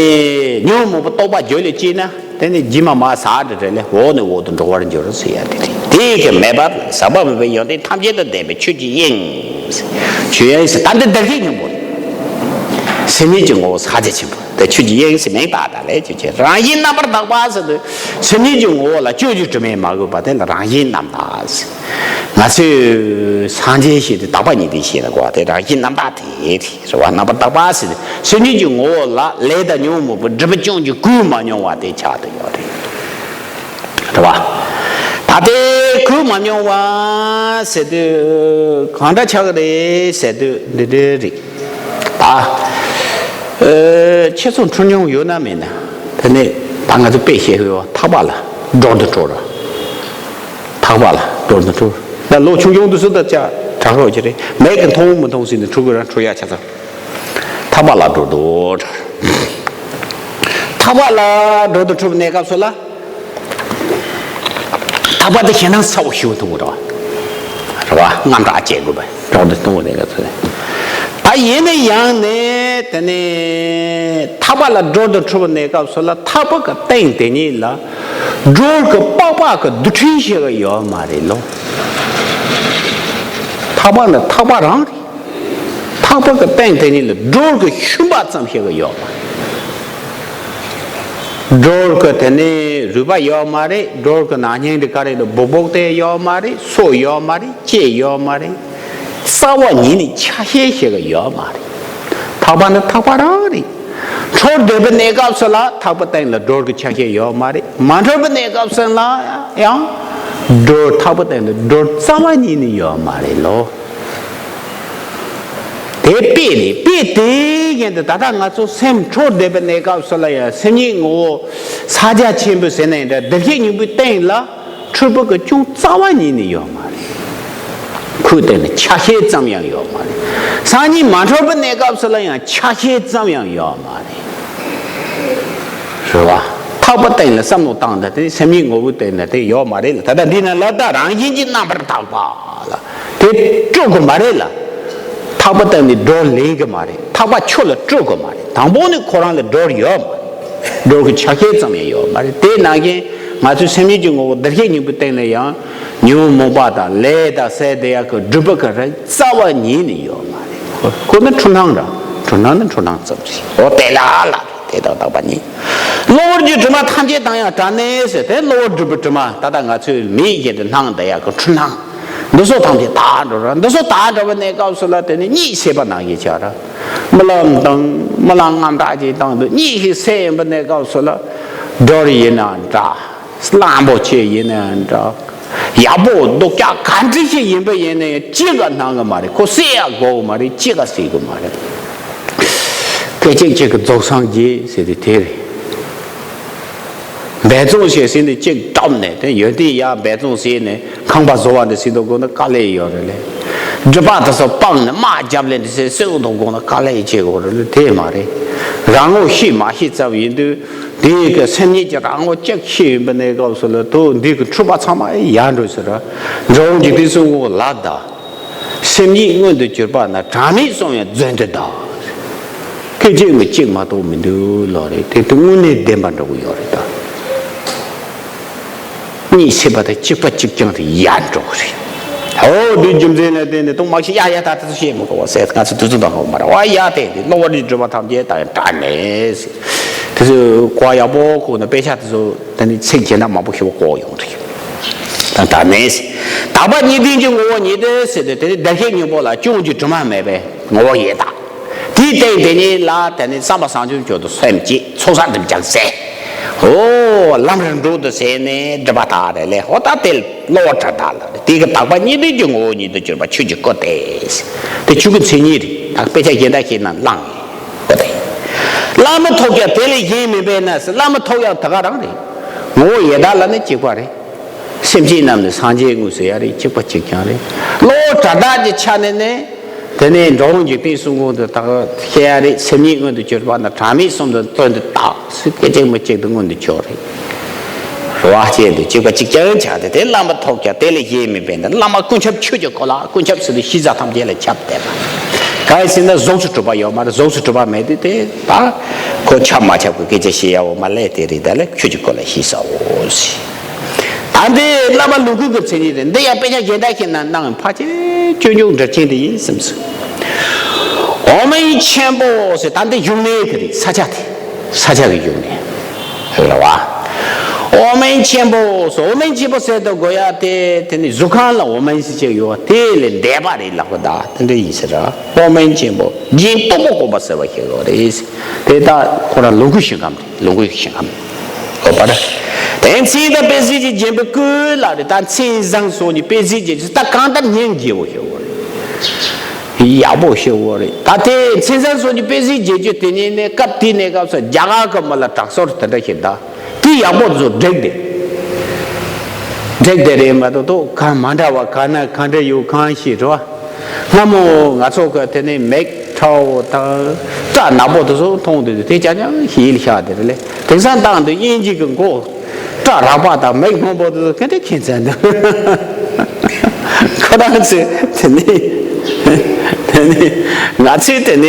ཉོན་མོངས་པ་རྟོག་པ་རྒྱུད་ལ་སྐྱེས་ན། དེ་ནས་རྗེས་མ་མར་ཟག་སྒྲིབ་བྲལ་ལས་འོག་ནས་འོག་ཏུ་འགྲོ་བར་འགྱུར་ཟེར་ཡ་དེ་རེད། དེ་གི་མེད་པ་ཟག་པ་མེད་པའི་ཡོན་ཏན་ཐམས་ཅད་དང་ལྡན་པའི་ཆོས་ཀྱི་དབྱིངས། ཆོས་དབྱིངས་ཟེར་ད་འདི་བདག་གི་སྙིང་པོ་རེད། སེམས་ཉིད་ཀྱི་ངོ་བོ་ཟག་བཅས་ཆེན་པོ་དེ་ཆོས་ཀྱི་དབྱིངས་ཟེར་མིང་བཏགས་ད་ལས་ཆོས་ཀྱི་རང་བཞིན་རྣམ་པར་དག་པ་ཟེར་དུས་སེམས་ཉིད་ཀྱི་ངོ་བོ་ལ་སྤྱོད་འཇུག་དྲི་མས་མ་གོས་པ་དེ་ལ་རང་བཞིན་རྣམ་དག་ཟེར། ང་ཚོས་སངས་རྒྱས་ཞེས་དེ་དག་པ་ཉིད་དུ་ཤེས་ན་གོ་བ་དེ་རང་བཞིན་རྣམ་དག་དེ་རེད། རེད་བ། རྣམ་པར་དག་པ་ཟེར་སེམས་ཉིད་ཀྱི་ངོ་བོ་ལ་ལས་དང་ཉོན་མོངས་པའི་སྒྲིབ་པ་ཅུང་ཅིག་གོས་མ་མྱོང་བ་དེ་ཆགས་ཏེ་ཡོད་རེད། རེད་བ། ད་དེ་གོས་མ་མྱོང་བ་ཟེར་དུས་གང་འདྲ་ཆགས་ཀྱི་རེད་ཟེར་དུས་འདི་འདྲ་རེད། ད་ཨ་ཁྱེད་ཚོ་འཁྲུལ་མྱོང་ཡོད་ན་མེད་ན། དེ་ནས་ད་ང་ཚོ་དཔེ་བཤད་ཡོད་བ། ཐག་པ་ལ་སྒྲོ་འདི་འཁྲུལ་ར། ཐག་པ་ལ་སྒྲོ་འདི་འཁྲུལ། ད་ལོ་ཆུང་ཆུང་དུས་སུ་ད་ཅག་དྲག་རོགས་ཀྱི་རེད། མིག་གིས་མཐོང་མི་མཐོང་ཟེར་ནས་འཁྲུལ་དགོས་རང་འཁྲུལ་ཡ་ཆ་ཚང་། ཐག་པ་ལ་སྒྲོ་འདོགས། ཐག་པ་ལ་སྒྲོ་འདོགས་འཁྲུལ་པའི་གནས་སྐབས་སུ་ལ། ཐག་པ་དེ་ཞེད་སྣང་ཚ་བོ་ཞིག་མཐོང་གི་རེད་བ། རེད་བ། དངངས་སྐྲག་སྐྱེ་དགོས་པ་སྒྲོ་འདོགས་གཏོང་བའི་གནས་སྐབས་སུ་ལ། ད་ཡིན་ན་ཡང་ནས་དེ་ནས་ཐག་པ་ལ་སྒྲོ་འདོགས་འཁྲུལ་པའི་གནས་སྐབས་སུ་ལ་ཐག་པ་གི་སྟེང་དེ་ཉིད་ལ་སྒྲོ་གི་པགས་པ་གི་རྡུལ་ཕྲན་ཞིག་ཡོད་མ་རེད་ལོ། ཐག་པ་ནི་ཐག་པ་རང་རེད། ཐག་པ་གི་སྟེང་དེ་ཉིད་ལ་སྒྲོལ་གྱི་ཤུན་པ་ཙམ་ཞིག་ཡོད་མ་རེད། སྒྲོལ་གྱི་དེ་ནས་རུས་པ་ཡོད་མ་རེད། སྒྲོལ་གྱི་ནང་སྙིང་དེ་ག་རེ་ལ་སྦུག་སྦུག་དེ་ཡོད་མ་རེད། སོ་ཡོད་མ་རེད། ལྕེ་ཡོད་མ་རེད། རྩ་བ་ཉིད་ནས་ཆ་ཤས་ཤིག་ཡོད་མ་རེད། ཐག་པ་ནི་ཐག་པ་རང་རེད། འཕྲོར་སྡོད་པའི་གནས་སྐབས་སུ་ལ་ཐག་པ་སྟེང་ལ་སྒྲོལ་གྱི་ཆ་ཤས་ཡོད་མ་རེད། མ་འཕྲོར་བའི་གནས་སྐབས་སུ་ལ་ཡང་སྒྲོལ་ཐག་པ་སྟེང་ལ་སྒྲོལ་རྩ་བ་ཉིད་ནས་ཡོད་མ་རེད་ལོ། དེ་དཔེ་རེད། དཔེ་དེ་བཞིན་དུ་ད་ལྟ་ང་ཚོ་སེམས་འཕྲོར་བསྡད་པའི་གནས་སྐབས་སུ་ལ་ཡང་སེམས་ཉིད་ངོ་བོ་ས་རྒྱ་ཆེན་པོ་ཟེར་ན་ཡང་འདྲ། བདེ་གཤེགས་སྙིང་པོའི་སྟེང་ལ་འཕྲོས་པ་གི་ཅུང་རྩ་བ་ཉིད་ནས་ཡོད་མ་རེད། ཁོའི་སྟེང་ལ་ཆ་ཤས་ཙམ་ཡང་ཡོད་མ་རེད། སང་ཉིན་མ་འཕྲོར་པའི་གནས་སྐབས་སུ་ལ་ཡང་ཆ་ཤས་ཙམ་ཡང་ཡོད་མ་རེད། རེད་བ། ཐག་པ་སྟེང་ལ་བསམ་བློ་བཏང་ད་དེ་སེམས་ཉིད་ངོ་བོའི་སྟེང་ན་དེ་ཡོད་མ་རེད་ལ། ད་ལྟ་འདི་ན་ལ་དྭགས་རང་བཞིན་གྱིས་རྣམ་པར་དག་པ་ལ་དེ་སྤྲོད་དགོས་མ་རེད་ལ། ཐག་པ་སྟེང་ནས་སྒྲོལ་ལེན་གི་མ་རེད། ཐག་པ་ཆུ་ལ་སྤྲོད་དགོས་མ་རེད། དང་པོ་ནས་ཁོ་རང་ལ་སྒྲོལ་ཡོད་མ་རེད། སྒྲོལ་གྱི་ཆ་ཤས་ཙམ་ཡང་ཡོད་མ་རེད། དེ་ནང་བཞིན་ང་ཚོའི་སེམས་ཉིད་ཀྱི་ངོ་བོ་བདེ་གཤེགས་སྙིང་པོའི་སྟེང་ལ་ཡང་ཉོན་མོངས་པ་དང་ལས་དང་ཟད་དེ་ཡག་གི་སྒྲིབ་པ་གི་རིགས་རྩ་བ་ཉིད་ནས་ཡོད་མ་རེད། ཁོ་ནི་འཁྲུལ་སྣང་ར། འཁྲུལ་སྣང་ནི་འཁྲུལ་སྣང་ཙམ་ཞིག་འོ་དེ་ལ་ལ་དེ་དག་དག་པ་ཉིད། གློ་བུར་གྱི་དྲི་མ་ཐམས་ཅད་དང་ཡང་བྲལ་ནས་ཟེར་དེ་གློ་བུར་སྒྲིབ་པའི་དྲི་མ་ད་ལྟ་ང་ཚོའི་མིག་བཞིན་དུ་སྣང་དེ་ཡག་གི་འཁྲུལ་སྣང་འདི་ཚོ་ཐམས་ཅད་དག་འགྲོ་ར། འདི་ཚོ་དག་འགྲོ་བའི་གནས་སྐབས་སུ་ལ་དེ་ནི་གཉིད་སད་པ་ནང་བཞིན་ཆགས་ར། རྨི་ལམ་དང་རྨི་ལམ་རྔམ་དྲག་ཅིག་བཏང་འདུག་གཉིད་ཞིག་སད་ཡིན་པའི་གནས་སྐབས་སུ་ལ་སྒྲོལ་ཡིན་ན་འདྲ། གླང་པོ་ཆེ་ཡིན་ན་འདྲ། ཡག་པོ་སྡུག་ཅག་ག་འདྲ་ཞིག་ཡིན་པ་ཡིན་ན་ཡང་ཅི་ག་སྣང་གི་མ་རེད། ཁོ་སད་ཡག་དགོས་གི་མ་རེད། ཅི་ག་སད་གི་མ་རེད། སྐད་ཅིག་གཅིག་གི་རྫོགས་སངས་རྒྱས་ཟེར་དེ་དེ་རེད། འབད་བརྩོན་བྱས་ཟིན་ནས་གཅིག་བཀྲམ་ནས་དེ་ཡོན་ཏན་ཡག་འབད་བརྩོན་བྱས་ནས་ཁང་པ་བཟོ་བ་འདི་ཟིན་དུ་དགོས་ན་དཀའ་ལས་ཡོད་རེད་ལས། སྒྲིབ་པ་དེ་ཚོ་སྤངས་ནས་དམག་རྒྱབ་ལས་འདི་ཟིན་གསོད་དུ་དགོས་ན་དཀའ་ལས་བྱེད་དགོས་རེད་ལས། དེ་མ་རེད། རང་ངོ་ཤེས་མ་ཤེས་ཙམ་ཡིན་དུས། འདི་གི་སེམས་ཉིད་ཀྱི་རང་ངོ་གཅིག་ཤེས་ཡིན་པའི་གནས་སྐབས་སུ་ལ་དུ་འདི་གི་འཁྲུལ་པ་ཚང་མ་ཡལ་འགྲོ་ཟེར་ར། འགྲོ་འོང་འཇིག་རྟེན་གསུམ་ངོ་ལ་བདག་སེམས་ཉིད་མངོན་དུ་གྱུར་པ་ན་གྲངས་མེད་གསུམ་ཡང་རྫུན་དུ་བདག་སྐད་ཅིག་མི་གཅིག་མ་གཏོགས་མི་འདུག་ལོ་རེད། དེ་དུ་དངོས་གནས་བདེན་པ་འགྲོ་གི་ཡོད་རེད་ད། གཉིད་སད་པ་དང་གཅིག་པ་གཅིག་རྐྱང་དུ་ཡལ་འགྲོ་གི་རེད། ཨོ་དུས་རྒྱུ་མཚན་ལ་བརྟེན་ནས་ཏོང་མ་ཤི་ཡ་ཡ་ད་དེ་ཚོ་བཤད་མི་དགོས་པ་ཟེར། ང་ཚོ་དུས་ཚོད་དང་ཧོ་མ་ར་བ་ཡ་དེ་དེ་གློ་བུར་གྱི་སྒྲིབ་པ་ཐམས་ཅད་དང་ཡང་བྲལ་ནས་ཟེར། དེ་ཚོ་གོ་ཡག་པོ་གོ་ན་དཔེ་ཆ་དེ་ཚོ་ད་ནི་ཚིག་རྒྱན་ན་མང་པོ་ཞིག་གོ་ཡོང་རེད། ད་བྲལ་ནས་ཟེར། དག་པ་གཉིས་ལྡན་གྱི་ངོ་བོ་ཉིད་དེ་ཟེར་ཏེ་དེ་ནི་བདེ་གཤེགས་སྙིང་པོ་ལ་ཅུང་གྱི་དྲི་མ་མེད་པའི་ངོ་བོ་ཡོད་ད། དེའི་སྟེང་དེ་ཉིད་ལ་དེ་ནི་བསམ་པ་བཟང་སྤྱོད་མཆོག་ཏུ་སེམས་བསྐྱེད་ཚོགས་བསགས་སྒྲིབ་སྦྱང་ཟད། ཨོ་ལམ་རིམ་གྲོ་དུ་ཟད་ནས་སྒྲིབ་པ་དག་རེ་ལས་ཧོ་ད་དེ་གློ་བུར་དྲི་དག་ལ་དེ་གི་དག་པ་གཉིས་ལྡན་གྱི་ངོ་བོ་ཉིད་དུ་གྱུར་པ་ཆོས་ཀྱི་སྐུ་སྟེ། དེ་ཆོས་ཀྱི་མཚན་ཉིད་རེད། ད་དཔེ་ཆ་གཞན་དག་ཤེས་ན་བླང་ངེས་སྐུ་སྟེ། བླ་མ་ཐོབ་ཀྱང་དེ་ལས་གཞན་མིན་པས་ན་ཟེར། བླ་མ་ཐོབ་ཡང་དེ་ག་རང་རེད། ངོ་བོ་ཡི་དྭགས་ལ་ནི་གཅིག་པ་རེད། སེམས་ཅན་རྣམས་ནི་སངས་རྒྱས་དངོས་ཟེར་ཡ་རེད། གཅིག་པ་གཅིག་རྐྱང་རེད། གློ་བུར་དྲི་དག་གི་ཆ་ནས་ནི། དེ་ནས་འགྲོ་འོང་འཇིག་རྟེན་གསུམ་ཀུན་ཏུ་དག་ཤེས་ཡ་རེད། སེམས་ཉིད་མངོན་དུ་གྱུར་པ་ན་གྲངས་མེད་གསུམ་དུ་དོན་དུ་དག་སྲིད་སྐད་ཅིག་མི་གཅིག་ཏུ་མངོན་དུ་གྱུར་རེད། རེད་བ། ཅེས་དུ་གཅིག་པ་གཅིག་རྐྱང་ཆགས་ཏེ་དེ་བླ་མ་ཐོབ་ཀྱང་དེ་ལས་གཞན་མིན་པས་ན། བླ་མ་ཀུན་ཁྱབ་ཆོས་ཀྱི་སྐུ་ལ། ཀུན་ཁྱབ་ཟེར་དུས་གཞི་རྩ་ཐམས་ཅད་ལ་ཁྱབ་བསྡད་པ། གང་ཡིན་ཟེར་ན་གཟུགས་སུ་གྲུབ་པ་ཡོད་མ་རེད། གཟུགས་སུ་གྲུབ་པ་མེད་དུས་དེ་ད་ཁོ་ཁྱབ་མ་ཁྱབ་ཀྱི་སྐད་ཆ་བཤད་ཡ་འོ་མ་ལས་དེ་རེད། ད་ལས་ཆོས་ཀྱི་སྐུ་ལ་གཞི་རྩའོ་ཟེར། ད་འདི་བླ་མ་ལོངས་སྐུ་གི་མཚན་ཉིད་རེད། འདི་ཡང་དཔེ་ཆ་གཞན་དག་ཤེས་ན་སྣང་ཕལ་ཆེར་སྤྱོད་འཇུག་འགྲེལ་ཆེན་དེ་ཡིན་སེམས་སུ། འོ་མའི་ཆེན་པོ་ཟེར། ད་འདི་བཞུགས་གནས་དེ་རེད། ས་ཆ་དེ། ས་ཆ་གི་བཞུགས་གནས་རེད་བ། འོ་མའི་ཆེན་པོ་ཟེར། འོ་མའི་ཆེན་པོ་ཟེར་དུ་དགོས་ཡ་དེ་དེ་ནི་གཟུགས་ཁམས་ལ་འོ་མའི་ཟེར་ཅིག་ཡོད་བ། དེ་ལས་འདས་པ་རེད་ལབ་གི་ད་དེ་འདྲ་ཡིན་ཟེར་ར། འོ་མའི་ཆེན་པོ་རྒྱན་སྟོང་པ་བསྐོར་བ་ཟེར་བ་ཞིག་ཡོད་རེད། དེ་ད་ཁོ་རང་ལོངས་སྐུའི་ཞིང་ཁམས་རེད། ལོངས་སྐུའི་ཞིང་ཁམས། འོ་པ་ར། དེ་མཚན་དང་དཔེ་གཟུགས་ཀྱི་བརྒྱན་པའི་སྐུ་ལ་རེད། ད་མཚན་བཟང་སོགས་ཀྱི་དཔེ་གཟུགས་བརྒྱན་རྒྱུ་ད་གང་ལྟར་སྙིང་རྗེ་བོ་ཞིག་ཡོད་རེད། ཡག་པོ་ཞིག་ཡོད་རེད། ད་དེ་མཚན་བཟང་སོགས་ཀྱི་དཔེ་གཟུགས་བརྒྱན་རྒྱུ་དེ་ཉིད་ནས་སྐབས་དེའི་གནས་སྐབས་སུ་རྒྱ་གར་གྱི་མི་ལ་དྲག་ཟོར་དེ་འདྲ་ཞིག་ད་དེ་ཡག་པོ་བཟོ་བསྒྲིགས་ཏེ། བསྒྲིགས་ཏེ་རེད་མ་གཏོགས་གང་མ་འདྲ་བ་ག་ན་ག་འདྲ་ཡོད་གང་ཤེས་རོ། སྔ་མོ་ང་ཚོ་གི་དེ་ནས་མིག་ཁྲ་བོ་དང་སྐྲ་ནག་པོ་དེ་ཚོ་མཐོང་དུས་དེ་ཅག་ཀྱང་ཡིད་ལ་ཤར་དེ་རེད་ལས། དེང་སང་བཏང་དུས་དབྱིན་ཇི་གི་མགོ་སྐྲ་རག་པ་དང་མིག་སྔོན་པོ་དེ་ཚོ་ག་འདྲ་ཁྱད་མཚར་འདུག་ཁོ་རང་ཚོས་དེ་ནས་དེ་ནས་ང་ཚོས་དེ་ནས་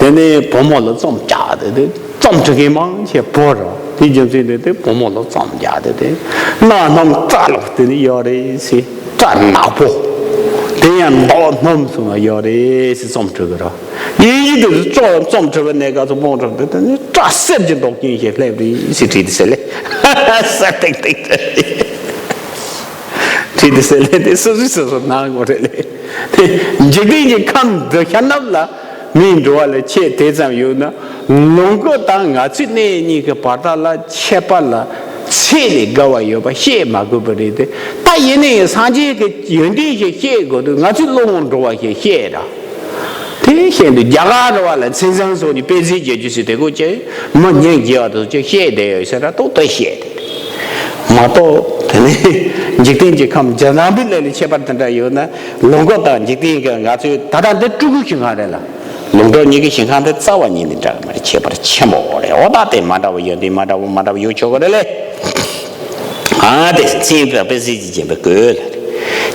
དེ་ནས་བུ་མོ་ལ་རྩོམ་རྒྱག་དེ་དེ། རྩོམ་འབྲི་མཁན་མང་ཆེ་བོ་རེད། དེ་རྒྱུ་མཚན་དེ་དེ་བུ་མོ་ལ་རྩོམ་རྒྱག་དེ་དེ་གནའ་སྣུམ་སྐྲ་ལོག་དེ་ནི་ཡོད་རེད་ཟེར། སྐྲ་ནག་པོ། དེ་ཡང་མདོག་སྣུམ་སོང་བ་ཡོད་རེད་ཟེར་རྩོམ་འབྲི་གི་རོ། ཡིན་ཡིན་དུ་ཅོག་རྩོམ་འབྲི་བ་ནས་ག་ཚོད་སྤོང་གྲོགས་དེ་དེ་ནི་སྐྲ་སེར་གྱི་མདོག་ཅན་ཞིག་སླེབས་རེད་ཟེར་བྲིས་ཏེ་ཟེར་ལེ། སེར་ཏིག་ཏིག་བྲིས་ཏེ་ཟེར་ལེ། དེ་སོ་སོས་སོ་སོ་གནང་དགོས་རེད་ལེ། དེ་འཇིག་རྟེན་གྱི་ཁམས་འདི་ཤར་ནུབ་ལ། མིའི་འགྲོ་བ་ལ་ཆེས་དེ་ཙམ་ཡོད་ན། ལོངས་སྐུ་དང་ང་ཚོའི་གནས་གཉིས་ཀྱི་བར་ཐག་ལ་ཁྱད་པར་ལ་ཚད་ལས་བརྒལ་བ་ཡོད་པ་བཤད་མ་དགོས་པ་རེད་དེ། ད་ཡིན་ནའི་སངས་རྒྱས་ཀྱི་ཡོན་ཏན་ཞིག་བཤད་དགོས་དུས་ང་ཚོའི་བློ་ངོར་འགྲོ་བ་ཞིག་བཤད་ར། དེ་བཤད་དུས་རྒྱ་གར་ར་བ་ལ་མཚན་བཟང་སོགས་ཀྱི་དཔེ་མཛོད་བརྒྱད་ཅུ་ཟེར་དེ་ཀོ་ཅེ་མི་ཉན་རྒྱལ་བ་དུ་ཅེ་བཤད་བསྡད་ཡོད་ཟེར་ར་ཏོག་ཏོ་བཤད་དེ། མ་གཏོགས་དེ་ནི་འཇིག་རྟེན་གྱི་ཁམས་འཇམ་རམ་པའི་ལས་ལས་ཁྱད་པར་དེ་འདྲ་ཡོད་ན། ལོངས་སྐུ་དང་འཇིག་རྟེན་གྱི་ང་ཚོའི་ད་ལྟ་འདི་སྤྲུལ་སྐུའི་ཞིང་ཁམས་རེད་ལ། ལོངས་སྤྲུལ་གཉིས་ཀྱི་ཞིང་ཁམས་དེ་རྩ་བ་ཉིད་ནས་འདྲ་གི་མ་རེད། ཁྱད་པར་ཆེན་པོ་རེད། འོ་ད་དེ་མ་འདྲ་བ་ཡོད་འདི་མ་འདྲ་བ་མ་འདྲ་བ་ཡོད་ཆོག་གི་རེད་ལེ། ཨ་དེ་མཚན་དཔེ་དཔེ་གཟི་བརྗིད་ཅན་པའི་སྐུ་ལ།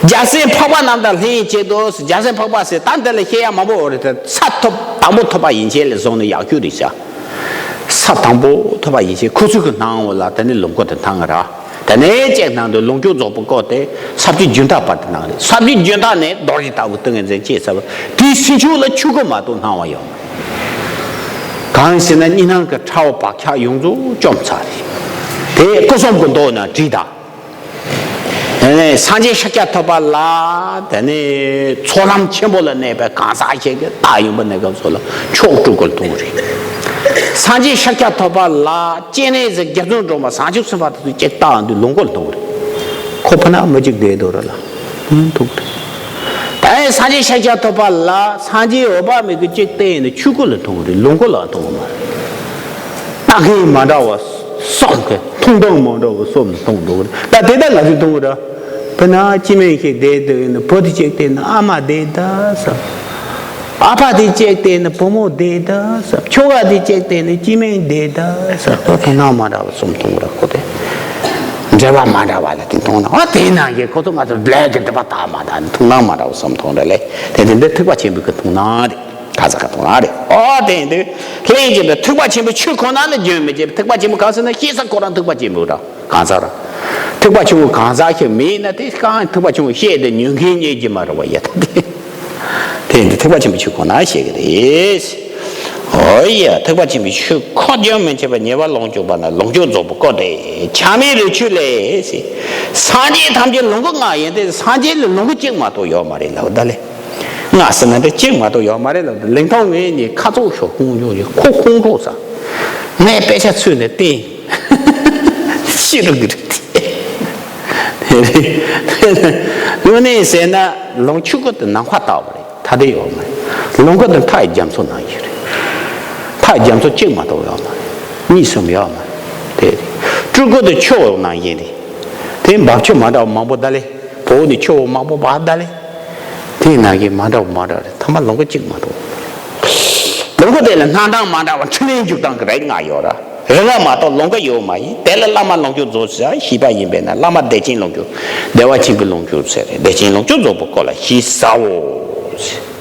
རྒྱལ་སྲས་འཕགས་པ་རྣམས་དང་ལྷན་ཅིག་ཏུ། རྒྱལ་སྲས་འཕགས་པ་ཟེར་ད་འདི་ལ་བཤད་ཡ་མང་པོ་ཡོད་རེད་དེ། ས་ཐོབ་དང་པོ་ཐོབ་པ་ཡན་ཆད་ལ་བཟུང་ནས་ཡག་ཤོས་རེད་ཤག་ས་དང་པོ་ཐོབ་པ་ཡན་ཆད་ཁོ་ཚོ་གི་སྣང་བ་ལ་དེ་ནི་ལོངས་སྐུ་དེ་སྣང་ར། དེ་ནས་ཅིག་སྣང་དུས་ལོངས་སྤྱོད་རྫོགས་པའི་སྐུ་དེ་ས་བཅུའི་རྒྱུན་མཐའ་བར་དུ་སྣང་རེད། ས་བཅུའི་རྒྱུན་མཐའ་ནས་རྡོ་རྗེ་ལྟ་བུ་ཏིང་ངེ་འཛིན་སྐྱེས་ཚར་བ་དེའི་ཚུན་ཆད་ལ་ཆོས་སྐུ་མ་གཏོགས་སྣང་བ་ཡོད་མ་རེད། གང་ཟེར་ན་གཉིས་སྣང་གི་ཕྲ་བ་བག་ཆགས་ཡོངས་རྫོགས་བཅོམ་ཚར་རེད། དེ་སྐུ་གསུམ་གྱི་མདོ་ན་བྲིས་དང་། དེ་ནས་སངས་རྒྱས་ཤཱཀྱ་ཐུབ་པ་ལ་དེ་ནས་ཚོགས་ལམ་ཆེན་པོ་ལ་གནས་པའི་གང་ཟག་ཞིག་གིས་རྟག་ཡིན་པ་གནས་སྐབས་སུ་ལ་མཆོག་སྤྲུལ་སྐུ་ལ་མཐོང་གི་རེད། སངས་རྒྱས་ཤཱཀྱ་ཐུབ་པ་ལ་སྤྱན་རས་གཟིགས་རྒྱ་མཚོ་སྒྲོལ་མ་བྱང་ཆུབ་སེམས་དཔའ་དེ་ཚོས་ཅིག་བལྟ་འོང་དུས་ལོངས་སྐུ་ལ་མཐོང་གི་རེད། ཁོ་ཕ་ན་མི་གཅིག་བསྡད་འདུག་ར་ལ། ཨང་ཐུག་རེད། ད་ཡང་སངས་རྒྱས་ཤཱཀྱ་ཐུབ་པ་ལ་སངས་རྒྱས་འོད་དཔག་མེད་ཀྱིས་ཅིག་བལྟས་ནས་ཆོས་སྐུ་ལ་མཐོང་གི་རེད། ལོངས་སྐུ་ལ་མཐོང་གི་མ་རེད། ལྟ་མཁན་མ་འདྲ་བ་གསུམ་གྱིས་མཐོང་སྟངས་མ་འདྲ་བ་གསུམ་ལ་མཐོང་འདུག་རེད། ད་དེ་ལྟར་ང་ཚོས་མཐོང་གི་རེད། དཔེར་ན་སྐྱེ་དམན་ཞིག་བསྡད་འདུག་ཡིན་ན་བུ་དེ་གཅིག་བལྟས་ན་ཨ་མ་བསྡད་ད་བསམ། ཨ་ཕ་དེ་གཅིག་བལྟས་ན་བུ་མོ་བསྡད་ད་བསམ། ཁྱོ་ག་དེ་གཅིག་བལྟས་ན་སྐྱེ་དམན་བསྡད་ད་བསམ། ཁོ་མཐོང་སྣང་མ་འདྲ་བ་གསུམ་མཐོང་གི་རེད། ཁོ་དེ་འབྲེལ་བ་མ་འདྲ་བ་ལ་དེ་མཐོང་སྣང་། ཨ་དེ་ནང་གི་ཁོ་ཚོ་ང་ཚོ་བློས་ཀྱི་འདི་པ་དག་མ་དག་མཐོང་སྣང་མ་འདྲ་བ་གསུམ་མཐོང་རེད་ལེ། དེ་དེ་འདི་ཐེག་པ་ཆེན་པོའི་གི་མཐོང་སྣང་རེད། ག་ས་ག་མཐོང་སྣང་རེད། ཨོ་དེ་འདི་ལྷན་ཅིག་ཏུ་ཐེག་པ་ཆེན་པོའི་ཆོས་ཁོ་ན་ལ་རྒྱུན་མི་འཆད། ཐེག་པ་ཆེན་པོ་གང་ཟེར་ན་ཤེས་ས་ཁོ་རང་ཐེག་པ་ཆེན་པོ་ར་གང་ཟག་ར། ཐེག་པ་ཆེན་པོ་གང་ཟག་ཞིག་མེད་ན་དེ་གང་ཐེག་པ་ཆེན་པོ་བཤད་དེ་ཉན་མཁན་རྙེད་ཀྱི་མ་རེད་བ་ཡ། ད་དེ་དེ་འདི་ཐེག་པ་ཆེན་པོའི་ཆོས་ཁོ་ན་བཤད་ཀྱི་རེད། ཨོ་ཡ། ཐེག་པ་ཆེན་པོའི་ཆོས་ཁོ་རྒྱུན་མི་འཆད་པར་ཉེ་བར་ལོངས་སྤྱོད་པ་ན་ལོངས་སྤྱོད་རྫོགས་པའི་སྐུ་སྟེ། ཆགས་མེད་རི་ཆོས་ལས་ཟེར། སངས་རྒྱས་ཐམས་ཅད་ལོངས་སྐུ་ལྔ་ཡིན་ཏེ། སངས་རྒྱས་ལ་ལོངས་སྐུ་གཅིག་མ་གཏོགས་ཡོད་མ་རེད་ལབ་ད་ལེ། ལྔ་ཟེར་ན་འདི་གཅིག་མ་གཏོགས་ཡོད་མ་རེད་ལབ་ད། ལིང་ཐོག་ངའི་ནི་ཁ་ཚོགས་ཤོག་ཁོང་ཡོང་ཡོད། ཁོ་ཁོང་ཁྲོ་ཟ། ངས་དཔེ་ཆ་འཚོལ་ནས་བསྟན། ཤི་རུ་གི་རེད། དངོས་གནས་ཟེར་ན་ལོངས་སྤྱོད་སྐུ་དེ་ནམ་མཁའ་ལྟ་བུ་རེད། ཐ་དད་ཡོད་མ་རེད། ལོངས་སྐུ་དེ་མཐའ་ཡི་རྒྱ་མཚོ་ནང་བཞིན་རེད། མཐའ་ཡི་རྒྱ་མཚོ་གཅིག་མ་གཏོགས་ཡོད་མ་རེད། གཉིས་གསུམ་ཡོད་མ་རེད། དེ་རེད། སྤྲུལ་སྐུ་དེ་ཆུ་བོ་ནང་བཞིན་རེད། དེ་འབབ་ཆུ་མ་འདྲ་བ་མང་པོ་ད་ལེ། བོད་ནས་ཆུ་བོ་མང་པོ་འབབ་ད་ལེ། དེ་ནང་བཞིན་མ་འདྲ་བ་མ་འདྲ་རེད། ཐ་མ་ལོངས་སྐུ་གཅིག་མ་གཏོགས། ལོངས་སྐུ་དེ་ལ་སྣང་སྟངས་མ་འདྲ་བ་འཕྲིན་ལས་འཇུག་སྟངས་ཀྱི་རིགས་ལྔ་ཡོད་ར། རིགས་ལྔ་མ་གཏོགས་ལོངས་སྐུ་ཡོད་མ་ཡིན། དེ་ལ་བླ་མ་ལོངས་སྤྱོད་རྫོགས་ཟེར་བཞི་པ་ཡིན་པས་ན། བླ་མ་བདེ་ཆེན་ལོངས་སྤྱོད། བདེ་བ་ཆེན་པོའི་ལོངས་སྤྱོད་ཟེར་རེད། བདེ་ཆེན་ལོངས་སྤྱོད་རྫོགས་པའི་སྐུ་ལ་ཞེས་བྱའོ།